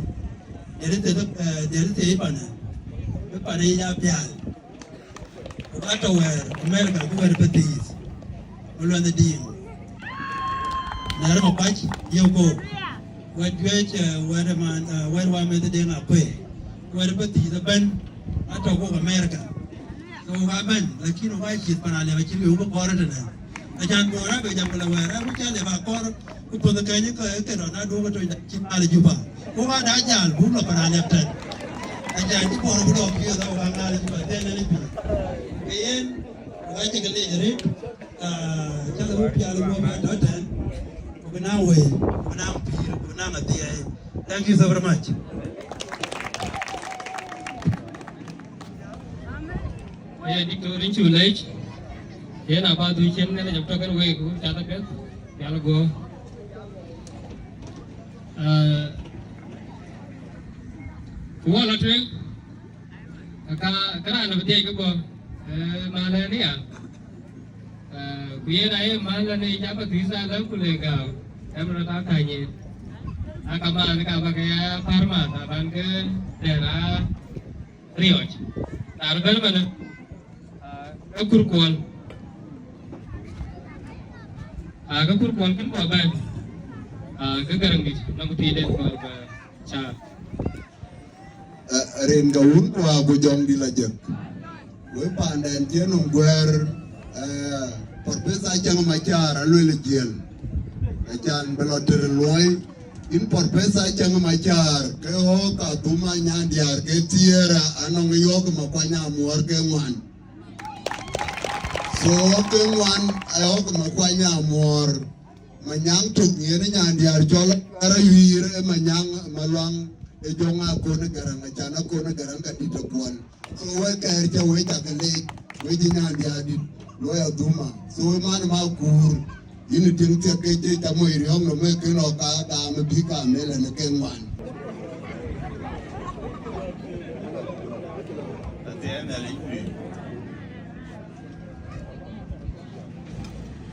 dhiël ë thiëth, eh, dhiël ë thiëëc panë, bï panë yic aa pial. Ku ka tɔ wɛɛr America, ku wɛɛr Pathïïth, ku luɛnh ë diim. Nɛɛr Makuac, yeu koor. Wɛɛr juëc, eh, wɛɛr man, eh, wɛɛr wa meth Deŋ Akuëi. Wɛɛr Pathïïth ëbɛ̈n, atɔ kok America. So, wok abɛ̈n, lakin wok aa ciëth pan Aliɛp acïn wëu bï kɔɔr ëtënë. Acan Buɔɔr abï jam ku lɔ wɛɛr, abï cä Aliɛp akɔɔr, ku puɔth ë kɛ̈ny ë ke, ë ke rɔt na duɔ̈k ë tony cï mal ë Juba. Ku ka da jal buk lɔ pan Aliɛp tɛ̈n. Acan cï Buɔɔr bï lɔ piɔ̈ɔ̈th, awok aŋaal ë Juba, thɛɛn en ë pïïr. Ke yen, wok acï ke leec arëët, ah, cä lɔ bï pial ë guɔ̈p ë tɔ̈ tɛ̈n, ku bï naŋ wëi, ku bï naŋ pïïr, ku bï naŋ athiɛɛi. Thank you so very much. Aya, Diktor, yïn cuk leec. Yen abath du cïn Nhialic jam tɔ̈ kën week, ku cath apiɛth, pial guɔ. Ah, ku wɔ lɔ tueŋ, ka, ka raan abï dhiɛc ke guɔ, eh, malë nia. Eh, ku yen aye malë ni cä Pathïïth alë ku le gääu, em rɔt aa kany yen. Aka man ka bä ke ya pär man, aban ke dɛn aa riɔ̈c. Raan bɛ̈n ëmënë, aa, ke Kur Kuɔl. Aa, ke Kur Kuɔl kën kua bɛ̈n. Aa, ke Gäräŋdït, nɔm tiiden kua bɛ cä. Ë, rin ke wun kua ku jɔŋdït la jek. Wek paanden cï nɔm guɛ̈ɛ̈r, ë, Professor Acäŋ Macar aluel jiël. Acan bï lɔ tëde luɔi. Yïn Professor Acäŋ Macar, ke ɣɔ̈k adhuma nyandiäär ke thiëër, anɔŋ yɔ̈ɔ̈k Makuany Amuɔɔr ke ŋuan. So, ke ŋuan, ayɔ̈ɔ̈k Makuany Amuɔɔr. Manyaŋ tök yen nyandiäär cɔl Arayuiir, ë Manyaŋ Maluaŋ, ë jɔŋ Akon Gäräŋ, acan Akon Gäräŋ ka dït akuɔl. So, wek kɛɛr cä wek cak leec, wek cï nyandiäär dït, luɔi adhuma. So, man ma kuur, yïn ë tiŋ thiek ke cï cä moc riɔ̈ɔ̈k nɔm ë kën ɣɔ̈k ka gam ë bï ka mel ɛn ë ke ŋuan. Athiɛɛn Nhialic pïïr.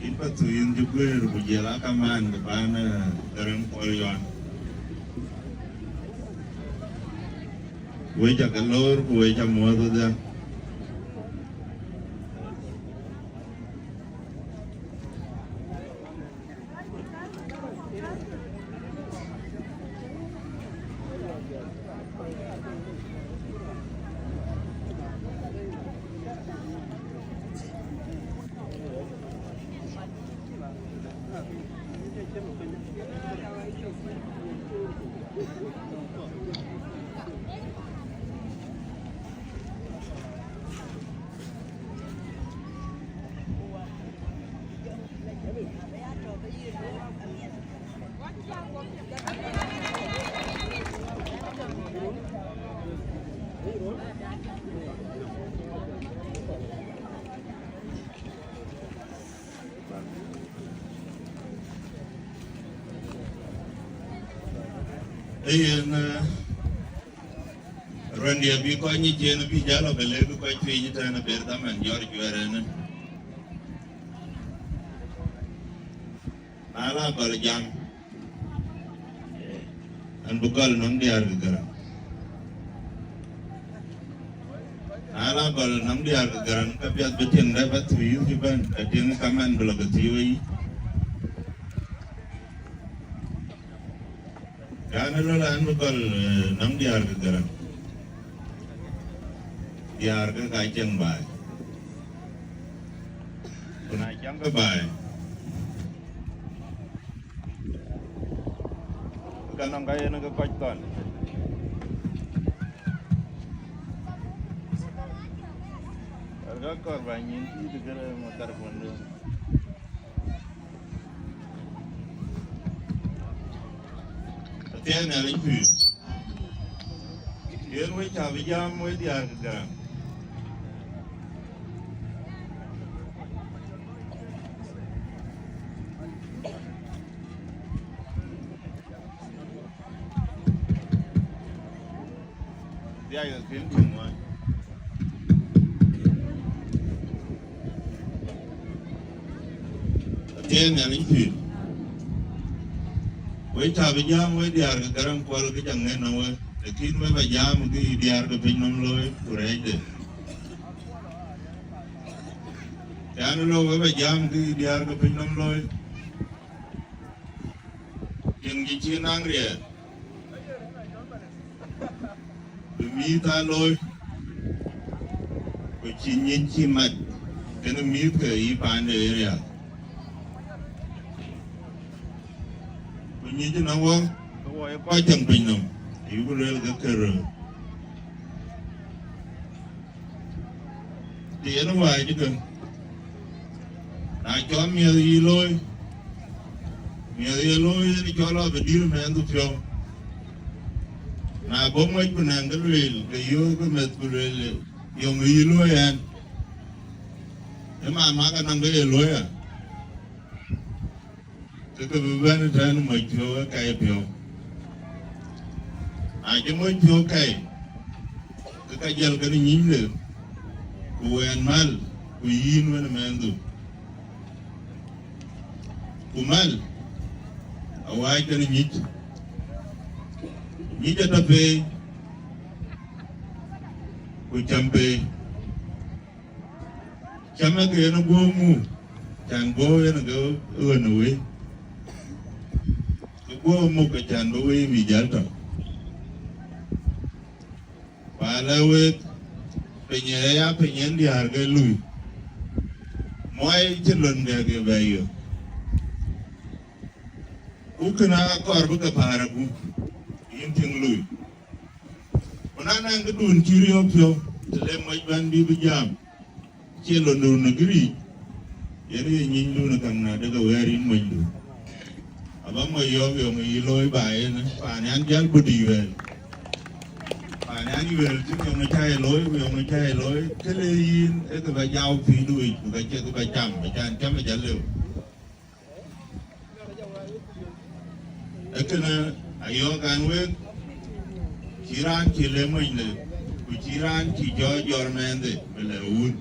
Yïn Pathuyith, yïn cï guëër ku jiël aa kamaan ke bän, eh, Gäräŋ Kuɔl Yɔn. Wek cä ke loor ku wek cä muɔ̈th ëdhia. Ee yen, eh, rɔ̈ndiɛ̈ bï kɔc nyic yen bï jäl lɔ bï lëk kɔc piny tɛ̈n abëër dhaman jɔ̈ɔ̈r juɛ̈ɛ̈r ënë. Na la gɔl jam, an bï gɔl nɔŋ diäär ke Gäräŋ. Na la gɔl nɔŋ diäär ke Gäräŋ, ka piɛth bï tiŋ dɛ bä thiu yïth cï bɛ̈n, ka tiŋ kaman bï lɔ ke thiu ë yic. Kan ë lɔl an bï gɔl, eh, nɔŋ diäär ke Gäräŋ. Diäär ke ka cieŋ baai. Ku na cieŋ ke baai, ka nɔŋ ka yen ke kɔc thɔn. Ka kɔr ba nyin tïït kërë makarpon duön. Athiɛɛn Nhialic pïïr. Yen we cä bï jam we diäär ke Gäräŋ. Dhiac ke kën tïŋ ŋuan. Athiɛɛn Nhialic pïïr. We cä bï jam we diäär ke Gäräŋ kuɔl kë ca ŋën nɔm we, lakin we bä jam kë yï diäär ke piny nɔm looi ku rɛɛcde. Yan lɔ we bä jam kë yï diäär ke piny nɔm looi. Tiŋ cï cï naŋ riɛɛr. Bï mïïth aa looi, ku cï nyic cï mat kenë mïïth ke yï paande ë riääk. Ku nyic ënɔŋ wɔ, ke wɔ ye kɔc cäŋ piny nɔm, ayuku lueel ke kërë. Të yen wäc ëtën, na cɔl miɛth yï looi, miɛth ye looi yen cɔl abï dïr mɛnhdu piɔ̈u. Na bɔ̈ moc ku nɛŋ ke lueel, ke yöök ke meth ku lueel, yöŋ yï looi ɛn. Ë man mak anɔŋ ke ye looi a. Ke ke bï bɛ̈n ëtɛ̈ɛ̈n moc piɔ̈u ë kɛi piɔ̈u. Na cï moc piɔ̈u kɛi, ke ka jël kenë nyïnyde, ku wɛɛn mäl, ku yïn wën ë mɛnhdu. Ku mäl awääc kenë nyïc. Nyïc atɔ̈ peei, ku cäm peei. Cämë ke yen guɔ̈p muk, can guɔ̈p yen ke ɣön ë wëi. Ke guɔ̈p muk ke can bï wëi bï jäl tɔ̈. Ku alë wek, piny ë ya piny yen diäär ke lui. Muɔi cï lon dɛ ke bɛ yök. Ku kënë akɔɔr bï ke päär agup, yïn tiŋ lui. Ku na nɛŋ këdun cï riɔ̈ɔ̈k piɔ̈u, të le moc bɛ̈n bï bï jam, cie londun ë giriic, yen ye nyinydun ë käŋ na dek awɛɛr yïn monydu. Aba moc yɔ̈ɔ̈k yɔŋ yï looi ba yen, paan yan jäl bï dï yuɛɛl. Paan yan yuɛɛl cï yɔŋ cä ye looi, ku yɔŋ cä ye looi, kële yïn ë kë bä jau pïïrdu yic, ku ka cie kë bä cam, bä can cam ë jal lëu. Ee kënë ayɔ̈ɔ̈k an wek, cï raan cï le monyde, ku cï raan cï jɔ jɔr mɛnhde, bï lɛ wun.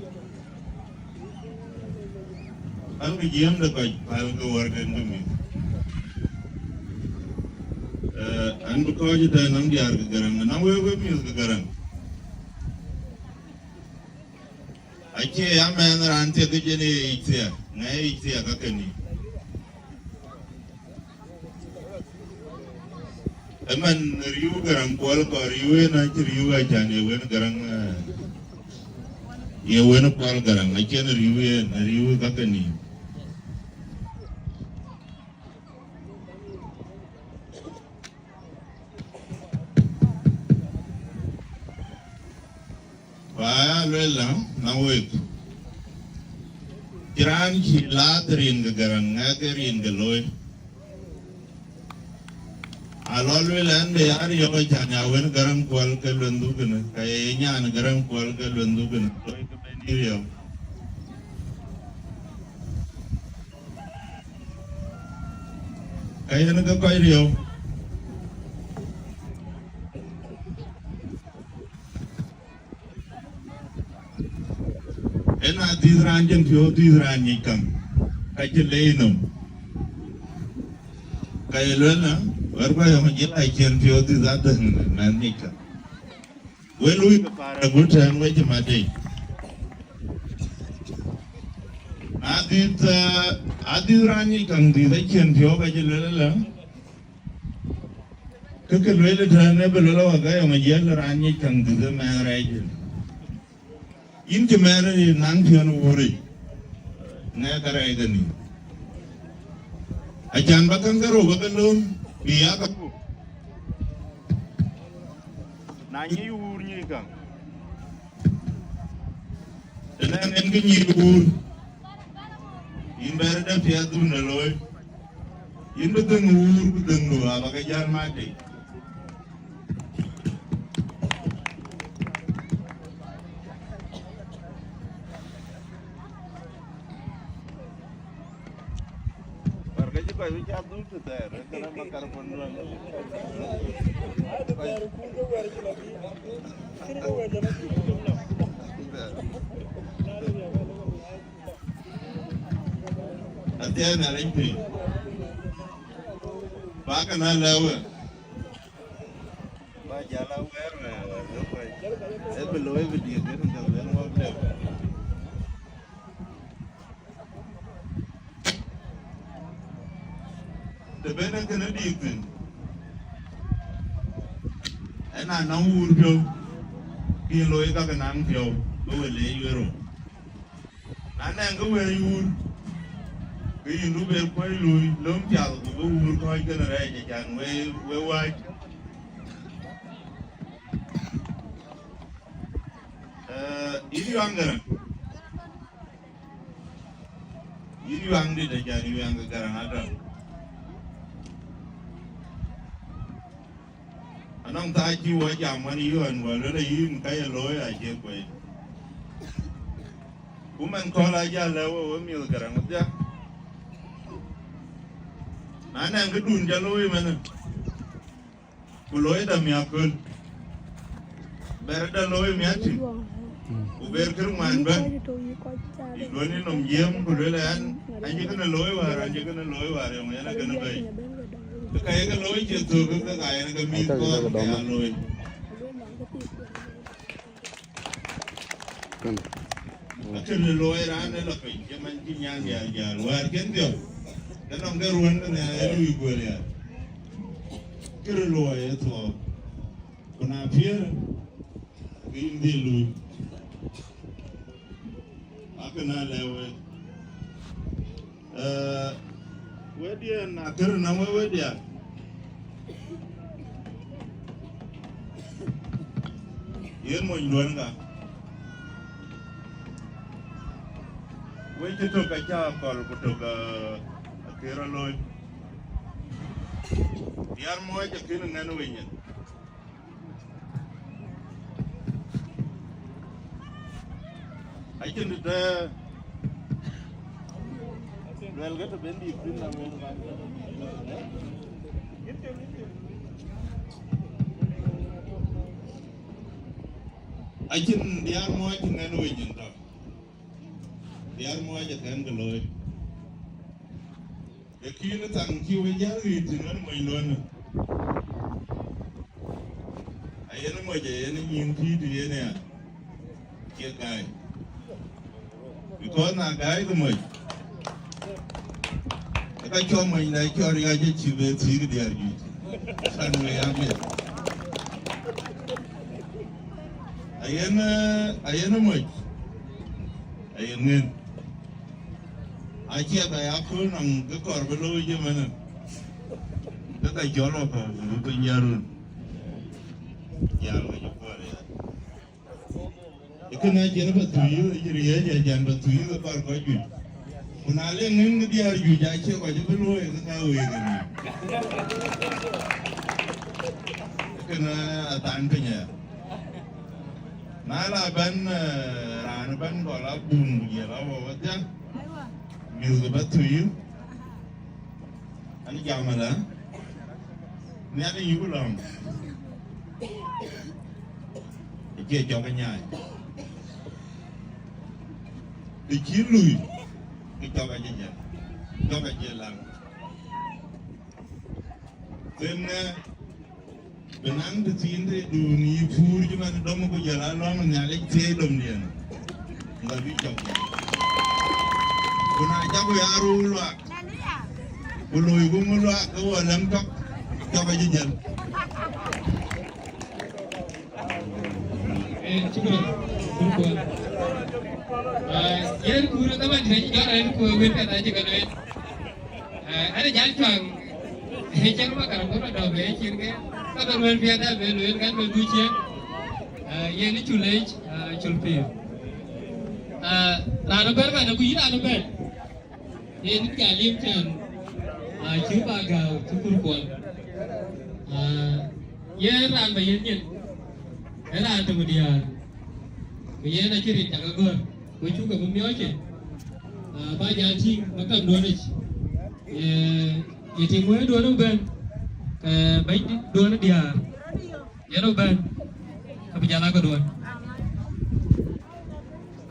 Pälkï jiëëmde kɔc, pälkï wärken ke mïth. Eh, an bï kɔc ëtɛ̈ɛ̈n nɔm diäär ke Gäräŋ, nɔm wek wek mïth ke Gäräŋ. Acie ya mɛnh raan thiek ke jënë ye yic thiek, ŋɛ ye yic thiek ka kënë. Ëmɛn riëëu Gäräŋ kuɔl kɔɔr riëëu en acï riëëu acan ye wen Gäräŋ, eh, ye wen kuɔl Gäräŋ, acïn riëëu en, riëëu ka kënë. Ba ya luel la, na wek. Cï raan cï laath rin ke Gäräŋ, ŋɛk ë rin ke looi. Alɔ lueel ɛn bï ya riɔ̈u, acan ya wën Gäräŋ Kuɔl ke lueth dhukënë, ka ye nyan Gäräŋ Kuɔl ke lueth dhukënë, loi ke ben yï riɔ̈u. Ka yen ke kɔc riɔ̈u. Ëna dhïth raan cïn piɔ̈u, dhïth raan ŋic käŋ, ka cï leec nɔm. Ka ye lueel na, wɛ̈t kɔc yɔŋ jël a cïn piɔ̈u dhïth adhëŋ mɛn ŋic käŋ. We luui ke paar agut tɛ̈n we cï mat dei. Na dhïth, eh, adhïth raan ŋic käŋ dhïth acïn piɔ̈u ka cï lueel ëlä. Kë ke lueel tɛ̈n ë bï lueel awäk ayɔŋ ajiël raan ŋic käŋ dhïth ë mɛɛn rɛɛc. Yïn cï mɛɛn ë naŋ piɔ̈n wuuric, ŋɛk arɛɛc ke nïïm. Acan ba käŋ ke rou ba ke lööm, bï ya ke puk. Na nyic wuur nyic käŋ. Tënë en kë nyïïr wuur, yïn bɛ̈ɛ̈r dɛ piɛth dhun ë looi, yïn bï dhëŋ wuur ku dhëŋdu aba ke jäl mat dei. Wär ke cï kɔc bï cath dhuk të thɛɛr, ee kënë ba kar pɔ̈n duɔ̈n. Athiɛɛn Nhialic piny, ba kën a lɛ̈k we. Ba jäl a wɛ̈ɛ̈r wɛ̈ɛ̈r wɛ̈ɛ̈r ke kɔc. Ee bï looi bï diëk en jɔl ben wok lëu. Të ben ee kënë diik thïn, ëna nɔŋ wuur piɔ̈u, kï looi ka ke naŋ piɔ̈u, bï we leec we rou. Na nɛŋ kë wëëc wuur, ke yïn du ber kuɔ̈c luui, löm piath ku bï wuur kɔ̈ɔ̈c kënë rɛɛc, acan we, we wääc. Eh, yïn Yuaŋ Gäräŋ. Yïn Yuaŋ dït, acan Yuaŋ ke Gäräŋ atɔ̈. Anɔŋ thaa cï wɔ jam wën yï ɣɔn wɔ luel yïn ka ye looi acie kuec. Ku man kɔ̈l a jäl lɛ̈k we, we mïth Gäräŋ wedhia. Na nɛŋ këdun ca looi ëmënë, ku looi da miäk köl, bɛ̈r da looi miäk tïŋ, ku ber kër ŋuan bɛ̈n, yï duɔ̈n yï nɔm jiëm, ku luel ɛn, an cï kënë looi wäär, an cï kënë looi wäär, yɔŋ yɛn akënë bɛ̈i. Ke ka ye ke looi cï thök, ke ka yen ke mïth kɔɔr ke ya looi. Akënë looi raan ë lɔ piny, cï man cï nyan dial jäl, wäär cïn dhiɔp, ke nɔŋ ke ruɔ̈n ke Nhialic ë lui guël ya. Kërë looi ë thuɔɔk, ku na piëër, ke yïn dhil lui. Akënë alɛ̈k wek. Eh, wediɛn akër nɔm we wediɛn. Yen mony luɔ̈n ka. We cï tök acä akɔl ku tök, eh, akër aloi. Diäär mɔɔc akën ŋɛn we nyin. Acïn të tɛ̈ luɛlkë të ben dït thïn na wën. Acïn diäär mɔɔc cï ŋɛn we nyin tɔ̈. Diäär mɔɔc akën kë looi. Lakin thaŋ cï we jäl ɣet thïn ɣɛn mony luɔ̈në. Ayen moc, ayen nyïn pïïr të yen ya, cie gäi. Because na gäi kë moc, ë ka cɔl mony da cɔl riac acï be thiëk diäär juëc. Can we ya miɛt. Ayen, eh, ayen moc, ayen ŋën. Acie ka ya kööl nɔŋ kë kɔɔr bï looi cï mënë. Ke ka cɔl wakɔ̈u bï piny ya run. Jal ke cï kuɔɔr ya. Ë kënë acïn ba thuc, ë cï riëëc acan ba thuc ke kɔɔr kɔc juëc. Ku na le ŋën ke diäär juëc acie kɔc bï looi ke ka week ënë. Kënë athan piny aya. Na la bɛ̈n, eh, raan bɛ̈n gɔl abun ku jël awɔ wadhia. Mïth ke bä thuyu. Ani jam ala. Nhial yï ku lɔ̈ŋ. Acie cɔk ë nyaai. Të cï lui, ke cɔk acï jël. Cɔk acï laŋ. Thënë, bï naŋ të thiin të dun yï puur cï man dɔm ku jɔl a lɔ̈ŋ Nhialic thiëëc domdiɛn. Ŋa bï cɔk. Ku na cak ku ya ruu luak, ku loi ku ŋu luak ke wɔ läm tɔk, cɔk acï jël. Eh, shukran. Shukran. Ah, yen kura taban tënë jɔt en ku wën ka ta cï ka lueel. Ah, ana jal cuaŋ. He cɛn ma kara kura dɔ be cin ke. Ka dɔ lueel piɛth da be lueel kan be du cien. Ah, yen cu lec, ah, cul piu. Ah, raan bɛ̈n man ku yïn raan bɛ̈n. Yen ka lim can, ah, cï ba gääu, cï kur kuɔl. Ah, yen raan ba yen nyin, ë raan tök diäär. Ku yen acï rin cak agör, ku cuk ke bï miɔɔc cin. Ah, ba jal tïŋ maktab duɔ̈n yic. Ye, ye tïŋ wëëduɔ̈n ëbɛ̈n, ke bɛ̈nyduɔ̈n diäär. Yen ëbɛ̈n, ka bï jal a ke duɔ̈n.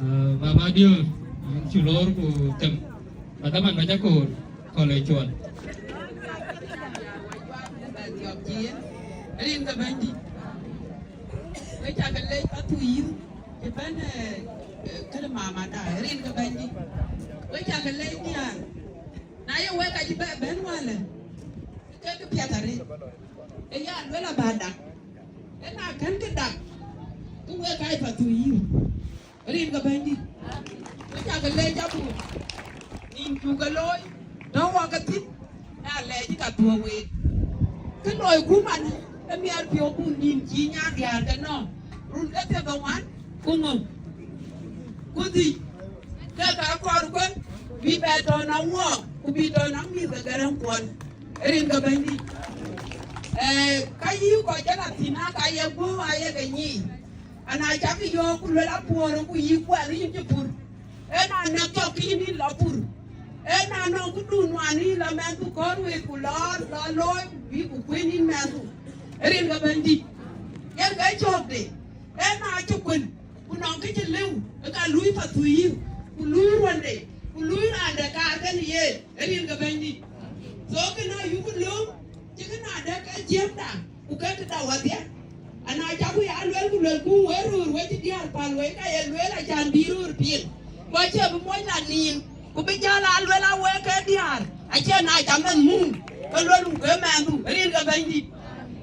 Ah, Mama Dior, yïn cï lor ku tem. Ba dhaman ba ca koor, kɔl ë cuɔl. Rin ke Bɛ̈nydït. We cak lec Pathuyith, cï bɛ̈n, eh, eh, këde mama da, rin ke Bɛ̈nydït. We cak lec diäär. Na ye wek acï bɛ bɛ̈n wälë, ke kë piɛth arëët. Ë ya luel aba dak. Ë na kën kë dak, ke wek aa Pathuyith. Rin ke Bɛ̈nydït. Ku cak lec abun. Nïn cuk ke looi, tɔ̈ wɔ ke thïn, na lɛc ka thuɔ̈k week. Kë loiku man, ë miɛt piɔ̈u bun nïn cï nyan diäär ke nɔ̈k. Run ke thiërdhoŋuan, ku ŋö? Ku dhïc. Ke ka kɔɔr kuën, bï bɛ tɔ̈ nɔm wɔɔk, ku bï tɔ̈ nɔm mïth ke Garaŋ Kuɔl. Rin ke Bɛ̈nydït. Eh, ka yï kɔc jɔl a thïn, aa ka ye guɔ̈u, aa ye ke nyiic. Ana cak yɔ̈ɔ̈k ku luel apuɔ̈r, ku yï kuɛl yïn cï pur. Ë na nɔ̈k cɔk kï yïn lɔ pur. Ë na nɔ̈k këdun nuan yïn lɔ mɛnhdu kɔ̈r wëët ku lɔɔr, lɔ looi, bï ku kuën yïn mɛnhdu. Rin ke Bɛ̈nydït. Yen ke cökde. Ë na cï kuën, ku nɔŋ kë cï lëu, ë ka luui Pathuyith, ku luui ruɔnde, ku luui raan de kaar kën ye, ë rin ke Bɛ̈nydït. So kënë ayuku lööm, cï kënë adɛ̈k ë jiëëmda, ku ke këda wadhiɛ. Ana cak ku ya luel, ku luel ku wek röör, wek cï diäär päl wek, ka ye lueel acan bï röör piŋ. Ku acie bï moc la nïïm, ku bï jäl aa luel aa wek ke diäär, acie na ca mɛnh mum, ke luel ku ke mɛnhdu, ë rin ke Bɛ̈nydït.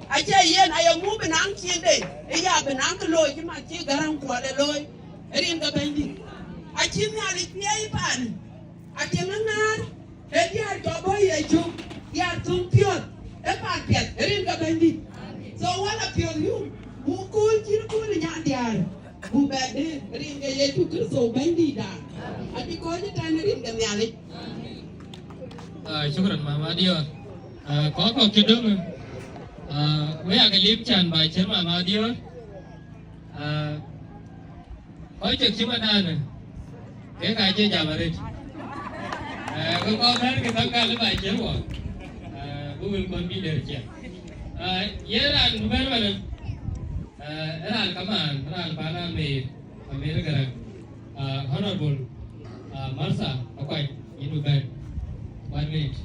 Acie yen aye mum bï naŋ ciinde, ë ya bï naŋ kë looi cï man cï Garaŋ Kuɔl ë looi, ë rin ke Bɛ̈nydït. Acï Nhialic piɛɛi paan, atiŋ ë ŋäär, ë diäär jɔ bɔ̈ Yecu, diäär thöŋ piɔ̈ɔ̈th, ë paan piɛth, ë rin ke Bɛ̈nydït. So wala piɔ̈ɔ̈th yum, buk kööl cït kööl ë nyan diäär, buk bɛ dëër, ë rin ke Yecu Kërtho Bɛ̈nydïtda. Acï kɔc ëtɛ̈n ë rin ke Nhialic. Ah, shukran, Mama Dior. Ah, kɔc kɔ̈k cï döŋ, ah, wek aa ke lim can ba cïn Mama Dior. Ah, kɔc cök cï madaanë, kek aa cie jam arëët. Ah, ke kɔc bɛ̈n ke thäm ka lë ba cïn wɔ. Ah, bï wël kɔn bï der ciɛk. Ah, yen raan bï bɛ̈n manë, ah, raan kamaan, raan pan Amer, Amer Garaŋ. Ah, Honorable, ah, Martha Akuany, yïn bï bɛ̈n. One minute.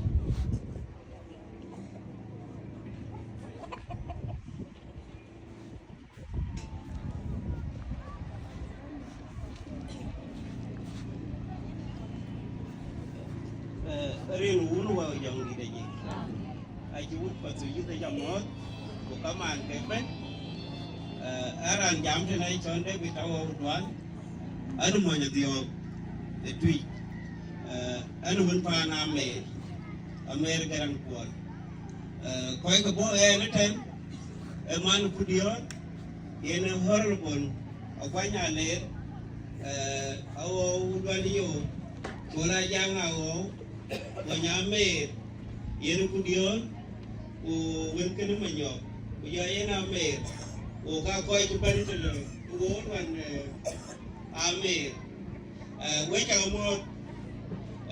Eh, rin wun wä jɔŋ dït aye. Acï wut Pathuyith ë jam mɔ̈ɔ̈th, ku kamaan ke bɛ̈n. Eh, ë raan jam tënë cɔl David Awou Dual, an mony Adhiɔ̈ɔ̈k ë Tuic. Eh, an wën paan Amer, Amer Garaŋ Kuɔl. Eh, kɔc ke bɔ̈ ɣɛn ëtɛ̈n, ë man Kudiɔ̈ɔ̈r, yen ë Honorable Akuany Aleer, eh, Awou Dual Yoor, Col Ajaŋ Awou, Kony Amer, yen Kudiɔ̈ɔ̈r, ku wën kënë Manyɔk, Ku jɔ yen amer, wo ka kɔc cï bɛ̈n tënë, ku wo wan, eh, amer. Eh, wek cä ke muɔ̈ɔ̈th,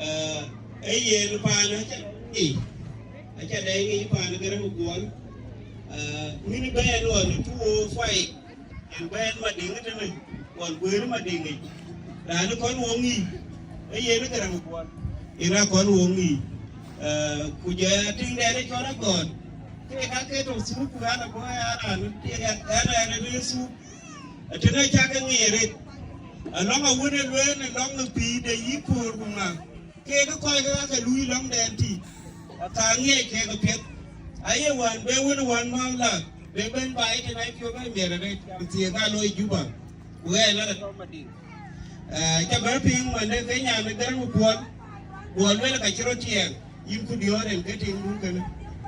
eh, ee yen paan acä dɛ̈ ŋic, acä dɛ̈ ŋic paan Garaŋ Guɔl, eh, min bɛ̈ɛ̈n ɣɔn two oh five, en bɛ̈ɛ̈n Madiŋ tënë, ɣɔn guëër Madiŋ yic. Raan kɔn wo ŋic, ee yen Garaŋ Guɔl, yen a kɔn wo ŋic. Eh, ku jɔ tiŋdɛn ë cɔl agɔɔt, ke ka ke tɔ̈ thuk, ku ɣɛn abɔ̈ ya raan, ɣɛn, ɣɛn, ɣɛn ë thuk. Tënë cä ke ŋic arëët, alɔŋ awën ë lueel, alɔŋ ë pïïr de yï koor ku ŋa, kek kɔc ke ka ke luui lɔŋdɛn tïï, aka ŋiɛc kek apiɛth. Aye wään be wën wään määth la, be bɛ̈n baai tën apiɔ̈u bɛ miɛt arëët, ku thiëëk aa looi Juba, ku ɣɛn ë tɔ̈ Madiŋ. Eh, cä bɛ̈n piŋ man de ke nyan ë Garaŋ Guɔl, Guɔl lueel ka cï rɔt tiɛɛŋ, yïn ku diɔ̈ɔ̈r en ke tiŋdu kënë.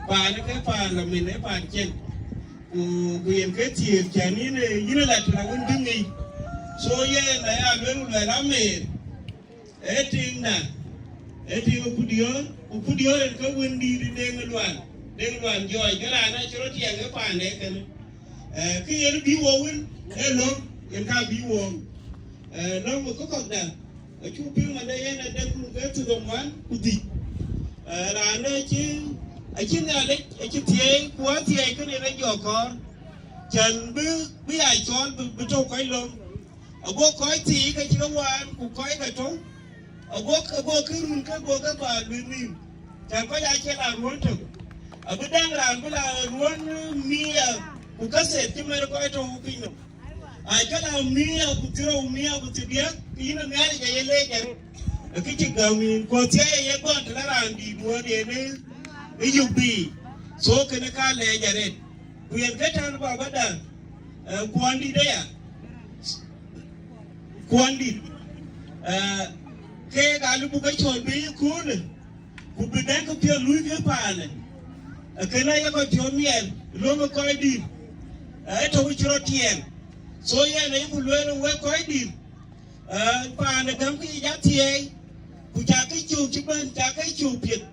Paan ke paan la min ë paan cen. Ku, ku yen ke thiëëk cän yïn, eh, yïn ë la tënë wën bï ŋic. So yen aya lueel, lueel amer, ee tiŋda, ee tiŋ ku diɔ̈ɔ̈r, ku ku diɔ̈ɔ̈r en ke wën dïït Deŋ Lual, Deŋ Lual Jɔɔc, ke raan acï rɔt tiɛɛŋ ë paande kënë. Eh, kë yen bï wo wën, ee lɔ̈ŋ, yen ka bï wo. Eh, lɔ̈ŋ ë kë kɔ̈kda, acuk piŋ man de yen adek run ke thiërdhoŋuan ku dhïc. Eh, raan de acï, acï Nhialic, acï thiëëi, ku athiɛɛi kënë yen ajɔ kɔɔr. Cän bï, bï ya cɔɔl bï, bï tɔ̈u kɔc lɔ̈ŋ. Ago kɔc thii ke cï ke waan, ku kɔc ke tɔ̈u. Ago, ago kë run ke go ke ba lueel nïïm. Cän kɔc acï la ruɔ̈n tök. Abï däŋ raan bï la ruɔ̈n mia, ku ka seth cï mɛn kɔc tɔ̈u piny nɔm. Acä la mia ku thiërrou, mia ku thiërdiäk, ke yïn ë Nhialic aye leec arëët. Ë kë cï gäm yïn, ku athiɛɛi aye gɔl të la raan dïït duɔ̈ɔ̈r yen ë, ë yök bï. So kënë ka leec arëët. Ku yen ke tɛ̈n baba da, eh, kuɔndït aya. Kuɔndït, eh, keek aa lëu buk ke cɔl bï yï köölë. Ku bï dɛ̈k ke piɔ̈ɔ̈th luui ke paanë, ee kënë aye kɔc piɔ̈ɔ̈th miɛt, lööm ë kɔc dït, ee tök cï rɔt tiɛɛŋ. So yen ayï ku lueel wek kɔc dït, ee, paanë gäm ke yic athiɛɛi, ku cä ke cök cï bɛ̈n, cä ke cök piɛth,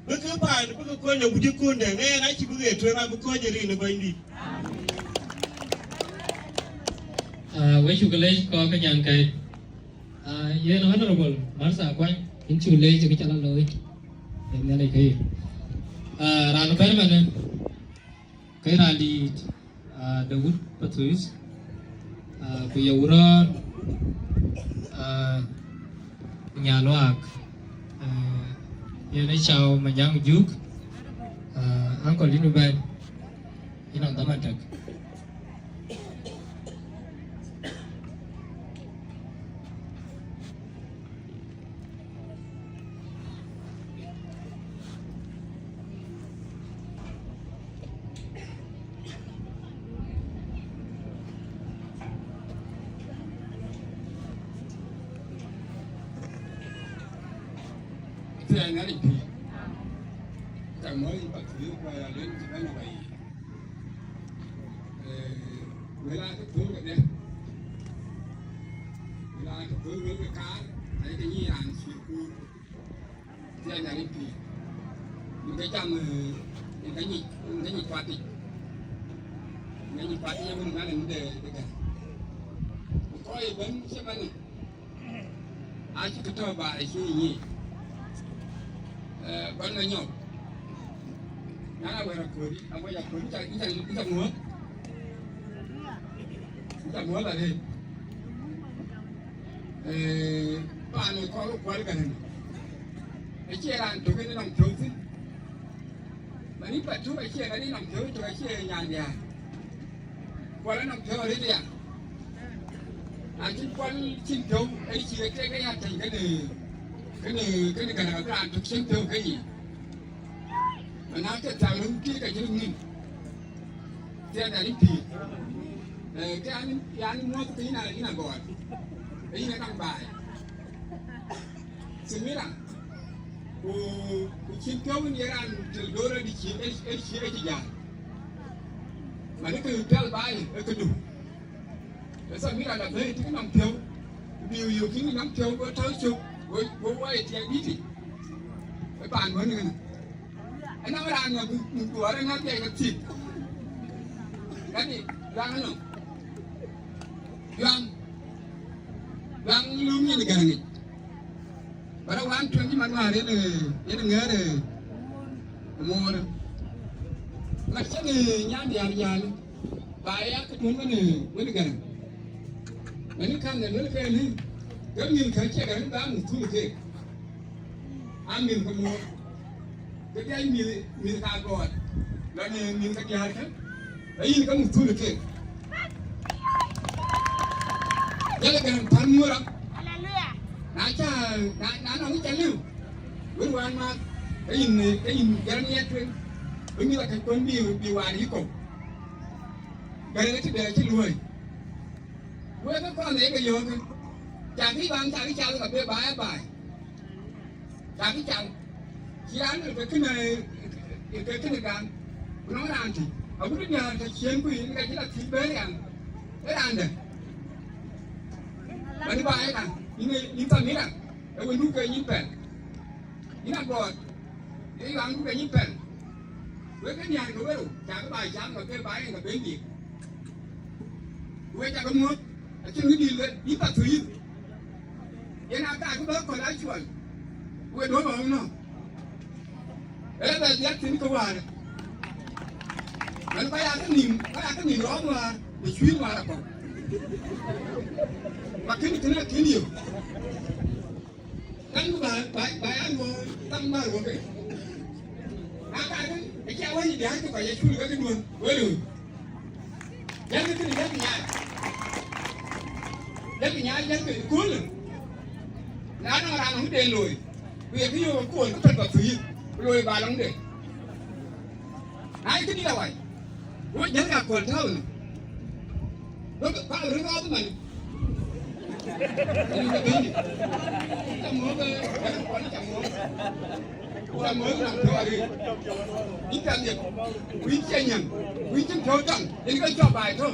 bï ke paan bï ke kony ë wudï kundë, ɣɛn acï bï ɣet tueŋ abï kɔc ë rin ë Bɛ̈nydït. Ah, we cuk leec kɔc ke nyan kɛ̈i. Ah, yen Honorable Martha Akuany, yïn cuk leec cï kë cä la looi. Yen Nhialic ke yï. Ah, raan ëbɛ̈n ëmënë, ke raan dïït, ah, Dawut Pathuyith, ah, ku ye wurɔ̈ɔ̈r, ah, Nyaluak, ah, yen ë Cau Manyaŋ Juk, ah, uncle yïn ëbɛ̈n, yïn a dhaman tök. Thiɛɛn Nhialic pïïr. Cä mɔ̈c Pathuyith ku aya luel cï bɛ̈n ë wai. Eh, wël aa ke thöl kedhie. Wël aa ke thöl wël ke kaar, ayek ke nyic raan cï kuur. Thiɛɛn Nhialic pïïr. Yïn ke cam, eh, yïn ke nyic, yïn ke nyic kuat yic. Yïn ke nyic kuat yic ëbën ëmɛn de, de gäi. Ku kɔc ëbën cï man nɔm. Acï kë tɔ̈ baai cï nyic. Eh, bän ŋa nyɔk. Nyan awɛ̈r akööl, aŋuɛc akööl, yïn ca, yïn ca, yïn ca muɔ̈ɔ̈th. Yïn ca muɔ̈ɔ̈th arëët. Eh, paan ë kɔɔr kuɔl Garaŋ. Acie raan tök ënë nɔm piɔ̈u thïn. Mani Pathuyith acie raan nɔm piɔ̈u tök, acie nyan diäär. Kuɔl anɔm piɔ̈u arëët ya. Acï kuɔl cïn piɔ̈u, ë cï ë tek ë ya tɛ̈ny kënë, kënë, kënë Garaŋ abï raan tök cïn piɔ̈u ke yic. Mana ke thak röm kï ka cï röm nïn. Thiɛɛn Nhialic pïïr. Eh, ke an, an muɔ̈th ke yïn a, yïn a gɔɔt. Ke yïn a kaŋ baai. Samira, ku, ku cïn piɔ̈u wën ye raan tel doorë dï cï, ë, ë cï, ë cï jäl. Mani kë pial baai ë këdu. Ë Samira la bɛ̈i tik nɔm piɔ̈u, ku bï yök kï nɔm piɔ̈u, go tɔ̈u cök, go, go wai tiɛɛk dïtï. Ë paan wën ŋën. Ënɔŋ raan ŋa bï, bï guɔɔr ënɔŋ piɛc ke thïk. Kadi, juaŋ ënɔ. Juaŋ. Juaŋ lum nyin Gäräŋ yic. Bara wan tueŋ cï man wäär yen, yen ŋɛ̈ɛ̈r, eh, moor. Mat cïn, eh, nyan diäär jäl. Ba ya kë tueŋ wën, eh, wën Gäräŋ. Mɛn kan de luel ke ni, ke mïth ka cï Gäräŋ ba muk thul keek. Aa mïth ke moor. Ke bï mïth, mïth ka gɔɔt. Lɔ ni mïth ka diäär kë. Ayïn ke muk thul keek. Jal Gäräŋ pan muɔ̈r. Haleluya. Na ca, na, na nɔŋ ca liu. Wën wään ma, ke yïn, ke yïn Gäräŋ yɛt tueŋ. Wën mïth ka kɔn bï, bï waar yï kɔ̈u. Gäräŋ ë tëde acï luɔ̈i. Wek ke kɔn ye ke yɔ̈ɔ̈k. Cakï baŋ, cakï cal ka be baai baai. Cakï cal. Cï raan ë ke kënë, ë ke kënë gam. Ku nɔŋ raan tï. Agut diäär ke ciën ku yïn ka cï la thïn bɛ̈ɛ̈r yan. Ë raan dɛ̈. Mani baai ë raan. Yïn ë, yïn pamira. Ë wëndu ke yïn pɛl. Yïn agɔɔt. Ë yɔŋdu ke yïn pɛl. Wek ke diäär ke wërou. Cakï baai cam ka be baai ka ben diëk. Ku we cakë muɔ̈th, acïn kë dït luel, yïn Pathuyith. Yen aa kaakë bä kɔ̈l aa cuɔl, ku we duɔ̈k ɣɔ̈k nɔ̈k. Ee bɛ dhiak thïn ke wäär. Man kɔc aa ke nïïm, kɔc aa ke nïïm rɔɔk wäär, në cuïï wäär akɔ̈u. Ba kënë kënë akën yök. Kan ku ba, ba, ba ya luɔi, kan ku ba luɔi ke. Aka ni, e kia wani dia ke ba ya shul ka ke duɔn. Welu. Ya ke ni ya ke ya. Ya ke ya, ya ke kul. Na na ra no de loi. Ku ya ke yo ko ko ba tu yi. Loi ba long de. Ai ke ni la wai. Wo jal ka kɔl tääu ni. Bä, bä röt rɔɔth man. Rin ke bɛ̈ny. Ca mɔ̈ɔ̈k, eh, bɛ̈ny kɔn ca mɔ̈ɔ̈k. Ca mɔ̈ɔ̈k nɔm tɔ̈ arëët. Yïn piɛth yeth. Ku yïn cie nyiɛm. Ku yïn cïn piɔ̈u tɔŋ. Rin ke cɔk baai tɔ̈.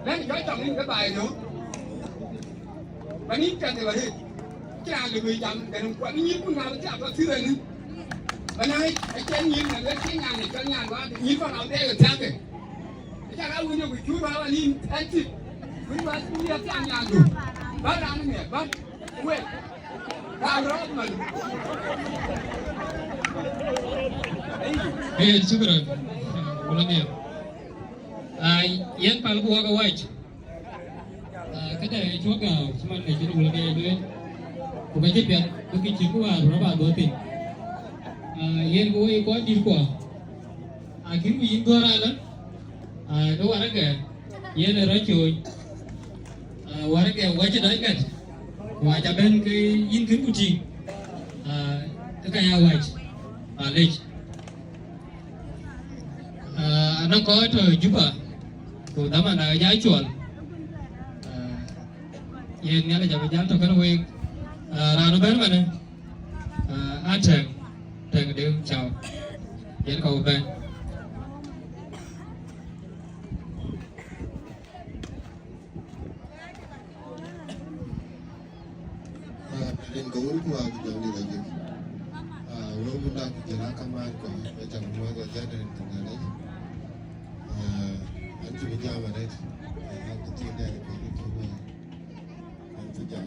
Bɛ̈ny cɔk tɔŋ rin ke baai tɔ̈. Bä nïn piɛth ë bä rëët, cï raan lë wëi jam, gɛ̈n kuat nyïïr kun ŋaal cä bä thïr ënë. Bä na ë cɛn nyïïr na wek cï nyan ë cɔl nyan wä, nyïïr kɔn abɛ ë thiäŋkë. Ë cä ka wun ë ku cuur wä wä nïn ɛn thïn. Wun wä thïn ë thiaŋ nyan du. Bä raan ë ŋɛk bä wek. Raan rɔɔth man. Ee, shukran. Wala ŋɛk. Ai, yen pal ku wak awäc. Ah, këdë ë cuɔk gääu, cï man de cïn wul ke lueel, ku ka cï piɛth, bï kë cïk wäär rɔt ba dhuɔ̈k thïn. Ah, yen ku woi kɔc dït kuɔ, akïn ku yïn gɔ̈ɔ̈r alä, ah, ke warɛgɛ, yen ë rɔt cooc. Ah, warɛgɛ wacï dɔc gät, ku wac abɛ̈n ke yïn kën ku tïŋ, ah, ke ka ya wac, alec. Ah, anɔŋ kɔc tɔ̈ Juba, ku dhaman aa ja cuɔl. Ah, yen Nhialic abï jäl tɔ̈ kën week. Ah, raan ëbɛ̈n manë, ah, Atɛ̈ŋ, Tɛ̈ŋ Deŋ Cau. Yen ka wä bɛ̈n. Ah, rin ke wun ku aku jɔŋ ni rajik. Ah, wek wun aku jɔŋ akaman ko, e jam mo ga jada rin ke ngane. Ah, an tu jam aret. Ah, ku tin da ko ni tu. An tu jam.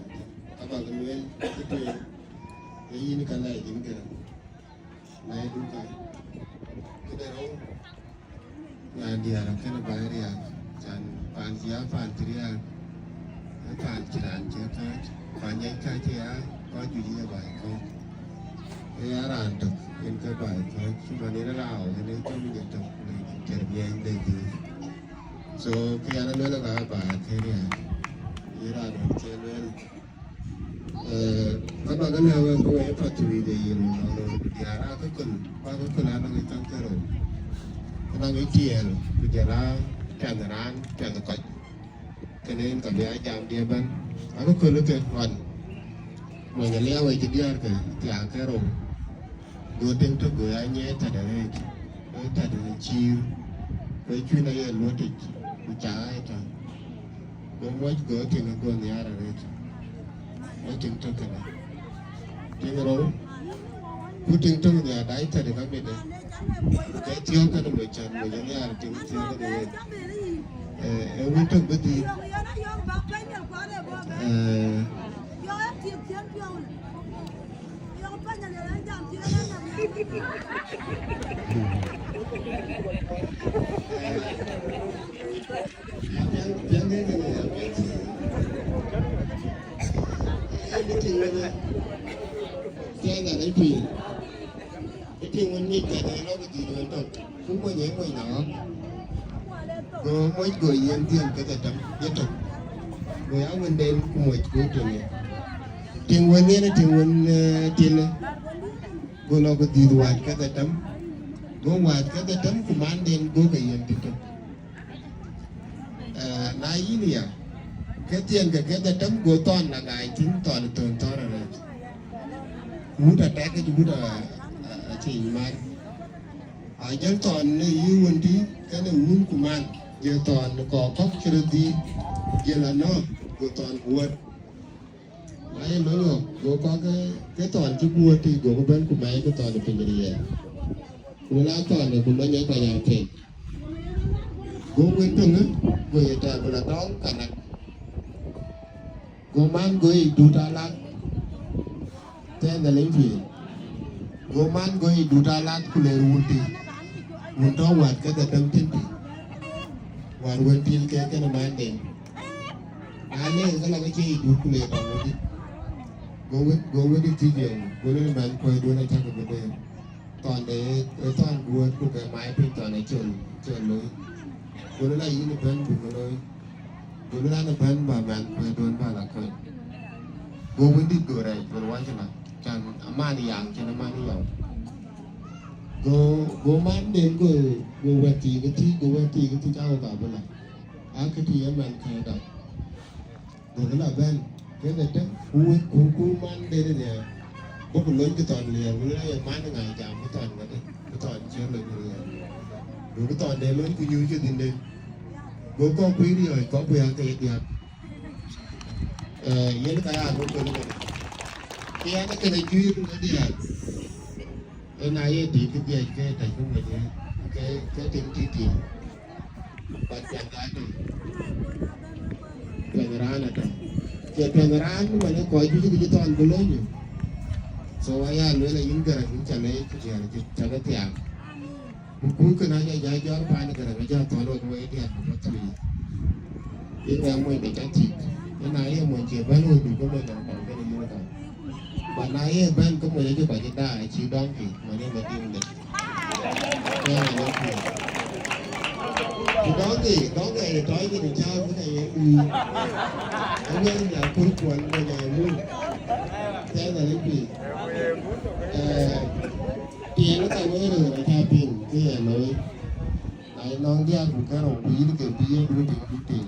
Aba ga luel, ku tu. E yin ka lai jin ke. Lai duka. Kede rou. Raan diäär akënë baai riääk, can paan cï ya paan cï riääk, ee paan cï raan cï kääc, paan nyiɛc kääc ë ya kɔc juëc ë baai kɔ̈k. Ee ya raan tök yen ke baai kɔ̈k, cï man yen rau yen ee cï wic ë tök në tɛ̈r biɛɛny de juëc. So, kë yan aluel ë ka baai akënë riääk, ye raan wën cï luel. Eh, ka ba ke lɛ̈k wek, ke wek Pathuyith ë yen nɔn röör ku diäär aa ke köl, ku aa ke köl anɔŋ ë thaŋ ke rou. Anɔŋ ë tiɛɛl, ku jɔl aa piɛth raan, piɛth kɔc. Kënë en ka bï aa jamdiɛ̈ ëbɛ̈n. Aa ke köl ke ɣɔn. Mony aliau ë cï diäär ke thiaak ke rou. Go tiŋ tök go ya nyiɛɛi tɛ̈t arëët, go tɛ̈t ë cïïr, go cuïn aye luɔ̈tic, ku cak aa ye tɔ̈. Go muɔc go tiŋ ë go nhiaar arëët, go tiŋ tök kënë. Tiŋ rou, ku tiŋ tök nhiaar dac tɛ̈t ë kamit ë. Ke thiɔ̈k kënë moc, can moc ë nhiaar tiŋ thiɔ̈k kënë yen. Eh, ee wun tök bï dhiëëth. Eh, Ë tïŋ wën ŋic ka dɛ̈ lɔ ke dhil wën tök, ku mony ë mony na ɣɔ̈k. Go moc go yen dhiël ke dhetem yetök. Go ya wënden ku moc go tënë. Tïŋ wën yen ë tïŋ wën, eh, tilë. Go lɔ ke dhil wät ke dhetem. Go wät ke dhetem ku manden go ke yen dhetem. Eh, na yïn ya, ke thiëŋkë ke dhetem go thɔn la gaany thïn, thɔn thön thɔn arëët. Wut atɛk yic, wut a, a, acï yic mar. Ajël thɔn në yï wëndï, kënë wun ku man, jël thɔn në kɔɔr kɔ̈k cï röt dhil, jël anɔ̈k, go thɔn ku wät. Na ye lony ɣɔ̈k, go kɔ̈k ke, ke thɔn cï guöör tïc, gokï bɛ̈n ku mɛɛc ke thɔn ë piny riɛɛr. Ku na thɔn ë ku lony ë kɔc aa piny. Go wën töŋë, go ye tɛ̈ɛ̈k ku la dɔŋ ka nak. Go man go yic dut alath, thɛɛr Nhialic pïïr. Go man go yic dut alath ku ler wun tïc, wun tɔ̈ wät ke dhetem thïn tïc. Wät wën pïïr ke kënë manden. Na leer ke lɔ ke cie yic dut ku le tɔŋ wëdït. Go wëdït, go wëdït thiëc yen, go lueel, mɛnh kuɛɛrduön acäkï bï deer. Thɔn de ë thɔn guöt ku ke mai piny thɔn ë col, col looi. Go lueel, ayïn ëbɛ̈n bï ŋö looi? Go lueel, an ëbɛ̈n bä mɛnh kuɛɛrduön bä la kony. Go wëdït go rɛɛc, go wac la, can aman yaŋ, cïn aman yɔu. Go, go man den go, go wɛ̈t thiik ë thic, go wɛ̈t thiik ë thic, aɣok abï la. Akëtï ë mɛnh kɛ̈ɛ̈t dap. Gokï la bɛ̈n, ke dhetem, ku wël, ku, ku man den ë riɛɛr. Bɔ̈ ku lony kë thɔn liɛɛr, ku lony aye man ŋa jam kë thɔn ŋädë, kë thɔn cï lony riɛɛr. Gokï thɔn de lony ku nyuc kë dhïnde. Go kɔ̈k kuc riɔ̈ɔ̈c, kɔ̈k kuc aa ke ye diäk. Eh, yen ka ya röt kën kënë. Ke yan ë kënë juiir në diäk. Ë na ye dït kë dhiëc ke tɛ̈c kë mec, ke, ke tim tïtï. But piɛth aa tɔ̈. Piɛth raan atɔ̈. Cie piɛth raan man ë kɔc juëc kë cï thɔn bï lony. So aya lueel ayïn Garaŋ, yïn ca leec ku diäär cï ca ke thiaak. Ku kuc kën aja ja jɔl paan Garaŋ aja thɔn wek wei diäär ku bä thöl yic. Yen wɛ̈ɛ̈r mony de ca tik. Yen na ye mony cie bɛ̈n wëdu ke mony nɔm kɔn kënë yïn käŋ. But na ye bɛ̈n ke mony acï kɔc ë daai, acï dɔŋ tik, man ye bɛ tim de. Yen a lɔ kuc. Ku dɔŋ tik, dɔŋ tik ye tɔc kën ë cääu kën aye luui. Ë wɛ̈ɛ̈r nya kur kuɔn mony aye mum. Thɛɛr Nhialic pïïr. Eh, Tiɛɛl ka wëër röör aca piŋ kë ye looi. Na ye nɔŋ diäär ku kärou ku yïn ke bï ye duööt yïn bï piŋ.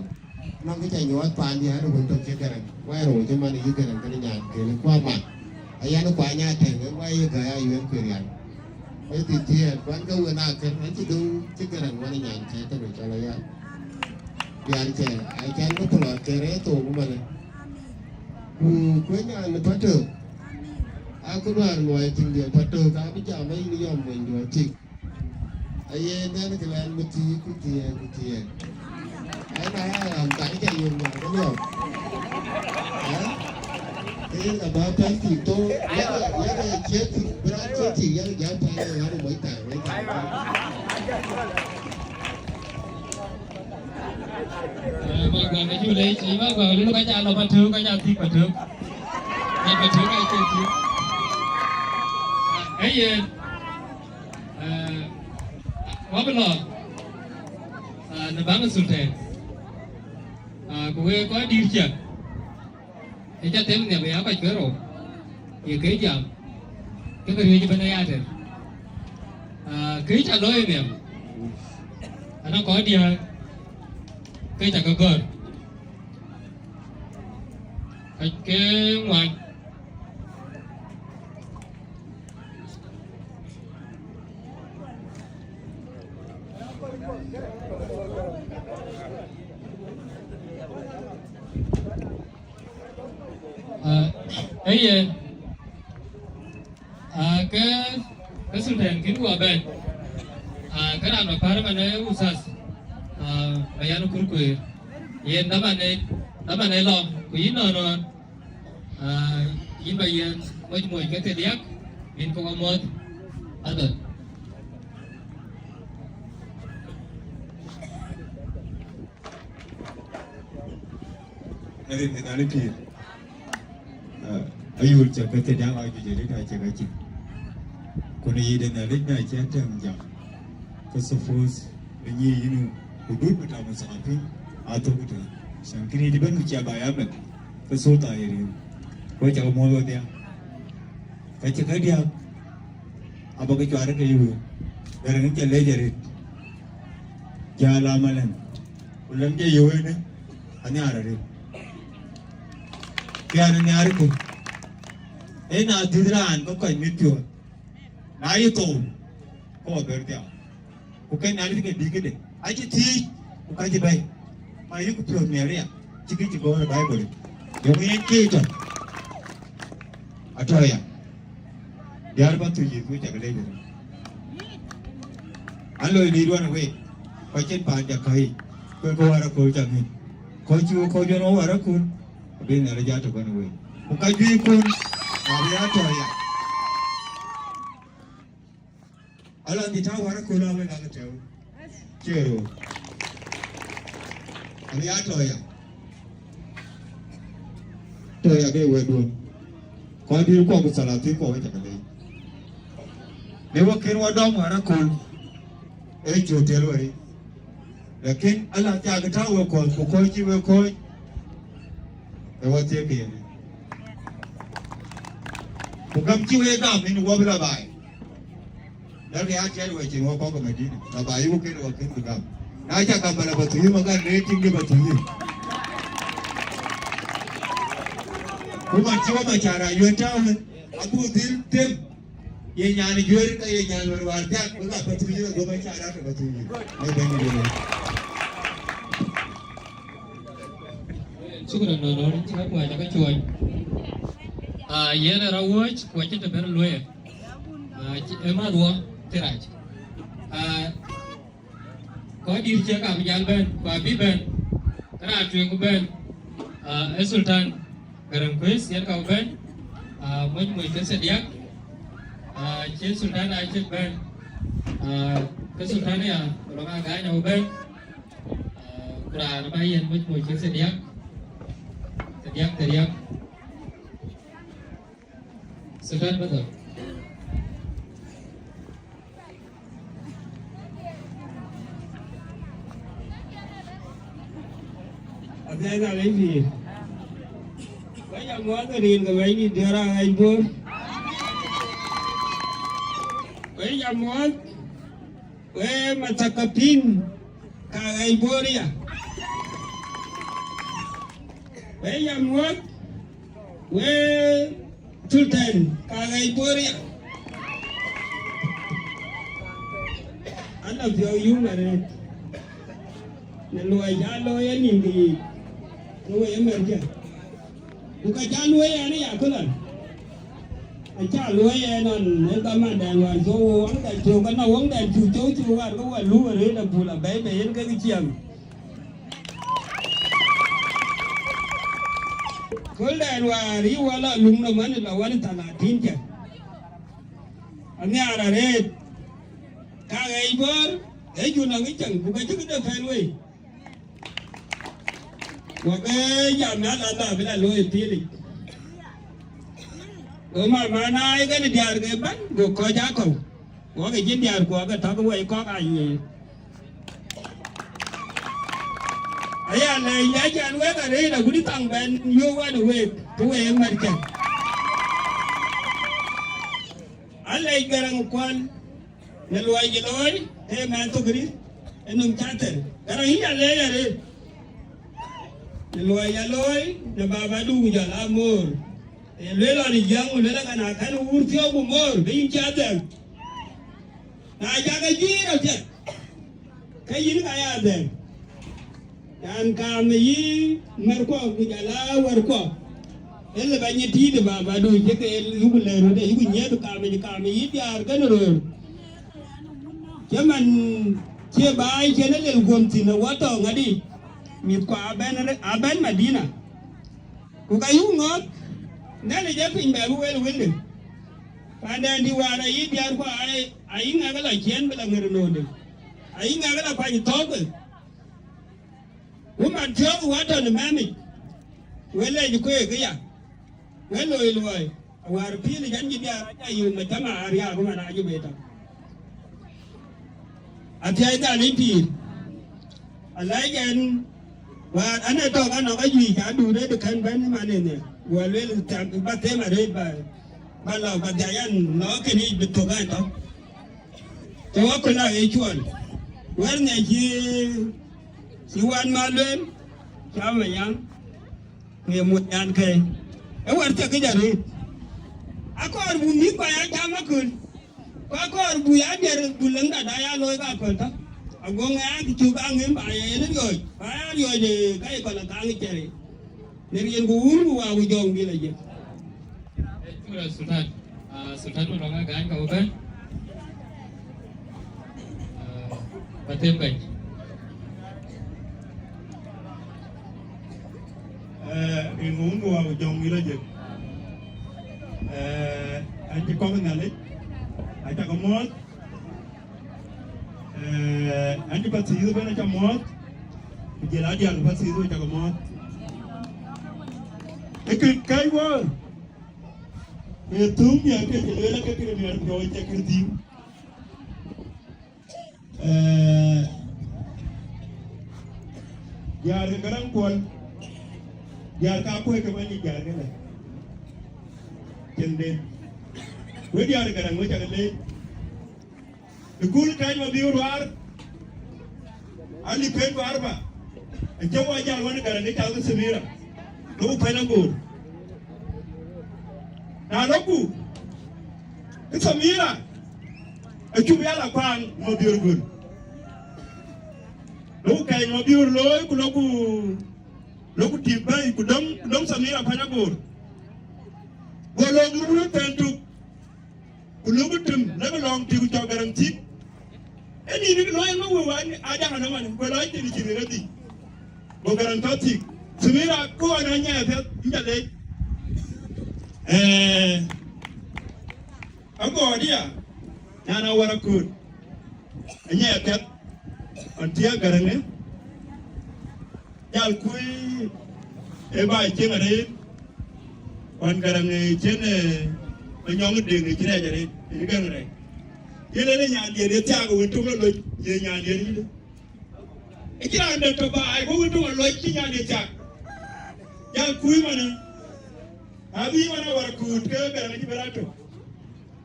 Nɔŋ kë ca nyuɔɔth paan diäär wën tök cï Garaŋ. Wɛɛr rou cï man yï Garaŋ kënë nyan kënë kuaman. Ayan kuany atɛ̈ŋ, ë wɛɛr ye gäi ayuɛn kuëër rial. Ë thithiɛɛr, kuan ke wën akër, acï döŋ cï Garaŋ wën nyan cɛ tënë cɔl ayan. Diäär cɛ, acan ke pulɔt kër ë thok ëmënë. Ku kuëny an ë patök. Akëduar luɔi tiŋdiɛ̈ patök, abï jam ayïn yɔm monyduɔ̈n tik. Aye nɛn kë lɛn bï thiëëk, ku thiëëk, ku thiëëk. Ë na ya ram kan ca yök nyan ke liɔp. Ë? Ke yen ka bä pɛ̈n tik thok, yakë, yakë ciëëk tik, bï raan ciëëk tik, yakë jam paan ë ɣän ë moc thaar, moc thaar. Eh, Magwak, aju lec, eh, Magwak, lulu ka ca lɔ patök, ka ca thik patök. Ka patök, ka ca thik. Eh, yen, eh, wabï lɔ, ah, në baŋ Sultan. Ah, ku wek kɔc dït ciɛk. Ë ca them nhiam ya kɔc ke rou, ye ke jam, ke ke riëëc ëbɛ̈n aya tɛ̈n. Ah, kë ca looi nhiam, anɔŋ kɔc diäär, ke ca ke gɔ̈ɔ̈r, ka ke ŋuan. Ah, ë yen, ah, ke, ke Sultan kën wɔ bɛ̈n. Këran ba pär man ë Usas, ah, ba yan kur kueer. Yen dhaman ë, dhaman ë lɔ, ku yïn nɔn nɔn, ah, yïn ba yen moc moc ke thiërdiäk, bïn ke wa muɔ̈th. Adhon. Rin ë Nhialic pïïr. Ah, ayol cä ke thiërdiäk aa juëc arëët aa cä ke cïn. Ku në yic de Nhialic na cï atɛm jam. Ke suppose ë nyi yïn ku dut bï tɔ̈ muthathaqifin aa thök tënë. Can kënë yic ëbɛ̈n ku cï aba ya meth. Ke sulta ye riëëu. Ku cä ke muɔ̈th wedhia. Ka cï kadiäk, abä ke cuar ke yï wëu, Gäräŋ cä lec arëët, jäl amalɛn, ku lɛm jɔ yöökënë anhiaar arëët. Ke an, anhiaar ku, ee na dhïth raan ke kɔc mit piɔ̈ɔ̈th, na yï thou, ke wa bɛ̈r dhiau. Ku ke Nhialic ke bï këde acï thiëëc, ku ka cï bɛ̈i. Ma yï ku piɔ̈ɔ̈th miɛt aya, cï kë cï gɔ̈ɔ̈r ë Baibul. Yöŋ yen ke tɔ̈, atɔ̈ aya. Diäär bä thuc yith ku cak lec. An loi dït wan week, ku acïn paan cä kɔc yic, ku ke wäär akööl cak ŋic. Kɔc cï we kɔc wen wä wäär akööl, abï Nhialic jat tök wan week. Ku ka juëc kun, abï atɔ̈ aya. Ala bï tääu wäär akööl awek ake tɛ̈ɛ̈u. Cie röör. Abï ya tɔ̈ ya. Tɔ̈ ya ke wɛ̈tduön. Kɔc dïïr kuɔ ku thalathin kuɔ wek cä ke leec. Në wek kën wa dɔm wäär akööl. Ee cööt tël weri. Lakin ala thiak tääu wek kɔ̈th ku kɔc cï wek kɔ̈ɔ̈c. Ee wa thiëëk yen. Ku gam cï wek gam yen wä bï la baai. Dak ya tiɛt wecin wä kɔk ë Madina, la ba yï wä kën wä kën bï gam. Na cä gam bala ba thuyi ma gan ne tiŋ de ba thuyi. Ku man cä wä ma cara yuen tääu, abu dhil tem. Ye nyan juëër ka ye nyan wär war thiak, bï ka ba thuyi, go ma cara ke ba thuyi. Ne bɛ̈ny de. Shukran, nɔnɔn, cï ka kuac aka cuɔny. Ah, yen ë rɔt wuɔ̈c, ku acïn të bɛ̈n luɔ̈ɔ̈i. Ah, cï, ë mäth wɔ, cï rac. Ah, kɔc dït cï ka bï jal bɛ̈n, ku abï bɛ̈n, raan tueŋ ku bɛ̈n, ah, ë Sultan Gäräŋ Kuëth, yen ka bï bɛ̈n, ah, moc moc ke thiërdiäk, ah, cï Sultan acï bɛ̈n, ah, ke Sultan ya, ku lɔ ka gäny abï bɛ̈n, ah, ku raan abä yen moc moc ke thiërdiäk, thiërdiäk, thiërdiäk. Sultan, bädhɔ. Abɛ̈n a lec pïïr. Wec amuɔ̈th rin ke wɛ̈cdït diɔ̈ɔ̈r a ɣɛc Bor. Wec amuɔ̈th. We mathakapin ka ɣɛc Bor ya. We ya muɔ̈th, we Sultan ka ɣɛc Bor ya. An la piɔ̈u yum arëët. Në luɔi ca looi ë nïn ke yiic, ke we ye mɛ̈r cä. Ku ka ca luɔi ɛn ë ya këlä. Aca luɔi ɛn ɣɔn ë dhamandɛn wäär cök wo wäŋdɛn cök, ke na wäŋdɛn cuk cök cuk wäär ke wä luk arëët abul abɛ̈i bei yen kek ciɛɛŋ. Köldɛn wäär yï wä lɔ luŋ nɔm ɣɔn ë lɔ wan ë thalatin cä. Anhiaar arëët. Ka ɣɛc Bor, ë jun aŋic cäŋ, ku ka cï këde pɛ̈n wei. Wä ke jam ya la dhap la looi ë piilic. Go mama na ë kën diäär ke bɛ̈n, go kɔc akɔ̈u. Wä ke cïn diäär kuɔ ke tɔ̈k wei kɔ̈k aa yiëë. Aya lɛc lɛc an wek arëët agut thaŋ bɛn yöök wan ë week, të wek ë mɛ̈t cäŋ. Alɛc Gäräŋ kuan. Në luɔi cï looi, ee mɛnh thok rït, ë nöm cathër. Gäräŋ yï alɛɛc arëët. Në luɔi ya looi, në babadu ku jɔl a moor. Ee lueel ɣɔn ë jiɛɛŋ ku lueel akan akɛ̈n wuur thiɔ̈k ku moor, ke yïn cï adhɛ̈ŋ. Na cak ë juiir apiɛth, ke yïn ka ya adhɛ̈ŋ. Yan kaam ë yï märkuɔ ku jɔl a wärkuɔ, ë lë bä nyin tïït ë babadu cï ke yuk lɛ̈ɛ̈r röt, yuk nyiëëth kaam ë kaam ë yï diäär kën röör. Cïmën cie baai cïn ë lel guöm thïn ë wä tɔ̈ ŋadï, mïthkua abɛ̈n, abɛ̈n Madina. Ku ka yuk ŋɔ̈ɔ̈th, Nhialic ë piny bɛ bï wel wëlde. Pandɛn dï wäär ayï diäärkua, ayï ŋɛk ë la ciɛ̈n bï la ŋer ë nöödë, ayï ŋɛk ë la kuany thɔ̈ɔ̈kë. Ku mat thiɔ̈k ë wä tɔ̈ në mɛ̈mic, we lec kueek ëya, we loi luɔi, awär pïïr ë jɛn cï diäär aca yök macäma ariaak ku man acï beta. Athiɛɛi dhal ë pïïr, alɛc ɛn, wäär an, ë tɔ̈k anɔk ajuëc, aduut ë kën bɛ̈n man ënë, guɔ lueel, ba them arëët, ba, ba lɔ, ba dhiac ɛn lɔ kënë yic bï thök ɛn tɔ̈. Ke wä ku la ë cuɔl, wɛ̈t ŋiɛc cï, cï wan ma lueel, cä Manyaŋ, ku ye mony nyan kɛ̈i. Ë wɛ̈t thiek këc arëët. Akɔɔr buk mïth kua ya cam aköl, ku akɔɔr buk ya diɛɛr buk lëŋda da ya looi ka aköl tɔ. Ago ŋɛk cök aŋëm ba ya yen riɔ̈ɔ̈c, ba ya riɔ̈ɔ̈c, ee, ka ye kɔn la thaŋ cɛɛr. Në riɛnku wun ku waku jɔŋdït la jek. Ee, cuk rɛ̈ɛ̈r Sultan. Ah, Sultan Malɔŋ Agany ka wä bɛ̈n. Ah, ba them bɛ̈ny. Ee, riɛnku wun ku waku jɔŋdït la jek. Ee, an cï kɔ̈k Nhialic, acä ke muɔ̈ɔ̈th. Ee, an cï Pathuyith ëbɛ̈n acä muɔ̈ɔ̈th, ku jël adiäk Pathuyith ëbɛ̈n acä ke muɔ̈ɔ̈th. Ë kë kɛ̈c wɔ, ku ye thöŋ miɛt ke cï lueel ke kë miɛt piɔ̈u cï kë dhïïm. Ee, diäär ke Gäräŋ Kuɔl, diäär ka kuëë ke bɛ̈ny diäär ke lɛ. Cïn den. We diäär Gäräŋ we cä ke leec. Ë kööl kɛ̈c Mabiöör Ruaar, alip kɛ̈c Ruaar ba, acï wɔ jäl wën Gäräŋ ë cath Samira, lok pɛ̈n agoor. Na lɔku, ë Samira, acuk ya la kuaŋ Mabiöör göl. Lok kɛ̈c Mabiöör looi, ku lɔku, lɔku tik bɛ̈i, ku döŋ, ku döŋ Samira pɛ̈n agoor. Go lok rurur pɛ̈n tuk. Ku luk tim, lek lɔŋ tik ku cɔk Gäräŋ tik. Ë nïn ë looi ŋö we wään aa jaŋ anɔŋ wan, ku lɔc tim cïn rëdhi. Go Gäräŋ tɔ tik. Samira, ku ɣɔn aa nyɛɛth piɛth, yïn ca leec. Ee, agɔɔr ya, nyan Awar Akööt. Anyɛɛth piɛth, ɣɔn tiɛɛk Gäräŋ ë. Jal kuc ë ba cieŋ arëët, ɣɔn Gäräŋ ë cien, ë, Manyɔŋ Deŋ ë cï rɛɛc arëët, ë Gäräŋ rɛɛc. Yen ënë nyandiɛ̈n ye thiaak wën tök lɔ loc, ye nyandiɛ̈n yïn. Ë cï raan dɛ̈t tɔ baai, ku wën tök lɔ loc cï nyandiɛ̈n thiaak. Jal kuc manë, abï man Awar Akööt ke Gäräŋ acï bɛ raan tök.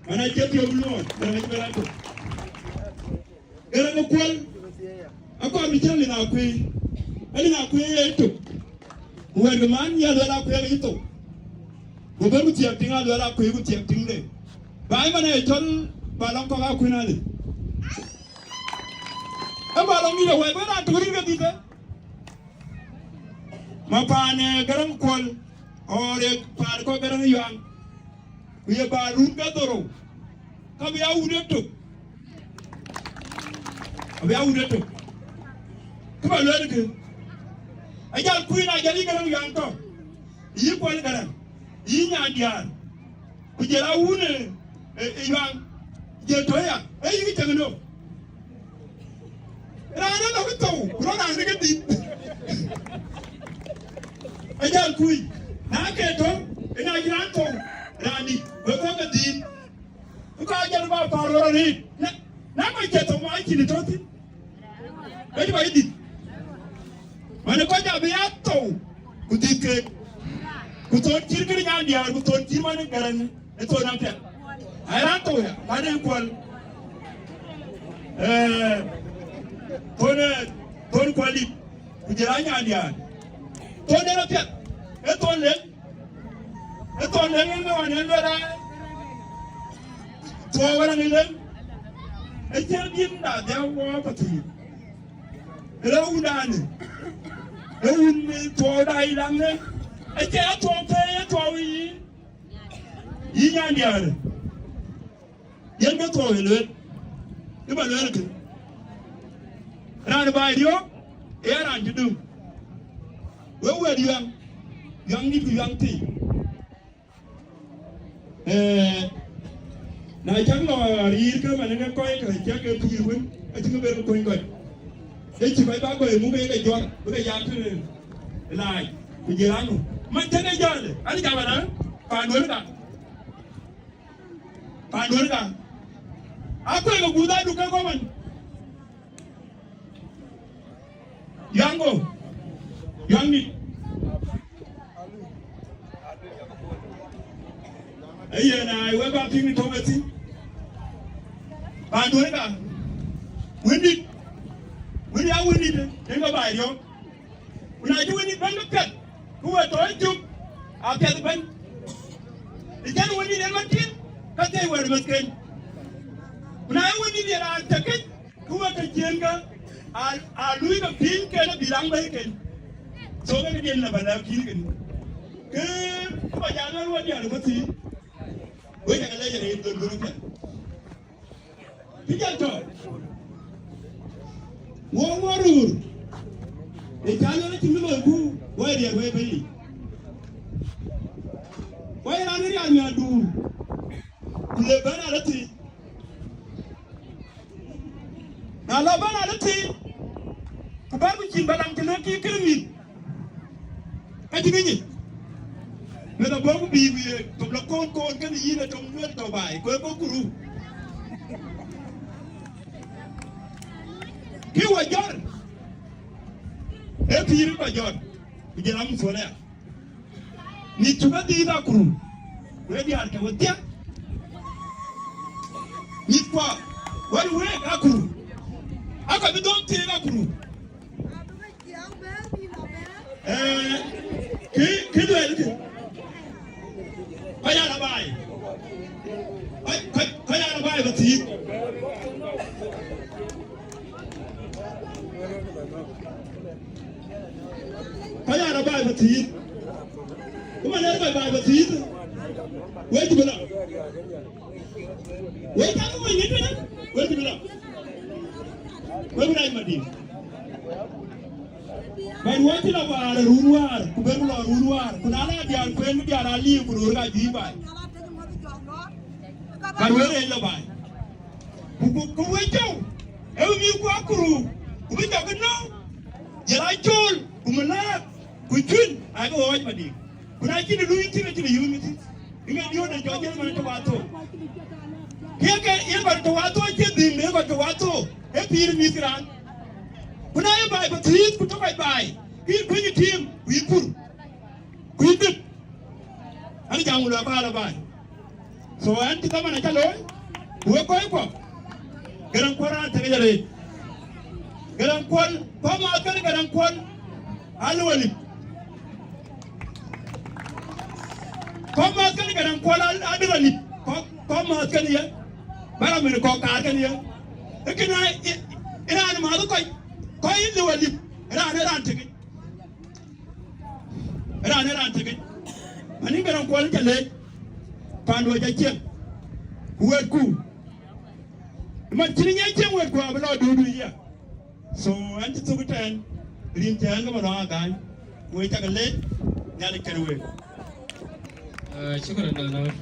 Man acï piɔ̈u luɔɔn, Gäräŋ acï bɛ raan tök. Gäräŋ ë Kuɔl, akɔɔr bï cïn Aliŋ Akuëi. Aliŋ Akuëi ee tök. Ku wɛ̈ɛ̈tkë man ya luɛɛl Akuëi ke yï thou. Ku bɛ̈n ku thiɛɛk tiŋ, a luɛɛl Akuëi ku thiɛɛk tiŋde. Ba ë man ee cɔl ba lɔŋ kɔ̈k Akuëi Aliŋ. Ë ba lɔŋ mïth awɛ̈ɛ̈t, wën raan tök rït ke dhïth ë. Ma paan, ee, Gäräŋ Kuɔl, ɣɔɔr ee paan kɔ̈k Gäräŋ Yuaŋ. Ku ye ba run ke dhorou, ka bï ya wut etök, abï ya wut etök. Kë ba lueel kë, ajal kuc na jal yï Gäräŋ Yuaŋ tɔ, yï Kuɔl Gäräŋ, yï nyan diäär, ku jël a wun ë, ë, ë Yuaŋ, jël tɔ ya, ee yï cäŋ nök. Raan ë lɔ ke thou, ku rɔt raan ë ke dhïth. Ajal kuc, na ke tɔ, ë na cï raan thou, raan dït, we kɔ̈k ke dhïth. Ku ka jal ba päl rɔt arëët. Na, na kɔc cï thou ma cïn tɔ thïn. Ka cï ba yï dhïth. Man kɔc abï ya thou, ku dhïth keek. Ku thon cït kënë nyan diäär, ku thon cït man ë Gäräŋ. Ë thon apiɛth. Ai raan thou ya, man ë Kuɔl. Ee, thon, ee, thon Kuɔl dït, ku jël a nyan diäär. Thon en apiɛth. Ë thon leŋ. Ë thon leŋ en ŋɔn en luel a. Thuɔɔu wala ŋic leŋ. Ë cïn dïn da dhiau wɔ Pathuyith. Ë la wun daanë. Ë wun thuɔɔu da yï laŋ leŋ. Ë cï a thuɔɔu pɛ̈i, ë thuɔɔu yï. Yï nyan diäär, yen ke thuɔɔu ë lueel. Ë ba lueel kë. Raan baai riɔ̈ɔ̈k, ee raan cï döŋ. Wek wɛ̈ɛ̈t yuaŋ, yuaŋ dït ku yuaŋ thii. Ee, na cäk lɔ riir ke man ke kɔc ke cäk ke pïïr wën, acï ke ber ke kony kɔc. Ë cï kɔc ba gɔ̈i muk ke ke jɔr, bï ke jam tënë laac, ku jël anu. Man cäk ke jɔr de, an jam ana, paan duɔ̈n ka. Paan duɔ̈n ka. Akuël ke guth adu ke kɔman. Yuaŋ go. Yuaŋ nït. Ee yen aa wek ba piŋ tɔ̈u ëthïn. Paan duɔ̈n ka. Wëndït. Wëndït aa wëndït, yen ke baai riɔ̈ɔ̈k. Ku na cï wëndït bɛ̈n ke piɛth, ku we tɔ̈ ë cök, apiɛth ëbɛ̈n. Ë cän wëndït yen man tiɛt, ka thiëc wɛ̈ɛ̈r meth ken. Ku na ye wëndït yen raan tëkic, ku we ke ciëën ke, aa, aa luui ke piny ken abï raŋ bɛ̈i ken. So, ke këdiën la bä lɛ̈k kïn kënë. Ke, ke ba jal lueel wek diäär ë bä thiin. Wek cä ke lɛc arëët dhöl dhöl piɛth. Kë jɔl tɔ̈. Wo wo rur. Ë cä lueel acïn kë loiku, wo ye riɛl wei bɛ̈i. Wo ye raan ë rial miäkduur. Ku le bɛ̈n arëët thïn. Na lɔ bɛ̈n arëët thïn, ku bɛ̈n ku cïn balaŋ cï lëk kï kënë mïth, ka cï ke nyic. Meth abɔ̈ ku bï wiëëk, tök lɔ koon koon kënë yïn ë tök luel tɔ̈ baai, ku ë bɔ̈ ku ru. Kï wɔ jɔr, ee pïïr kɔc jɔr, ku jël amuthol aya. Mïth cuk adhiith akuru, wek diäär ke wedhie. Mïthkua, wɛ̈t week akuru, aka bï dhɔ̈k thiëëk akuru. Ee, kë, kë lueel kë. Kɔc aa la baai. Kɔc, kɔc, kɔc aa la baai bä thiëëk. Kɔc aa la baai bä thiëëk. Ku man ee kɔc baai bä thiëëk. Wek cï bï la. Wek cä ke wec ŋic tënë, wek cï bï la. Wek bï rac madït. Bɛ̈n wek cï la waar ë run wäär, ku ben lɔ run wäär, ku na la diäär kueen, bï diäär aa liu, ku röör ka juëc baai. Bɛ̈n wek rëëc la baai. Ku, ku, ku wek cɔu, ee bï mïthku akuru, ku bï jɔk ënɔɔk, jël acol, ku mëlääk, ku cuïn, aake ɣɔɔc madït. Ku na cïn ë luui thïn, acïn ë yööŋ thïn. Ë ŋa diööt ë jɔ jël man tɔ̈ watho? Kë ke yen man tɔ̈ watho acie dhïŋ de man tɔ̈ watho, ee pïïr mïth raan. Ku na ye baai bä thiëëth, ku tɔ̈ kɔc baai, kï kuëny ë tiim, ku yï pur, ku yï dhip. An jam wul aba la baai. So, an cï dhaman aca looi, ku wek kɔc kuɔ, Garaŋ Kuɔl raan tëk arëët. Garaŋ Kuɔl, kɔ̈k maath kën Garaŋ Kuɔl, aa lëu alip. Kɔ̈k maath kën Garaŋ Kuɔl aa, aa dëk alip. Kɔ̈k, kɔ̈k maath kën ye, bä rɔm ënë kɔ̈k kaar kën ye. Ee kënë ë, ë raan maath kɔc, kɔc yï lëu alip, raan ë raan tëkic. Raan ë raan tëkic. Mani Garaŋ Kuɔl ca leec, pandu aca cieŋ, ku wɛ̈ɛ̈tku. Man cïn nya cieŋ wɛ̈ɛ̈tku abï lɔ duudu ya. So, an cï thuk ëtɛ̈ɛ̈n, rin cɛɛn ke ma lɔ agany, ku wek cak leec, Nhialic kën week. Ah, shukran, Dr.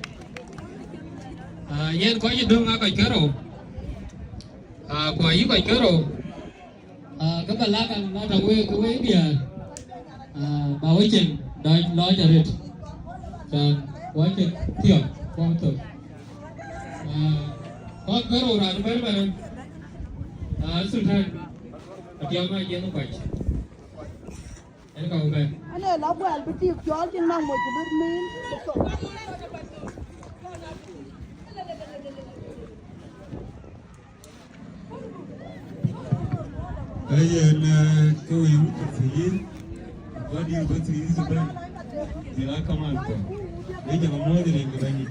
Ah, yen kɔc ë döŋ aa kɔc kerou. Ah, ku ayï kɔc kerou. Ah, ke ba lak an, na tɔŋ wek, ke wek diäär. Ah, ba wek cin dɔc lɔc arëët. Can wek cin thiɔ̈k, kuɔm thok. Ah, kɔc ke rou raan bɛ̈n bɛ̈n. Ah, Sultan, atiɔm ma jiɛn kuac. En ka wek bɛ̈n. Ane la guɛl bï tik cɔl cïn maŋ moc ku bï min. Ee yen, eh, ke wëi wut ke thiëëc, bä diu bä thiëëc bä, jël a kamaan kɔ̈k. Wek jam muɔ̈ɔ̈th rin ke bɛ̈nydït.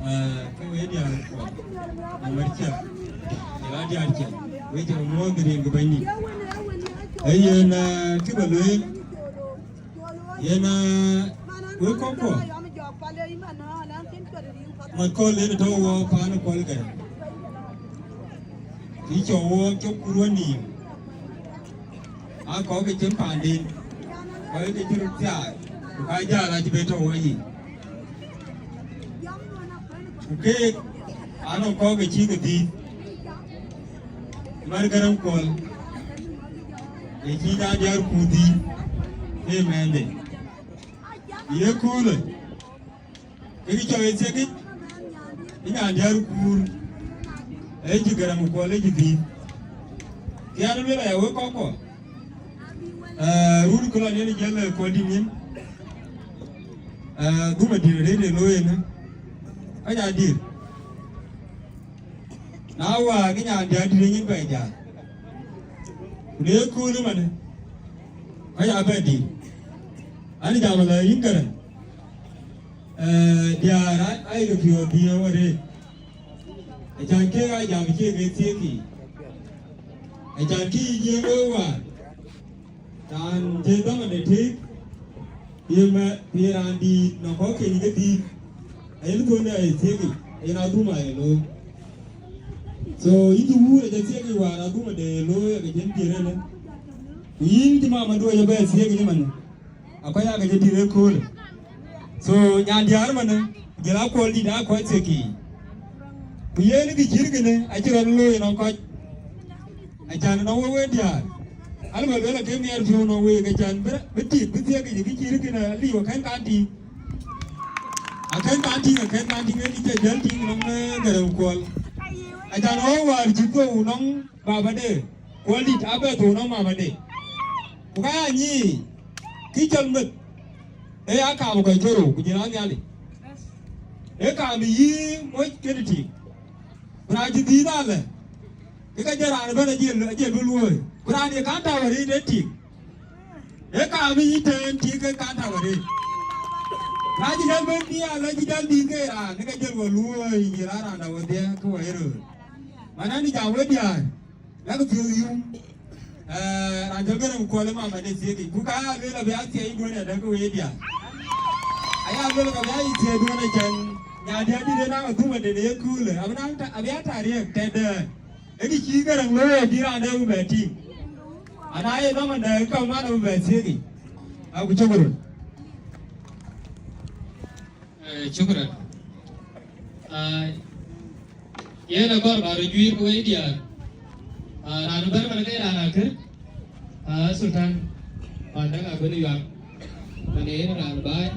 Ah, ke wëi diäär kɔ̈k, na mär cä, jël a diäär cä. Wek jam muɔ̈ɔ̈th rin ke bɛ̈nydït. Ee yen, eh, kë bä lueel, yen, eh, wek kɔ̈k kuɔ. Mat kɔ̈l yen tɔ̈u wɔ paan ë Kuɔl Gɛ̈i. Kë cɔk wɔ cɔk kur wɔ nïïm, aa kɔ̈k ke cïn paanden, kɔc ke cï röt thiaak, ku ka jäl acï bɛ tɔ̈u wɔ yic. Ku keek anɔŋ kɔ̈k ke cï ke dhiëëth, man Gäräŋ Kuɔl, ke cï nyandiäär kuur dhiëëth, ke mɛnhde. Ye köölë, ke kë cɔk ë thiëkic, ë nyandiäär kuur, ë cï Gäräŋ Kuɔl ë cï dhiëëth. Kë an lueel aya wek kɔckuɔ, ee, run kë lɔ yen jiël, ee, Kuɔldït nyin, ee, dhum adït arëët ë looi ënë, ka ja dït. Na wäär ke nyandiäär dït ë nyin bɛ jäl. Ku le köölë manë, ka ya bɛ dït. An jam la yïn Gäräŋ. Ee, diäär aa, aa yeke piɔ̈ɔ̈th dhiëëu arëët. Acan kek aa jam cie ke thiëëk yiic. Acan kë yï jiëëŋ wek wäär. Raan cï dhamande tëëk, ye mɛ, ye raan dïït nɔŋ kɔ̈k keny ke dïït, ayen thonde aye thiëëkic, ayen adhum aye looi. So, yïn cï wuur aca thiëëkic wäär adhum ade ye looi, ake cïn piɛ̈r ënë. Ku yïn cï mamaduɔ aca bɛ thiëëkic ëmënë, akɔc ake cï dït ëköölë. So, nyandiäär ëmënë, jël Akuɔldït aa kɔc thiëëkic. Ku yen kë cït kënë, acï rɔt looi nɔŋ kɔc. Acan nɔŋ wek wek diäär, alëu bä lueel atem nhiaar piɔ̈u nɔŋ week, acan bï, bï tik, bï thiëëk yic kë cït kënë aliu akën kan tïŋ. Akën kan tïŋ, akën kan tïŋ, ë kë cä jäl tïŋ nɔŋ, ee, Gäräŋ Kuɔl. Acan ɣɔ̈k wäär cï thou nɔŋ babade, Kuɔldït abɛ thou nɔŋ mamade. Ku ka ya nyiic, kë cɔl meth, ee ya kaam kɔc kerou, ku jël a Nhialic. Ee kaam yï moc kënë tïŋ. Ku na cï dhiëëth alë, ke ka jël raan ëbɛ̈n ajiël, ajiël bï luööi. Ku raan ye kaŋ tääu arëët ë tik, ee kaam yï tɛ̈ɛ̈n tik ke kaŋ tääu arëët. Na cï jäl bɛ̈n bï alë cï jäl dhiëëth ke raan, ke ka jël wɔ luööi, jël a raan dä wodhie ke wɔ ye röör. Manän jam wek diäär, yak piɔ̈u yum. Ee, raan cɔl Gäräŋ Kuɔl ë mama de thiëëkic, ku ka ya lueel abï a thiëëc duɔ̈n adäk ke wek diäär. Aya lueel ka bï a yï thiëëc duɔ̈n acän, nyandiäär dït ë naŋ adhum adɛn ë köölë, abï naŋ ta-, abï a tarik tɛ̈dɛ̈. Ë kë cï Gäräŋ looi abï raan dɛ̈ bï bɛ tïŋ. Ana ye dhamandɛ ka man abï bɛ thiëëkic. Aku cök röt. Eh, shukran. Ah, yen akɔɔr ba röt juiir ku wek diäär. Ah, raan bɛ̈n man ke raan akër. Ah, Sultan, pan däŋ abï yuak. Man yen raan baai.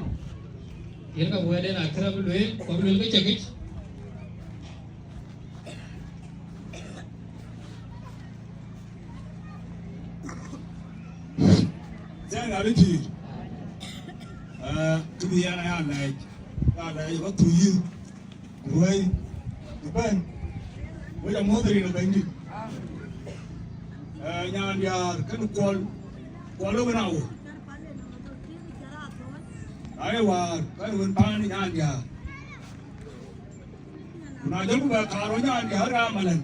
Yen ka wɛ̈t en akër abï lueel, ku abï lueel ke cäkic. Thank you, Richie. Eh, kë bï yɛn aya lɛc, ya lɛc ba thuu yï, ruëi, ku bɛ̈n, wek amuɔ̈th rin ë Bɛ̈nydït. Eh, nyandiäär kënë Kuɔl, Kuɔl ë wën awö. Aye wäär, ka wën paan nyandiäär. Ku na jɔlku bɛ kaar wä nyandiäär ë amalɛn.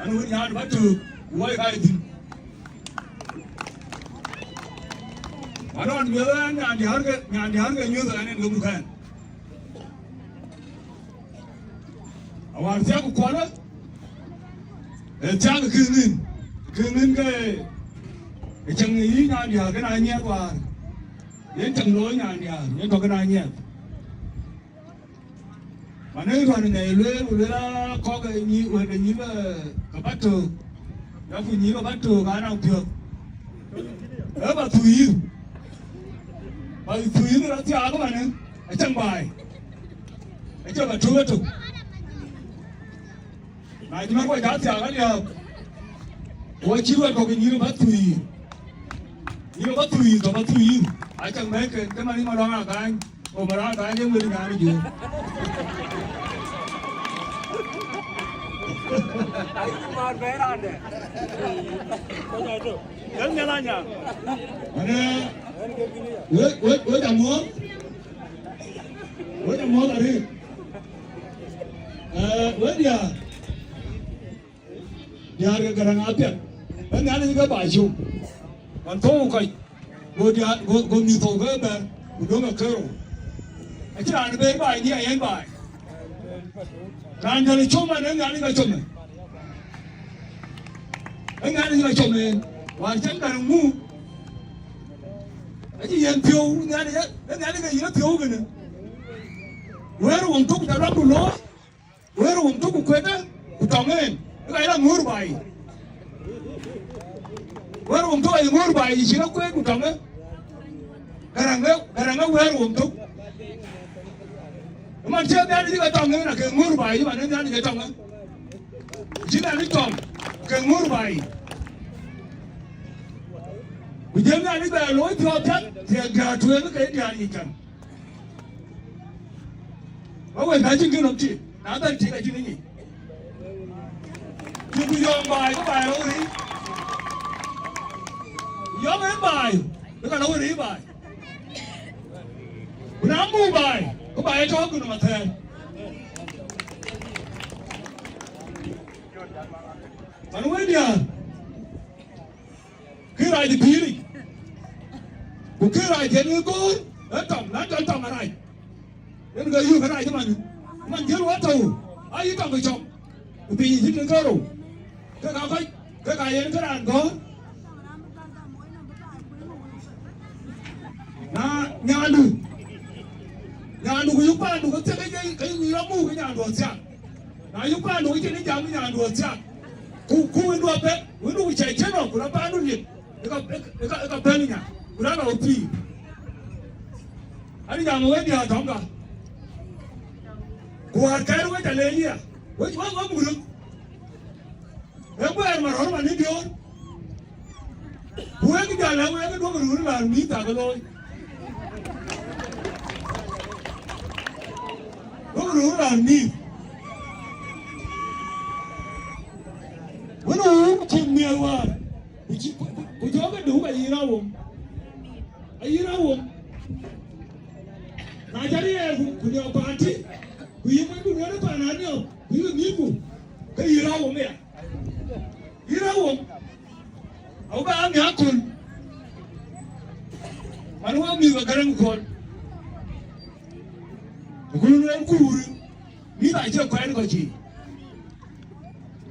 An wën nyan ba tök, ku wai ka ye thïn. Anɔn miëth ë nyandiäär ke, nyandiäär ke nyuöth an en wek mukɛn. Awär thiak ku Kuɔl, ee thiak kïn nïn, kïn nïn ke, ee cäŋ yï nyandiäär kën a nyiɛth wäär. Yen cäŋ looi nyandiäär, yen tɔ̈ kën a nyiɛth. Manë ruɔ̈n ënë lueel, ku lueel aa kɔ̈k ë nyï, wël de nyï bä, ke bä tök. Ya ku nyï bä bä tök, anɔŋ piɔ̈th. Ee bä thuu yïth. Bä thuu yïth rɔt thiaak ëmanë, acäŋ baai. Acä bä tök ëtök. Na cï man kɔc jɔ thiaak aliääp, ku acït wɛ̈t kɔ̈k nyïïr bä thuu yïth. Nyïïr bä thuu yïth, tɔ̈ bä thuu yïth. Acäŋ bɛ̈ɛ̈iken, ke man yï Maluaŋ Agany, ku Maluaŋ Agany ee wël nyan ë Juöör. Ayï man bɛ̈ɛ̈i raan dɛ. Yen nhial anyaŋ. Ane, we, we, we jam muɔ̈th. We jam muɔ̈th arëët. Eh, we diäär. Diäär ke Gäräŋ apiɛth. Bä Nhialic ke ba cök. Ɣɔn thou kɔc. Go diäär, go, go mïth thou ke bɛ̈n. Ku döŋ akërou. Acïn raan ber baai, diɛɛr yen baai. Raan jɔl ë com an, ee Nhialic ka com ë. Ee Nhialic ka com ë. Wäär cïn Gäräŋ muk, acï yen piɔ̈u, Nhialic, ee Nhialic ke yen piɔ̈u kënë. Wëër wëŋ tök ca luak ku looi. Wëër wëŋ tök ku kuetkë, ku tɔŋ en, ë ka ye la ŋuur baai. Wëër wëŋ tök aye ŋuur baai, cï rɔt kueet ku tɔŋ ë. Gäräŋ ë, Gäräŋ ë wëër wëŋ tök. Ëmën cï Nhialic ka tɔŋ en, ake ŋuur baai, ëmën Nhialic ë tɔŋ ë. Cï Nhialic tɔŋ, ke ŋuur baai. Ku jël Nhialic bɛ looi piɔ̈ɔ̈th piɛth, thiëëk diäär tueŋ ke diäär yic käŋ. Ba wek ka cïn kë nɔm tik, na bɛ̈n tik acïn ë nyic. Cï ku yɔ̈ɔ̈m baai, ke baai rɔt riic. Yɔ̈ɔ̈m en baai, ke ka lɔ wek riic baai. Ku na muk baai, ke baai tɔ̈ ku nɔm athɛɛr. Man wek diäär. Kë rac ë pïïric, ku kë rac yen ë göör, ë tɔŋ, na jɔl tɔŋ arac. Yen ke yök rac ëmën, man jël wä tɔ̈u, ayï tɔŋ ke cɔk, ku piny cït ke rou, ke ka kɔc, ke ka yen ke raan gɔ̈ɔ̈r. Na nyandu, nyandu ku yök paandu ke thiek ke, ke yï rɔt muk ke nyandu athiak. Na yök paandu ke cïn ë jam nyandu athiak. Ku, ku wëndu abɛ̈n, wëndu ku cä cïn nɔm, ku rɔt paandu liep. Ë ka, ë ka, ë ka bɛ̈n nya, ku raan aa pïïr. Ani jam wek diäär tɔŋ ka. Ku wäär kɛ̈ɛ̈r wek ca leec ya. Wek, wek, wek muk röt. Ë kuɛɛr ma rɔ̈ɔ̈r ma ni diöör. Ku wek jal ë wek duɔ̈k röör raan mïth tak looi. Duɔ̈k röör raan mïth. Wën ë wur cïn miɛl wäär. Ku cï, ku, ku, ku jɔkï duk ayï rɔt wom. Ayï rɔt wom. Na cä riɛɛr ku, ku niɔp paan tï, ku yï mony ku duɔ̈ɔ̈r ë paan aniɔp, ku yï mïthku, ke yï rɔt wom aya. Yï rɔt wom. Awu bä amiäk köl. Man wä mïth ke Gäräŋ köl. Ku kun wën kuur, mïth acï kuɛɛn kɔc cï.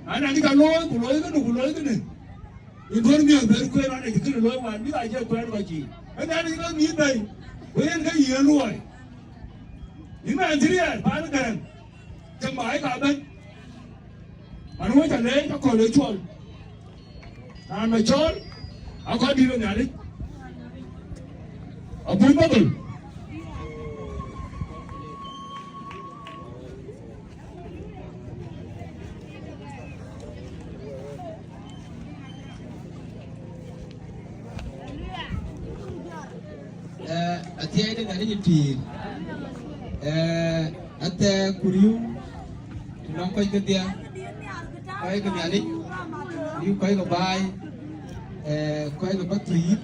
An, an, cï ka looi, ku looi kënë, ku looi kënë. Ë duɔ̈r miɔ̈ɔ̈th bɛ̈n kueer ɣɔn ë cï kënë looi wään, mïth acï kuɛɛn kɔc cï. Ënɛn ë cï ke mïth bɛ̈i, ku yen ke yiëë luɔi. Yïn mɛɛn cï riɛɛr, paan Gäräŋ, cäŋ baai ka bɛ̈n. Man wec aleec, akɔ̈l ë cuɔl. Raan ma cɔɔl, akɔ̈l dït ë Nhialic. Abun Babel. Eh, athiɛɛi de Nhialic ë pïïr. Eh, athɛɛk ku riëëu, të nɔŋ kɔc kedhie, kɔc ke Nhialic, riëëu kɔc ke baai, eh, kɔc ke Pathuyith,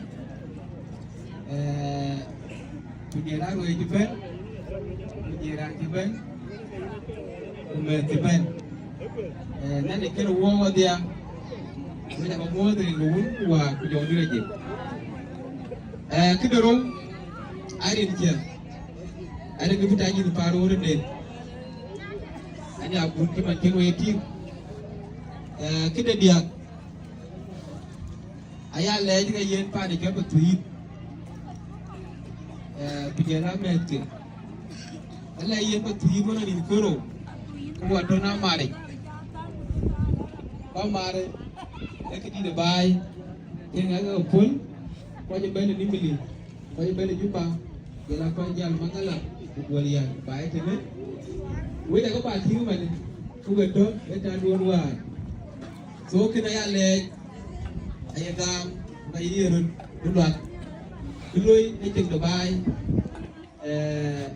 eh, ku jël aruëëc cï bɛ̈n, ku jël raan cï bɛ̈n, ku mɛ̈th cï bɛ̈n. Eh, Nhialic kënë wuɔɔk wadhia, wek aba muɔ̈ɔ̈th rin ke Wun ku Wäär ku Jɔŋdït Lajik. Eh, këde rou, arin cä, arin ke bï tac yïn paan röörden, ania bun cï man cïn wek tïŋ. Eh, këde diäk, aya lɛɛc ke yen paan ë cɔl Pathuyith, eh, ku jël amɛ̈thke. Alɛɛc yen Pathuyith wën anïn kërou, ku wa tɔ̈ na maric. Ba mar ë këdït ë baai, cïn ŋɛk ke puɔ̈l, kɔc ëbɛ̈n ë Nimili, kɔc ëbɛ̈n ë Juba, jël a kɔc jäl Magala, ku guɔl yäl baai tënë. Wek akë ba tïŋ ëmënë, ku we tɔ̈ ë taduɔ̈n wäär. So, kënë aya lɛɛc, aye gam, ku ka ye röt bï luak, bï loi ë cïn de baai. Eh,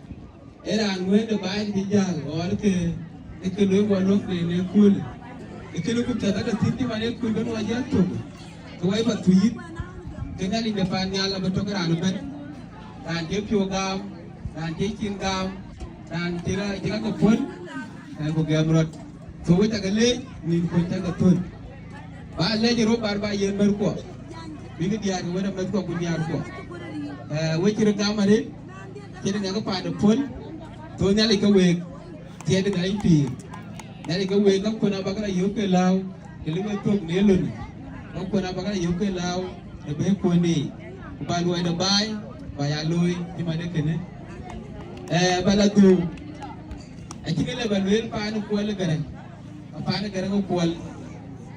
ee raan wëënde baai bï jäl, ɣɔɔr ke, ë ke loi guɔ luɔ̈k de në köölë. Ë kënë ku piɛth aka thïn cï man ë kööl bɛ̈n wa jäl tök, ke wai Pathuyith, ke Nhialic de paan nhial abï tök raan ëbɛ̈n. Raan cï piɔ̈u gam, raan cï cin gam, raan cï ra, cï ra ke puɔ̈l, raan ku gɛm rɔt. So wek cä ke leec, nïn kuöc cä ke thöl. Ba lɛc ë rou bar ba yen mɛ̈thkuɔ, bïk diäär ke wën amɛ̈thkuɔ ku nhiaarkuɔ. Eh, wek cï röt gam arëët, cïn ŋɛk paan ë puɔ̈l, thou Nhialic ke week, thiɛɛt ë Nhialic pïïr. Nhialic ke wek, ka kuën abäk la yök ke lääu, të lëu ë thök në lon, ka kuën abäk la yök ke lääu në bɛ̈ɛ̈i kuën yiic, ku ba luɔi de baai ba ya looi cï man ë kënë. Ee, ba la dhööu, acï ke le ba lueel paan ë Kuɔl ë Gäräŋ, ka paan ë Gäräŋ ë Kuɔl,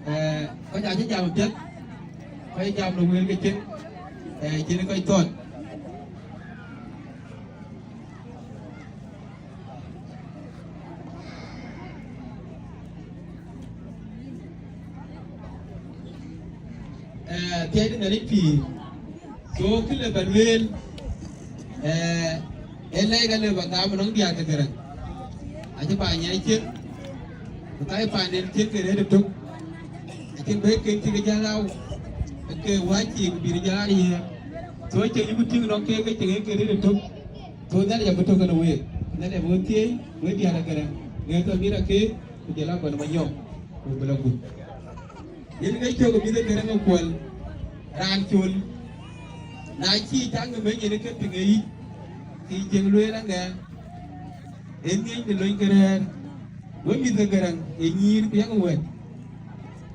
ee, kɔc acï jam piɛth, kɔc jam në wël ke cïn, ee, cïn kɔc thɔ̈n. Eh, thiëëc Nhialic pïïr. So, kë le ba lueel, eh, ee lɛc ka le ba gam nɔŋ diäär ke Gäräŋ. Acï ba nyiɛc cïn, ku ka ye paanden cïn ke rëët ëtök. Acïn bɛ̈ɛ̈iken cï ke jäl rau, ke wääc cï ku bï jäl rau yiëë. So, cï yïku tïŋ nɔŋ keek ke cï ke rëët ëtök. So, Nhialic abï tök kenë week. Nhialic abï we thiëëc, wek diäär ke Gäräŋ. Ŋɛk tɔ mït akeek, ku jɔl a gɔl manyɔk, ku bï la gut. Yen ke cök mïth ë Gäräŋ ë Kuɔl, raan col. Na cï cak ŋic meny yen ke piŋ ë yic, ke cieŋ lueel aŋɛ, ee ŋiɛc de lony ke rɛ̈ɛ̈r. We mïth ë Gäräŋ, ee nyïïr ku yak wɛ̈t.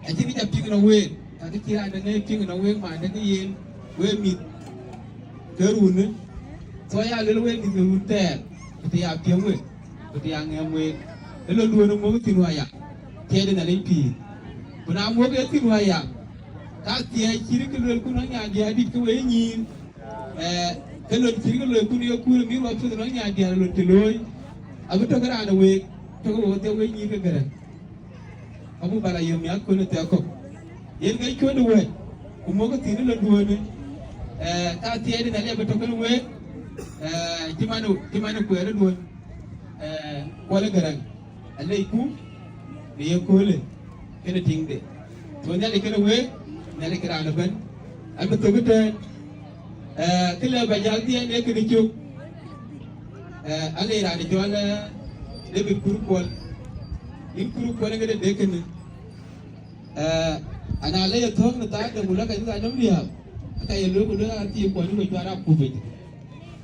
Acïn kë ca piŋ nɔŋ week, kakë cï raan de ŋɛc piŋ nɔŋ week, man de ke yen, we mïth ke runë. So ya luel we mïth ke run thɛɛr, ku të ya piɛŋ we, ku të ya ŋɛɛm week. Ë lon duön ë muk thïn waya, thiëëc de Nhialic pïïr. Ku na muk ee thïn waya, ka thiëëc cït kë luelku nɔŋ nyan diäär dït ke we nyïïr, eh, ke lon cït kë luelku në yekur ë mïth wa piɔ̈th nɔŋ nyan diäär lon cï looi, abï tök raan ë week, tök ë we wedhie we nyïïr ke Gäräŋ. Abï bala yom ya kön ë thɛɛr kɔ̈k. Yen ke cuöt ë wɛ̈t, ku muk thïn ë lon duöönë, eh, ka thiëëc de Nhialic abï tök kenë week, eh, cï man, cï man ë kuɛɛr ë duön, eh, Kuɔl ë Gäräŋ. Alecku në ye köölë kenë tiŋde. So Nhialic kenë week, Nhialic ke raan ëbɛ̈n. An bï thök ëtɛ̈ɛ̈n, eh, kë lë ba jäl dhiɛɛn ee kënë cök. Eh, alec raan cɔl, eh, David Kur Kuɔl. Yïn Kur Kuɔl ë këde dek kënë. Eh, ana lec ë thöŋ në thaar de ku lɔ ka yïk anɔm riääk, aka ye lueel ku lueel aa thiëëk kuɔn ë we cuat akupic.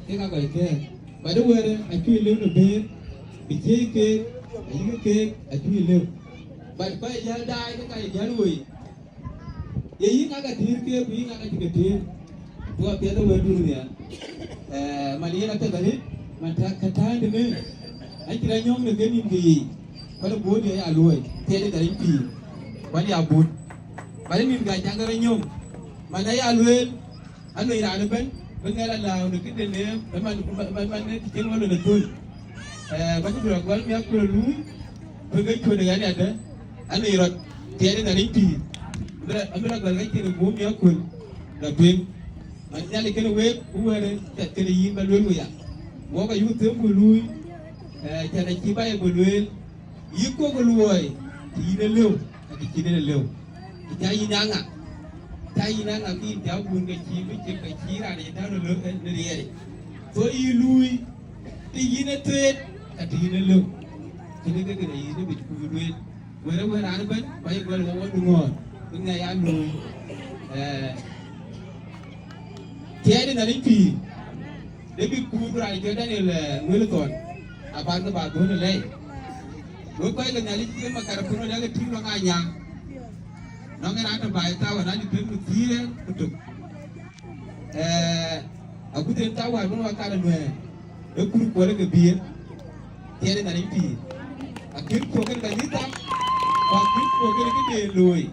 Kek aa kɔc kɛ̈ɛ̈r. But ë wɛ̈ɛ̈rë acuk lëu në bëër, bï ciëëc keek, ayïk keek acuk lëu. But kɔc ë jäl daai ke ka ye jäl woi. Ye yïn ŋa ka tïïr keek, ku yïn ŋa ka cï ke tïïr. Tuɔ piɛth ë wël dun nhial. Eh, man yen apiɛth arëët, man ta-, ka täändënë, acï rɔt nyɔ̈ŋ në ke nïn ke yiic. Kɔn ë buööt ye ya luɔi, piɛth ë Nhialic pïïr. Kɔn ya buöt. Bä nïn ka cak rɔt nyɔ̈ŋ. Man aya lueel, Anɔŋ raan ëbɛ̈n bï ŋɛl alääu në këde në ëmën, ëmën, ëmën, ëmën, të cïn ŋɔl në thöl. Eh, bä cï bï rɔt gɔl miäk ku rɔt luui, bï ke cuöt ë ɣɛn yadë, anɔŋ rɔt tiɛɛt ë Nhialic pïïr. Bï rɔt, bï rɔt gɔl ke cïn ë guöm miäk ku rɔt tueŋ. Man Nhialic kenë week, ku wɛ̈ɛ̈rë piɛth kenë yïn bä lueel weya. Wok ayuk them ku luui, eh, cän acï Baibul lueel, Yï kok ë luɔi, të yïn ë lëu, ka të cïn en ë lëu. Të ca yïn aŋa, ca yïn aŋa, ke yïn ca gun ke cïï bï cïk, ke cïï raan ë tääu në lö-, në riɛɛr. So yï luui, të yïn ë theet, ka të yïn ë lëu. Kënë ke kënë yïn ë bïc kuur duëër. Wërë wën raan ëbɛ̈n, ba yï gɔl wɔ wɔ duŋɔ̈ɔ̈r, bï ŋɛk ya luui. Eh, Tiɛɛt ë Nhialic pïïr, David kuur raan cɔl Daniel, eh, Wilson, apath ke ba dhuɔ̈n ë lɛi. Wek kɔc ke Nhialic ke makar puno lɛ̈k ë tïŋ lɔŋ anyaŋ. Nɔŋ ë raan tɔ baai thawa na dï them ku thiëër ku tök. Eh, agut en thawa bï wakar ë nuɛɛr, ë kur kuɔl ke biëër. Tiɛɛt ë Nhialic pïïr. Akën puɔ̈k en kanitha, ku akën puɔ̈k en këde looi.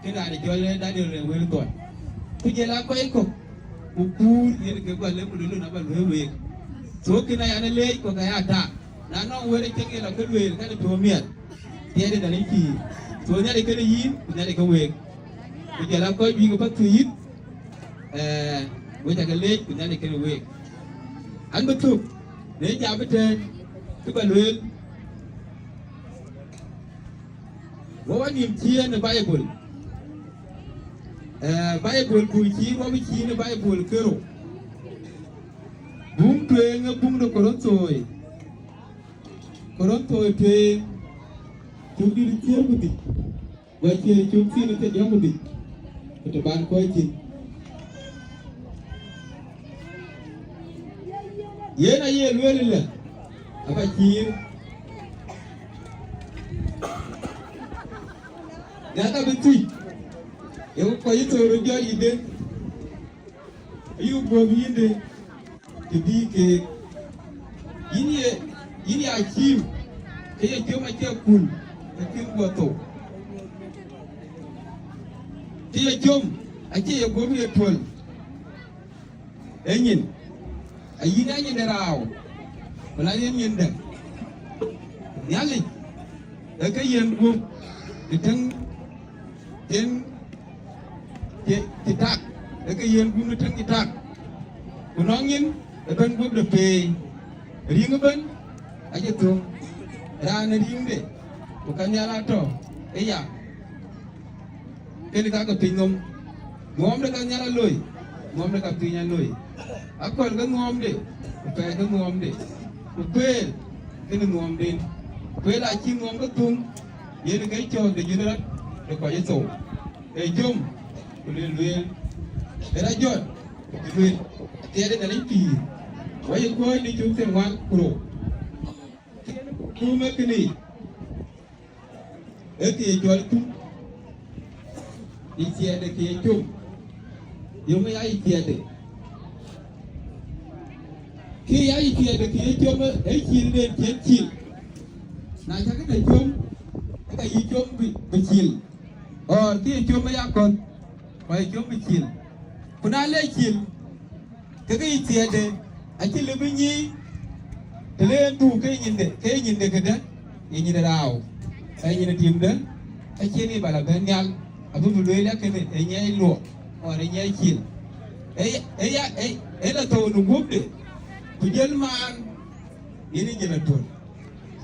Kë raan cɔl Daniel Wilson. Ku jël a kɔc kɔ̈k, ku kuur yen ke gɔl ë ku lulun aba luɔ̈i week. So kën aya në leec kɔ̈k aya tak. Na nɔŋ wël ë cï ŋiɛl akë lueel, kɛn ë tuɔ̈ɔ̈m miɛt. Tiɛɛt ë Nhialic pïïr. So Nhialic kenë yïn, ku Nhialic ke week. Ku jël a kɔc juëc ke path thiëc yïn, eh, wek ca ke leec, ku Nhialic kenë week. An bï thök, në jam ëtɛ̈ɛ̈n, kë ba lueel, Wɔ wä nïm ciëën ë Baibul. Eh, Baibul buk cï wɔ bï cïn ë Baibul kerou. Buŋ tueŋ ë buŋ de Korinthoi. Korinthoi tueŋ, cuk dït thiëër ku dhïc. Wɔ cie cuk thiin ë thiërdiäk ku dhïc. Ku të ban kɔc cin. Yen aye lueel ëlë, aba cïïr. Yak abï thiëc, ye kɔc ë thou röt jɔt yïnde, ayï guöp yïnde, të bï keek. Yïn ye, yïn ya ciim, ke ye com acie kul, ke kën guɔ thou. Të ye com, acie ye guöp ye tuöl. Ee nyin, ayïn ee nyin de raau, ku la yen nyin de Nhialic, ee ke yen guöp ë tëŋ, tëŋ cï, cï tak, ee ke yen guöp ë tëŋ cï tak. Ku nɔŋ nyin ëbɛ̈n guöp de peei, riŋ ëbɛ̈n acï thöŋ, raan ë riŋde, ku ka nhial atɔ̈ ë ya. Kënë ka ke piny nɔm, ŋuɔɔmde ka nhial aloi, ŋuɔɔmde ka piny aloi. Akɔl ke ŋuɔɔmde, ku pɛɛi ke ŋuɔɔmde, ku kueel kënë ŋuɔɔmden. Kueel acï ŋuɔɔm ke thum, yen ke cɔɔk de jön rɔt de kɔc ë thou. Ee jom, ku lueel lueel, ee rɔt jɔt, ku lueel, athiɛɛde Nhialic pïïr. Wɔ ye kuɔɔc në cök thiërŋuan ku rou. Kuum ee kënë yic. Ee kë ye cɔl com, yï thiɛɛtde kë ye com, yöŋ ya yï thiɛɛtde. Kë ya yï thiɛɛtde kë ye com, ee cilden cïn cil. Na cäkï tɔ com, ke ka yï com bï, bï cil. Ɣɔɔr kë ye com ë ya kɔ̈th, ku aye com bï cil. Ku na le cil, ke ke yï thiɛɛtde acï lëu bï nyic, të le en dhuk ke nyinde, ke nyinde këdë, ye nyin raau, ee nyin timde, acïn ë ba la bɛ̈n nhial, abï bï lueel akënë ë nyiɛc luɔk, ɣɔn ë nyiɛc cil. Ee, ee ya, ee, ee la thou në guöpde, ku jël maan, yen ë jël atöl.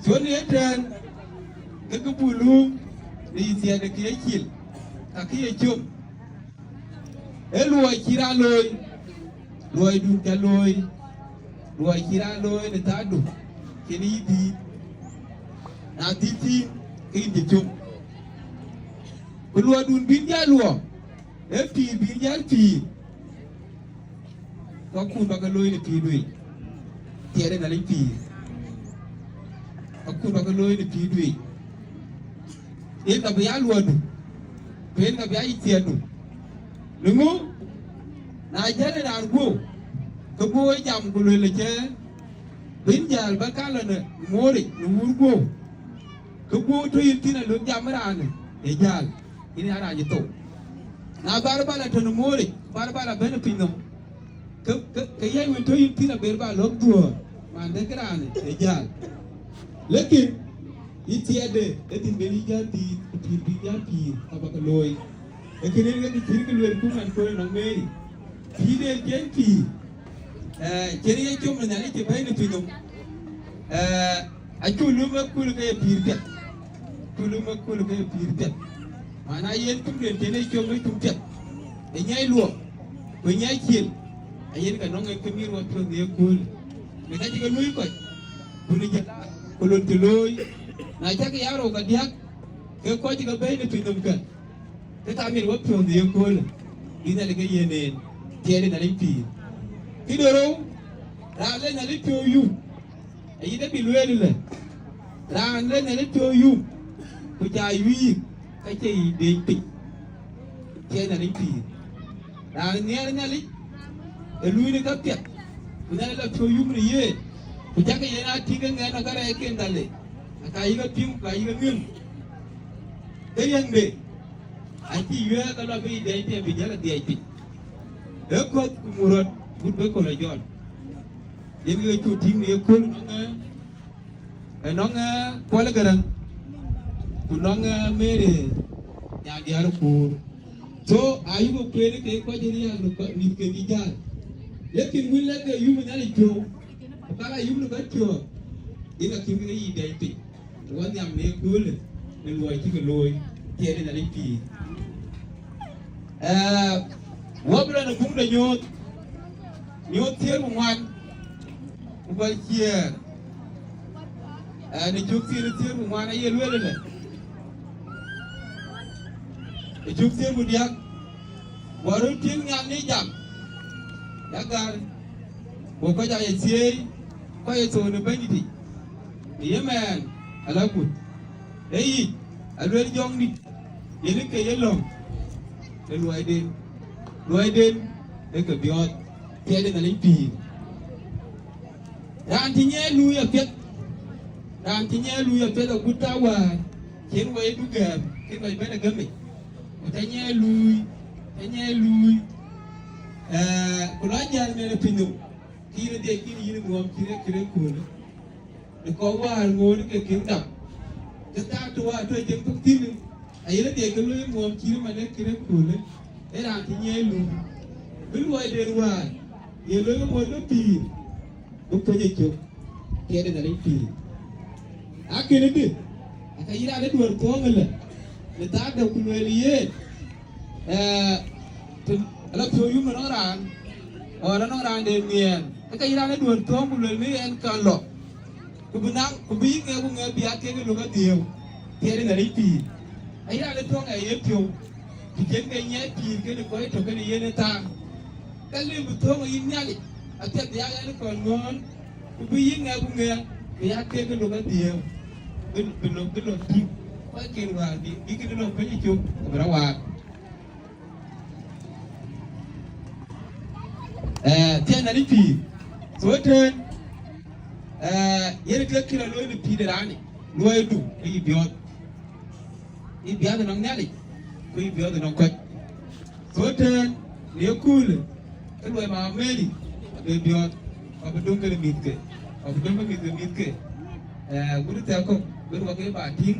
Thon ë tɛ̈ɛ̈n, ke ke buk luum në yï thiɛɛtde kë ye cil, ka kë ye com. Ee luɔi cï raan looi, luɔidun ca looi, luɔi cï raan looi në thaadu, cïn yï dhiëëth. Na dhiëëth thïn, ke yïn cï com. Ku luɔidun bïn jäl luɔk, ee pïïr bïn jäl pïïr. Ku akun ba ke looi në pïïrdu yic, thiɛɛtde Nhialic pïïr. Akun ba ke looi në pïïrdu yic. Yen ka bï ya luɔidu, ku yen ka bï ya yï thiɛɛtdu. Në ŋö? Na jäl ë raan guöp, ke guöp ë jam ku lueel ëcë, bïn jäl ba ka lɔ në mooric në wuur guöp, ke guöp tɔ yïn thïn alöŋ jam ë raanë ë jäl, yïn ë raan cï thou. Na bär ba la tɔ në mooric, bär ba la bɛ̈n ë piny nɔm, ke, ke, ke yɛn wën tɔ yïn thïn aber ba lɔ̈k dhuöör, man de kë raanë ë jäl. Lekin yï thiɛɛtde ë dhil ben yï jäl dhiëëth, ku pïïr bï jäl pïïr, ka ba ke looi. Ee kënë yen ke cïn kë lueel ku man kööl nɔm Meri. Pïïrden cïn pïïr, ee, cïn ye com ë Nhialic cï bɛ̈i në piny nɔm. Ee, acuk lum ë kööl ke ye pïïr piɛth. Acuk lum ë kööl ke ye pïïr piɛth. Mana yen cumden cïn ye com ë cum piɛth. Ë nyiɛc luɔk, ku ë nyiɛc cil. Ayen ke nɔŋ en ke mïïr wapiɔ̈ɔ̈th në ye kööl. Në ka cï ke luöi kɔc, ku në jël, ku lon cï looi. Na cäkï ya rou ka diäk, ke kɔc cï ke bɛ̈i në piny nɔm kën. Ke ka mïïr wapiɔ̈ɔ̈th në ye köölë, bï Nhialic ke yiën en, thiɛɛtde Nhialic pïïr. Kë de rou, raan le Nhialic piɔ̈u yum, ayï de bï lueel ëlë, raan le Nhialic piɔ̈u yum, ku ca yuiir, ka cie yic deeny piny, thiɛɛtde Nhialic pïïr. Raan nhiɛɛr Nhialic, ë luui në ka piɛth, ku Nhialic la piɔ̈u yum në yen, ku cäkï yen aa tïŋ ke ŋɛn ë karɛcken dhal, aka yï ke piŋ, ka yï ke ŋiëŋ. Ke riɛŋde, acï yuɛɛk ke lɔ bï dhiɛc piɛth bï jäl dhiɛc piny. Ee kuɔth ku muk rɔt, but bï köl ë jɔt. Yen ke cuk tïŋ në ye kööl nɔŋ, ee nɔŋ, ee, Kuɔl Gäräŋ, ku nɔŋ, ee, Meri Nyandiäär Kuur. So, ayï ke kueen ke kɔc riääk në kɔc mïth ke bï jäl. Lekin wën lɛ̈k ke yum ë Nhialic piɔ̈u, ku ka la yum në kɔc piɔ̈ɔ̈th, yen akïn ke yic dhiɛc piny. Wɔ nhiam në ye köölë, në luɔi cï ke looi, thiɛɛtde Nhialic pïïr. Ee, wɔ bï lɔ në buŋ de Nyuuth, Nyuuth thiëër ku ŋuan, ku bä ciëër. Ee, në cök thiëër thiëër ku ŋuan aye lueel ëlë, në cök thiëër ku diäk, wɔ röt piŋ nhial në jam, ya gäär, go kɔc aa ye thieei, kɔc ye thou në Bɛ̈nydïtic, në ye mɛɛn, ala kut. Ee yic, aluel Jɔŋdït, Yen ke ye lɔ̈ŋ ë luɔiden, luɔiden ë ke biɔɔth, tiɛɛt ë Nhialic pïïr. Raan cï nyiɛɛi luui apiɛth, raan cï nyiɛɛi luui apiɛth agut thaa wäär cïn wɛidu gɛ̈ɛ̈m, cïn wɛi bɛ̈n ë gämic, ku ca nyiɛɛi luui, ca nyiɛɛi luui, ee, ku lɔ jäl mɛn ë piny nɔm, ke yïn adhie kïn yïn ŋuɔɔm cï rek, cï rek köölë. Në kɔc wäär ŋoot ke kïn dap, ke thaar të wäär tɔ̈ cïn thok thïn, ayen adhie ke luɔi ŋuɔɔm cït man ë kërë köölë, ee raan cï nyiɛɛi luui, bï luɔiden wäär ye luɔi ke ŋoot ke pïïr, bï puɔ̈c ë cök, tiɛɛt ë Nhialic pïïr. Akënë dï, aka yï raan ë duɔ̈ɔ̈r thuɔɔŋ ëlë, në thaar dap ku lueel yen, ee, të ala piɔ̈u yum ënɔŋ raan, ɣɔn ënɔŋ raan de nhiɛɛr, aka yï raan ë duɔ̈ɔ̈r thuɔɔŋ ku lueel në yen ka lɔ. Ku bï naŋ, ku bï yï ŋɛk ku ŋɛk bï aa kek ë lök adhiëëu, tiɛɛt ë Nhialic pïïr. Ayï raan ë thöŋ ë ye piɔ̈u, ku cïn ke nyiɛɛi pïïr kenë kɔc tök kenë yen ë thaar. Ka lim bï thöŋ ë yïn Nhialic, apiɛth bï aa ɣɛn ë kɔn ŋɔ̈ɔ̈n, ku bï yï ŋɛk ku ŋɛk bï aa kek ë lök adhiëëu, bï, bï lok, bï lok tïŋ. Kɔcken wäär bï, bï kënë lok piny ë cök, ku bï rɔt waar. Eh, tiɛɛn Nhialic pïïr. So ëtɛ̈ɛ̈n, eh, yen ke kï rɔt looi në pïïr de raan, luɔidu ke yï biɔɔth. Yï biɔɔth ënɔŋ Nhialic, ku yï biɔɔth ënɔŋ kɔc. So ëtɛ̈ɛ̈n, në ye köölë, ke luɔi Mama Mary abï biɔɔth, ku abï döŋ kenë mïthke, ku abï döŋ ke mïthke mïthke. Eh, gut thɛɛr kɔ̈k, bï wak ke ba tïŋ,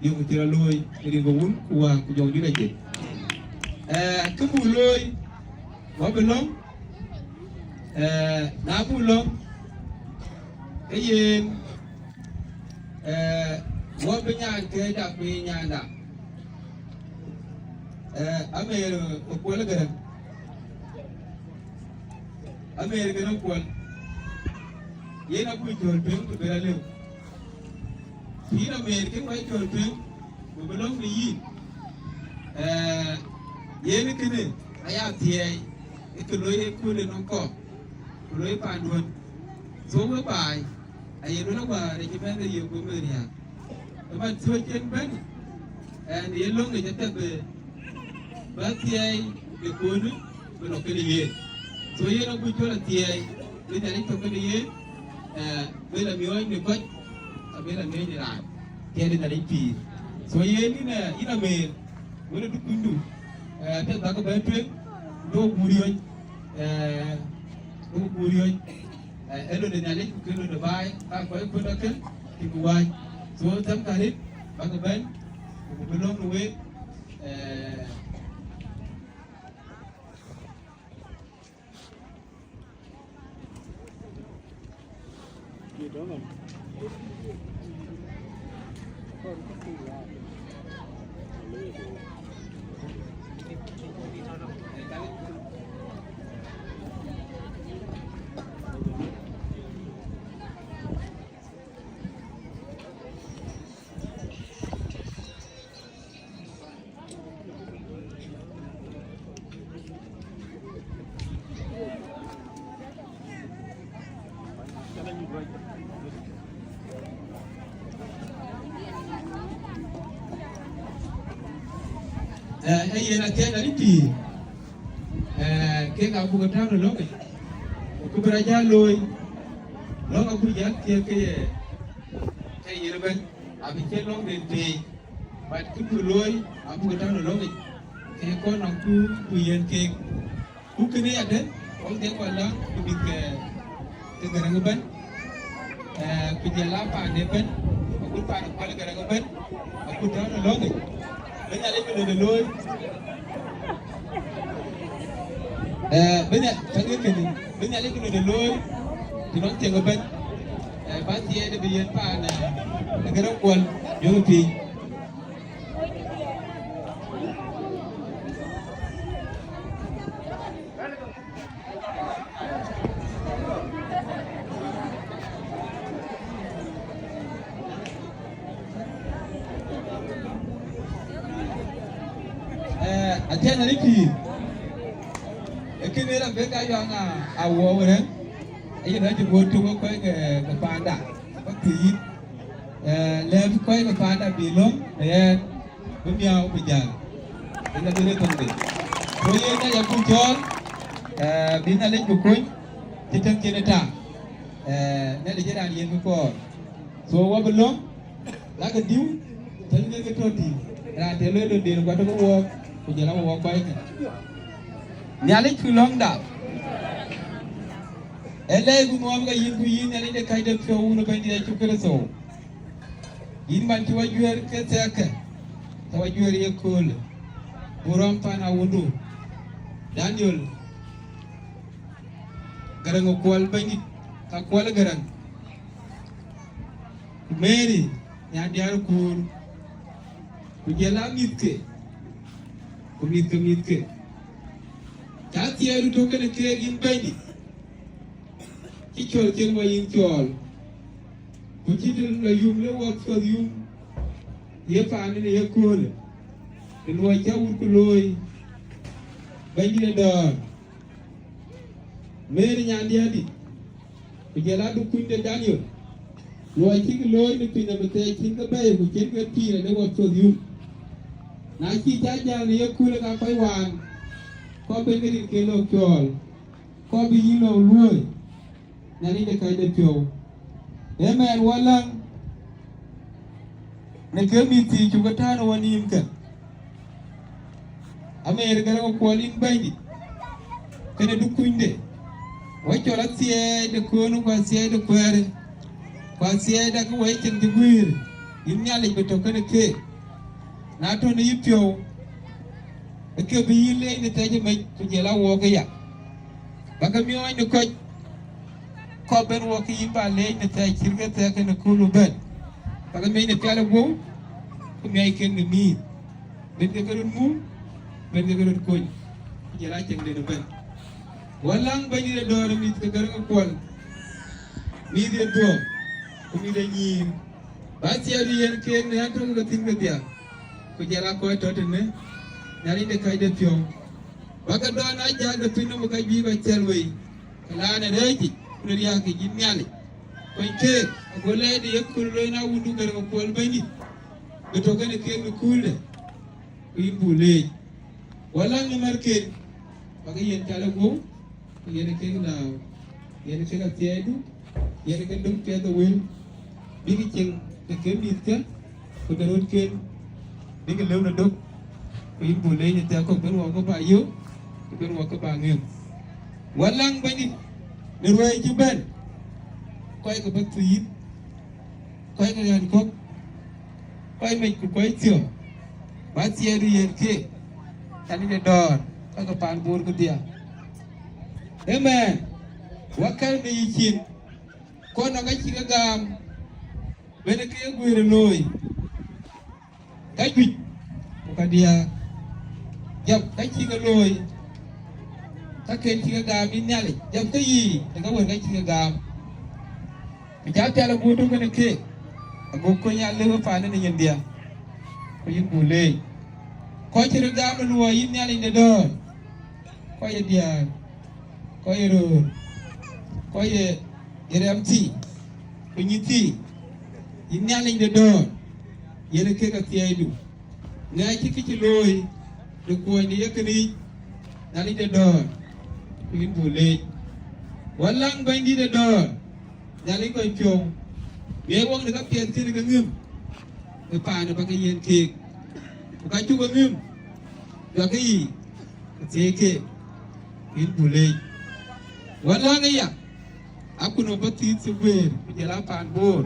yöŋ cï rɔt looi, rin ke Wun, ku Wät, ku Jɔŋdït Lajik. Eh, kë buk looi, wɔ bï lɔ̈ŋ, eh, na buk lɔ̈ŋ, ke yen, eh, wɔ bï nyan ke dak bï nyanda. Eh, Amer, eh, Kuɔl Gäräŋ. Amer Gäräŋ Kuɔl. Yen abuk cɔl tueŋ ku bï rɔt lëu. Yïn Amer, kën wɛ̈i cɔl tueŋ, ku bï lɔ̈ŋ në yïn. Eh, yen kënë aya thiɛɛi, ë kë looi ë kööl ënɔŋ kɔ̈k, ku looi panduön. So we baai, aye luel awäär ë cï bɛ̈n ë ye guöm ë riääk. Ëmën thuëëc cïn bɛ̈n, ɛn ye löŋic apiɛth bï, bä thiɛɛi në köölë, bï lɔ kenë yen. So yen abuk cɔl athiɛɛi, bï Nhialic tɔ̈ kenë yen, eh, bï lɔ miɔɔc në kɔc, abï lɔ miɔɔc në raan, tiɛɛt ë Nhialic pïïr. So yen yïn, eh, yïn Amer, wën ë dukunydu, eh, apiɛth bäkï bɛ̈n tueŋ, duɔ̈k guur yɔ̈c, eh, duɔ̈k guur yɔ̈c. Eh, ë lon de Nhialic, ku kën lon de baai, ka kɔc kuöt akën, kï ku wääc. So, them ka rit, bäkï bɛ̈n, ku bï lɔ̈ŋ në week, eh, Eh, eh, yen athiɛɛn Nhialic pïïr. Eh, kek abuk tääu në lɔ̈ŋic, ku bï rɔt jäl looi, lɔ̈ŋ abuk jäl thiëëk ke ye, ke yen ëbɛ̈n, abï cïn lɔ̈ŋden tëëc, but kë buk looi, abuk tääu në lɔ̈ŋic, ke kɔn nɔŋ ku, ku yen keek. Ku kënë ya dɛ̈t, wok dhiëth Kuɔl Läŋ, ku mïth ke, ke Gäräŋ ëbɛ̈n, eh, ku jɔl a paande ëbɛ̈n, agut paan Kuɔl Gäräŋ ëbɛ̈n, agut tɔ̈ në lɔ̈ŋic. Bï Nhialic bï lon de looi, eh, bï Nhial-, cäŋ ë kënë, bï Nhialic bï lon de looi, të nɔŋ thiëŋ ëbɛ̈n, eh, bä thiɛɛi bï yen paan, eh, Gäräŋ Kuɔl, yöŋ piny. Eh, athiɛɛn Nhialic pïïr. Ee kënë raan bï ka yɔŋ a, a wuɔɔu rɛ̈ŋ. Aye rɛ̈ŋ cï guöör tök kɔc ke, ke paanda. Bä pïïr. Eh, lɛ̈k kɔc ke paanda bï lɔ̈ŋ, ë yɛn. bï miäu bï jäl. Yen abï rëër thoŋde. So yen aya ku cɔɔl, eh, bï Nhialic bï kony, cï tëŋ cïn ë taŋ. Eh, Nhialic ë raan yen bï kɔɔr. So wɔ bï lɔ̈ŋ, lakë diu, tëŋ ke ke tɔ̈ tïŋ. Raan të loi lon den, ku atɔ̈ ke wɔɔk, ku jɔl a wɔɔk kɔc kë. Nhialic ku lɔ̈ŋda. Ë lɛɛc ku nuɔɔm ke yïn, ku yïn Nhialic de kɛ̈c de piɔ̈u, wun ë Bɛ̈nydït Yecu Kërtho. Yïn man cï wɔ juëër ke thɛɛkkë, ke wɔ juëër ye köölë, buk rɔ̈m pan awundu, Daniel, Gäräŋ ë Kuɔl Bɛ̈nydït, ka Kuɔl ë Gäräŋ, ku Mary, nyan diäär ë kuur, ku jɔl a mïthke, ku mïthke mïthke. Cä thiëëdu tök kenë keek yïn Bɛ̈nydït, cï cɔl cïn wɔ yïn cɔɔl, ku cï të lɔ yum le wɔ cuɔth yum, ye paan ënë ye köölë, të luɔi cä wut ku looi, Bɛ̈nydït ë dɔ̈ɔ̈r, Mary nyan diäärdït, ku jɔl a du kuny de Daniel, luɔi cïk looi në piny nɔm ëthɛɛr cïn ke bɛ̈ɛ̈i ku cïn ke pïïr ade wɔ cuɔth yum. Na cï cä jäl në ye köölë ka kɔc waan, kɔc ben ke rin ke lɔ cɔɔl, kɔc bï yïn lɔ luööi, Nhialic de kɛ̈c de piɔ̈u. Amen, wɔ läŋ në ke mïth thii cuk ë tääu në wɔ nïïm kë. Amer Gäräŋ ë Kuɔl yïn Bɛ̈nydït, kenë du kunyde, wɔ cɔl athiɛɛi de köönë ku athiɛɛi de kuɛɛrë, ku athiɛɛi de kë wɔ cïn cï guiir, yïn Nhialic bï tɔ̈ kenë keek. Na tɔ̈ në yï piɔ̈u, ë ke bï yïn leec në thɛɛc ë mec, ku jɔl a wɔɔk ëya. Bä ke miɔɔc në kɔc, kɔc ben wɔ ke yïn bä leec në thɛɛc cït ke thɛɛk kenë kööl bɛ̈n. Bä ke miɔc në pial ë guöu, ku miɔc kek në mïïth. Ben ke ke röt mum, ben ke ke röt kony, ku jɔl a cieŋden ëbɛ̈n. Wɔ läŋ Bɛ̈nydït ë dɔ̈ɔ̈r ë mïth ke Gäräŋ ë Kuɔl, mïth ye dhuɔ̈k, ku mïth ye nyïïr. Bä thiɛɛdu yen keek në ɣän töŋ ke thïn kedhia, ku jɔl a kɔc tɔ̈ tënë, Nhialic de kɛ̈c de piɔ̈u. Bä ke dɔ̈ɔ̈r na jäl de piny nɔm ë ka juëc bä cɛl wei, ke la në rɛ̈ɛ̈c yic, ku në riääk yic yïn Nhialic. Kony keek, ago lɛɛcde ye kööl looi na wundu Gäräŋ ë Kuɔl Bɛ̈nydït, bï tɔ̈ kenë keek në köölde, ku yïn buk leec. Wɔ läŋ në märken, bä ke yen cal ë guöu, ku yen ë kek lääu, yen ë kek athiɛɛidu, yen ë ke döŋ piɛth ë wël, bïk cieŋ në ke mïthkë, ku de rötken, bïk lëu në dök, ku yïn buk leec në thɛɛr kɔ̈k ben wɔ ke bä yök, ku ben wɔ ke bä ŋëm. Wɔ läŋ Bɛ̈nydït, në ruɛ̈ɛ̈c cï bɛ̈n, kɔc ke bä thuëëc yïn, kɔc ke ɣän kɔ̈k, kɔc mec ku kɔc thiɔ̈k, bä thiɛɛdu yen keek, Nhialic de dɔ̈ɔ̈r, ka ke paan Bor kedhia. Amen. Wɔ kɛ̈l në yï cin, kɔn nɔŋ ka cï ke gam, ben ke ye guëër ë looi, ka juëc, ku ka diäär, jɔp ka cï ke looi, ka ken cï ke gam yïn Nhialic, jɔp ke yï, në ka wën ka cï ke gam. Ku cä pial agut tök kenë keek, ago kony aa lëu ë paan ënë yen dhia, ku yïn buk leec. Kɔc cï röt gam ë luɔi yïn Nhialic de dɔ̈ɔ̈r, kɔc ye diäär, kɔc ye röör, kɔc ye, ye rɛm thii, ku nyïïr thii, yïn Nhialic de dɔ̈ɔ̈r, yen ë kek athiɛɛidu. Ŋɛɛc cï kë cï looi në kuɔny de yekënë yic, Nhialic de dɔ̈ɔ̈r, ku yïn buk leec. Wɔ läŋ Bɛ̈nydït de dɔ̈ɔ̈r, Nhialic kɔc piɔ̈u, ŋɛɛc wɔk në ka piɛth cïn ke ŋëm, ë paan ë bä ke yiɛ̈n keek, ku ka cuk e ŋëm, duɔ̈kkë yiic, ku thiëëc keek, ku yïn buk leec. Wɔ läŋ ëya, akun ë bä thiith cï guëër, ku jɔl a paan Bor,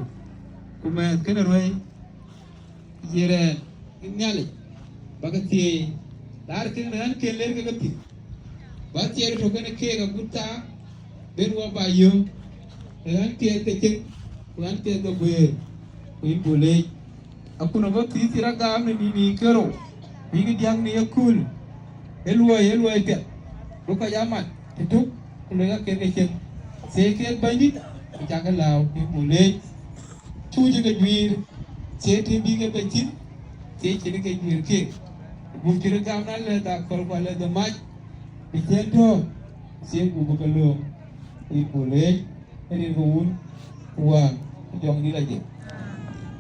ku mɛ̈ɛ̈th kenë ruɛ̈i, ye rɛ̈ɛ̈r yïn Nhialic, bä ke thieei, laar kek në ɣän ken ler ke ke thïn, bä thiɛɛr tök kenë keek agut thaa, ben wɔ bä yöök, në ɣän piɛth ke cieŋ, ku ɣän piɛth ke guëër, ku yïn buk leec. Akun ë bä thiith cï rɔt gam në nïnii kerou, bïk diäk në yekööl, ë luɔi, ë luɔi piɛth, bï kɔc aa mat tëtök, ku luɔi ka ken ke cieŋ, thieei keek Bɛ̈nydït, ku cakë lääu, ku yïn buk leec. Tuuc ke juiir, thieei të bï ke bɛ thïn, thieei cïn ke juiir keek. Gup cï röt gam në alɛ̈th akɔ̈l ku alɛ̈th ë mac, bï ciɛ̈n tɔ̈ɔ̈u, thieei gup ke lööm, ku yïn buk leec, ë rin ke Wun, ku Wën, ku Jɔŋdït Lajik.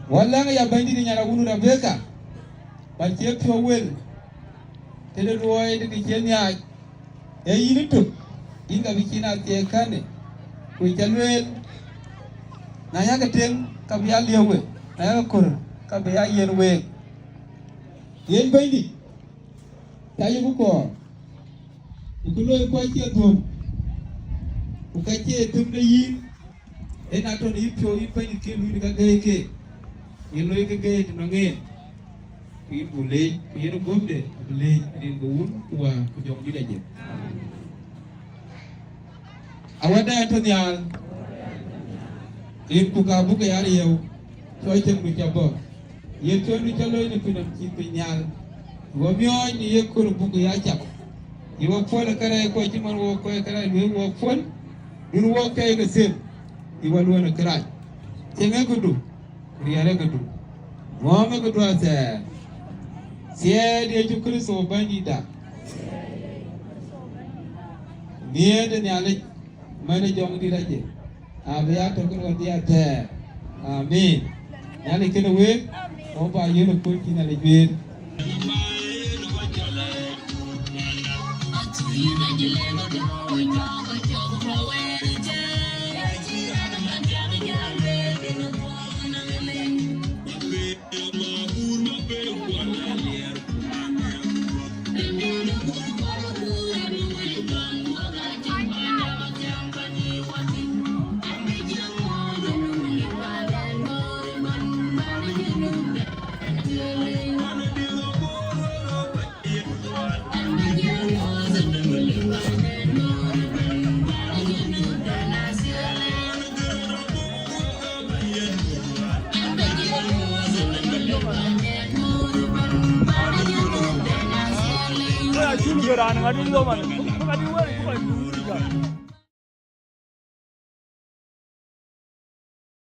Wɔ läŋ aya Bɛ̈nydït ë nyan awun Rebeka, But cie piɔ̈u wel, tëde luɔi de kë cie nhiaac, ee yïn ëtök, yïn ka bï cin athiɛɛk kɛ̈në, ku ca lueel, na yakë tïŋ, ka bï ya liëu we, na yakë kör, ka bï ya yiɛ̈n week. Yen Bɛ̈nydït, ca yï bï kɔɔr, ku kë looi kuɔ cie dhuöm, ku ka cie thëm de yïn, en atɔ̈ në yï piɔ̈u yïn Bɛ̈nydït ke luui në ka gɛ̈i keek, yen looi ke gɛ̈i tënɔŋ en, ku yïn buk leec, ku yen guöpde abï leec, rin ke Wun, ku Wät, ku Jɔŋdït Lajik. Awäda tɔ̈ nhial, rin ku ka buk ya riëëu, cɔl cïn ku ca bɔ̈. Ye piɔ̈ndu ca looi në piny nɔm cït piny nhial, wɔ miɔɔc në ye kor buk ya cak. Ye wɔ puɔ̈l ë kërɛɛc kuɔ cï man wɔ kɔc kërɛɛc lueel wɔ puɔ̈l, dun wɔ kɛɛi ke them, ye wɔ luɔ̈n ë kërac. Cieŋ ë këdu, riɛl ë këdu, ŋɔ̈ɔ̈m ë këdu athɛɛr. Thiëëc Yecu Kërtho Bɛ̈nydïtda. Nhiëër de Nhialic, man ë Jɔŋdït Lajik, abï ya tök në ɣɔndhiɛ athɛɛr. Amin. Nhialic kënë week, wɔ ba yen ë kuc cï Nhialic guiir.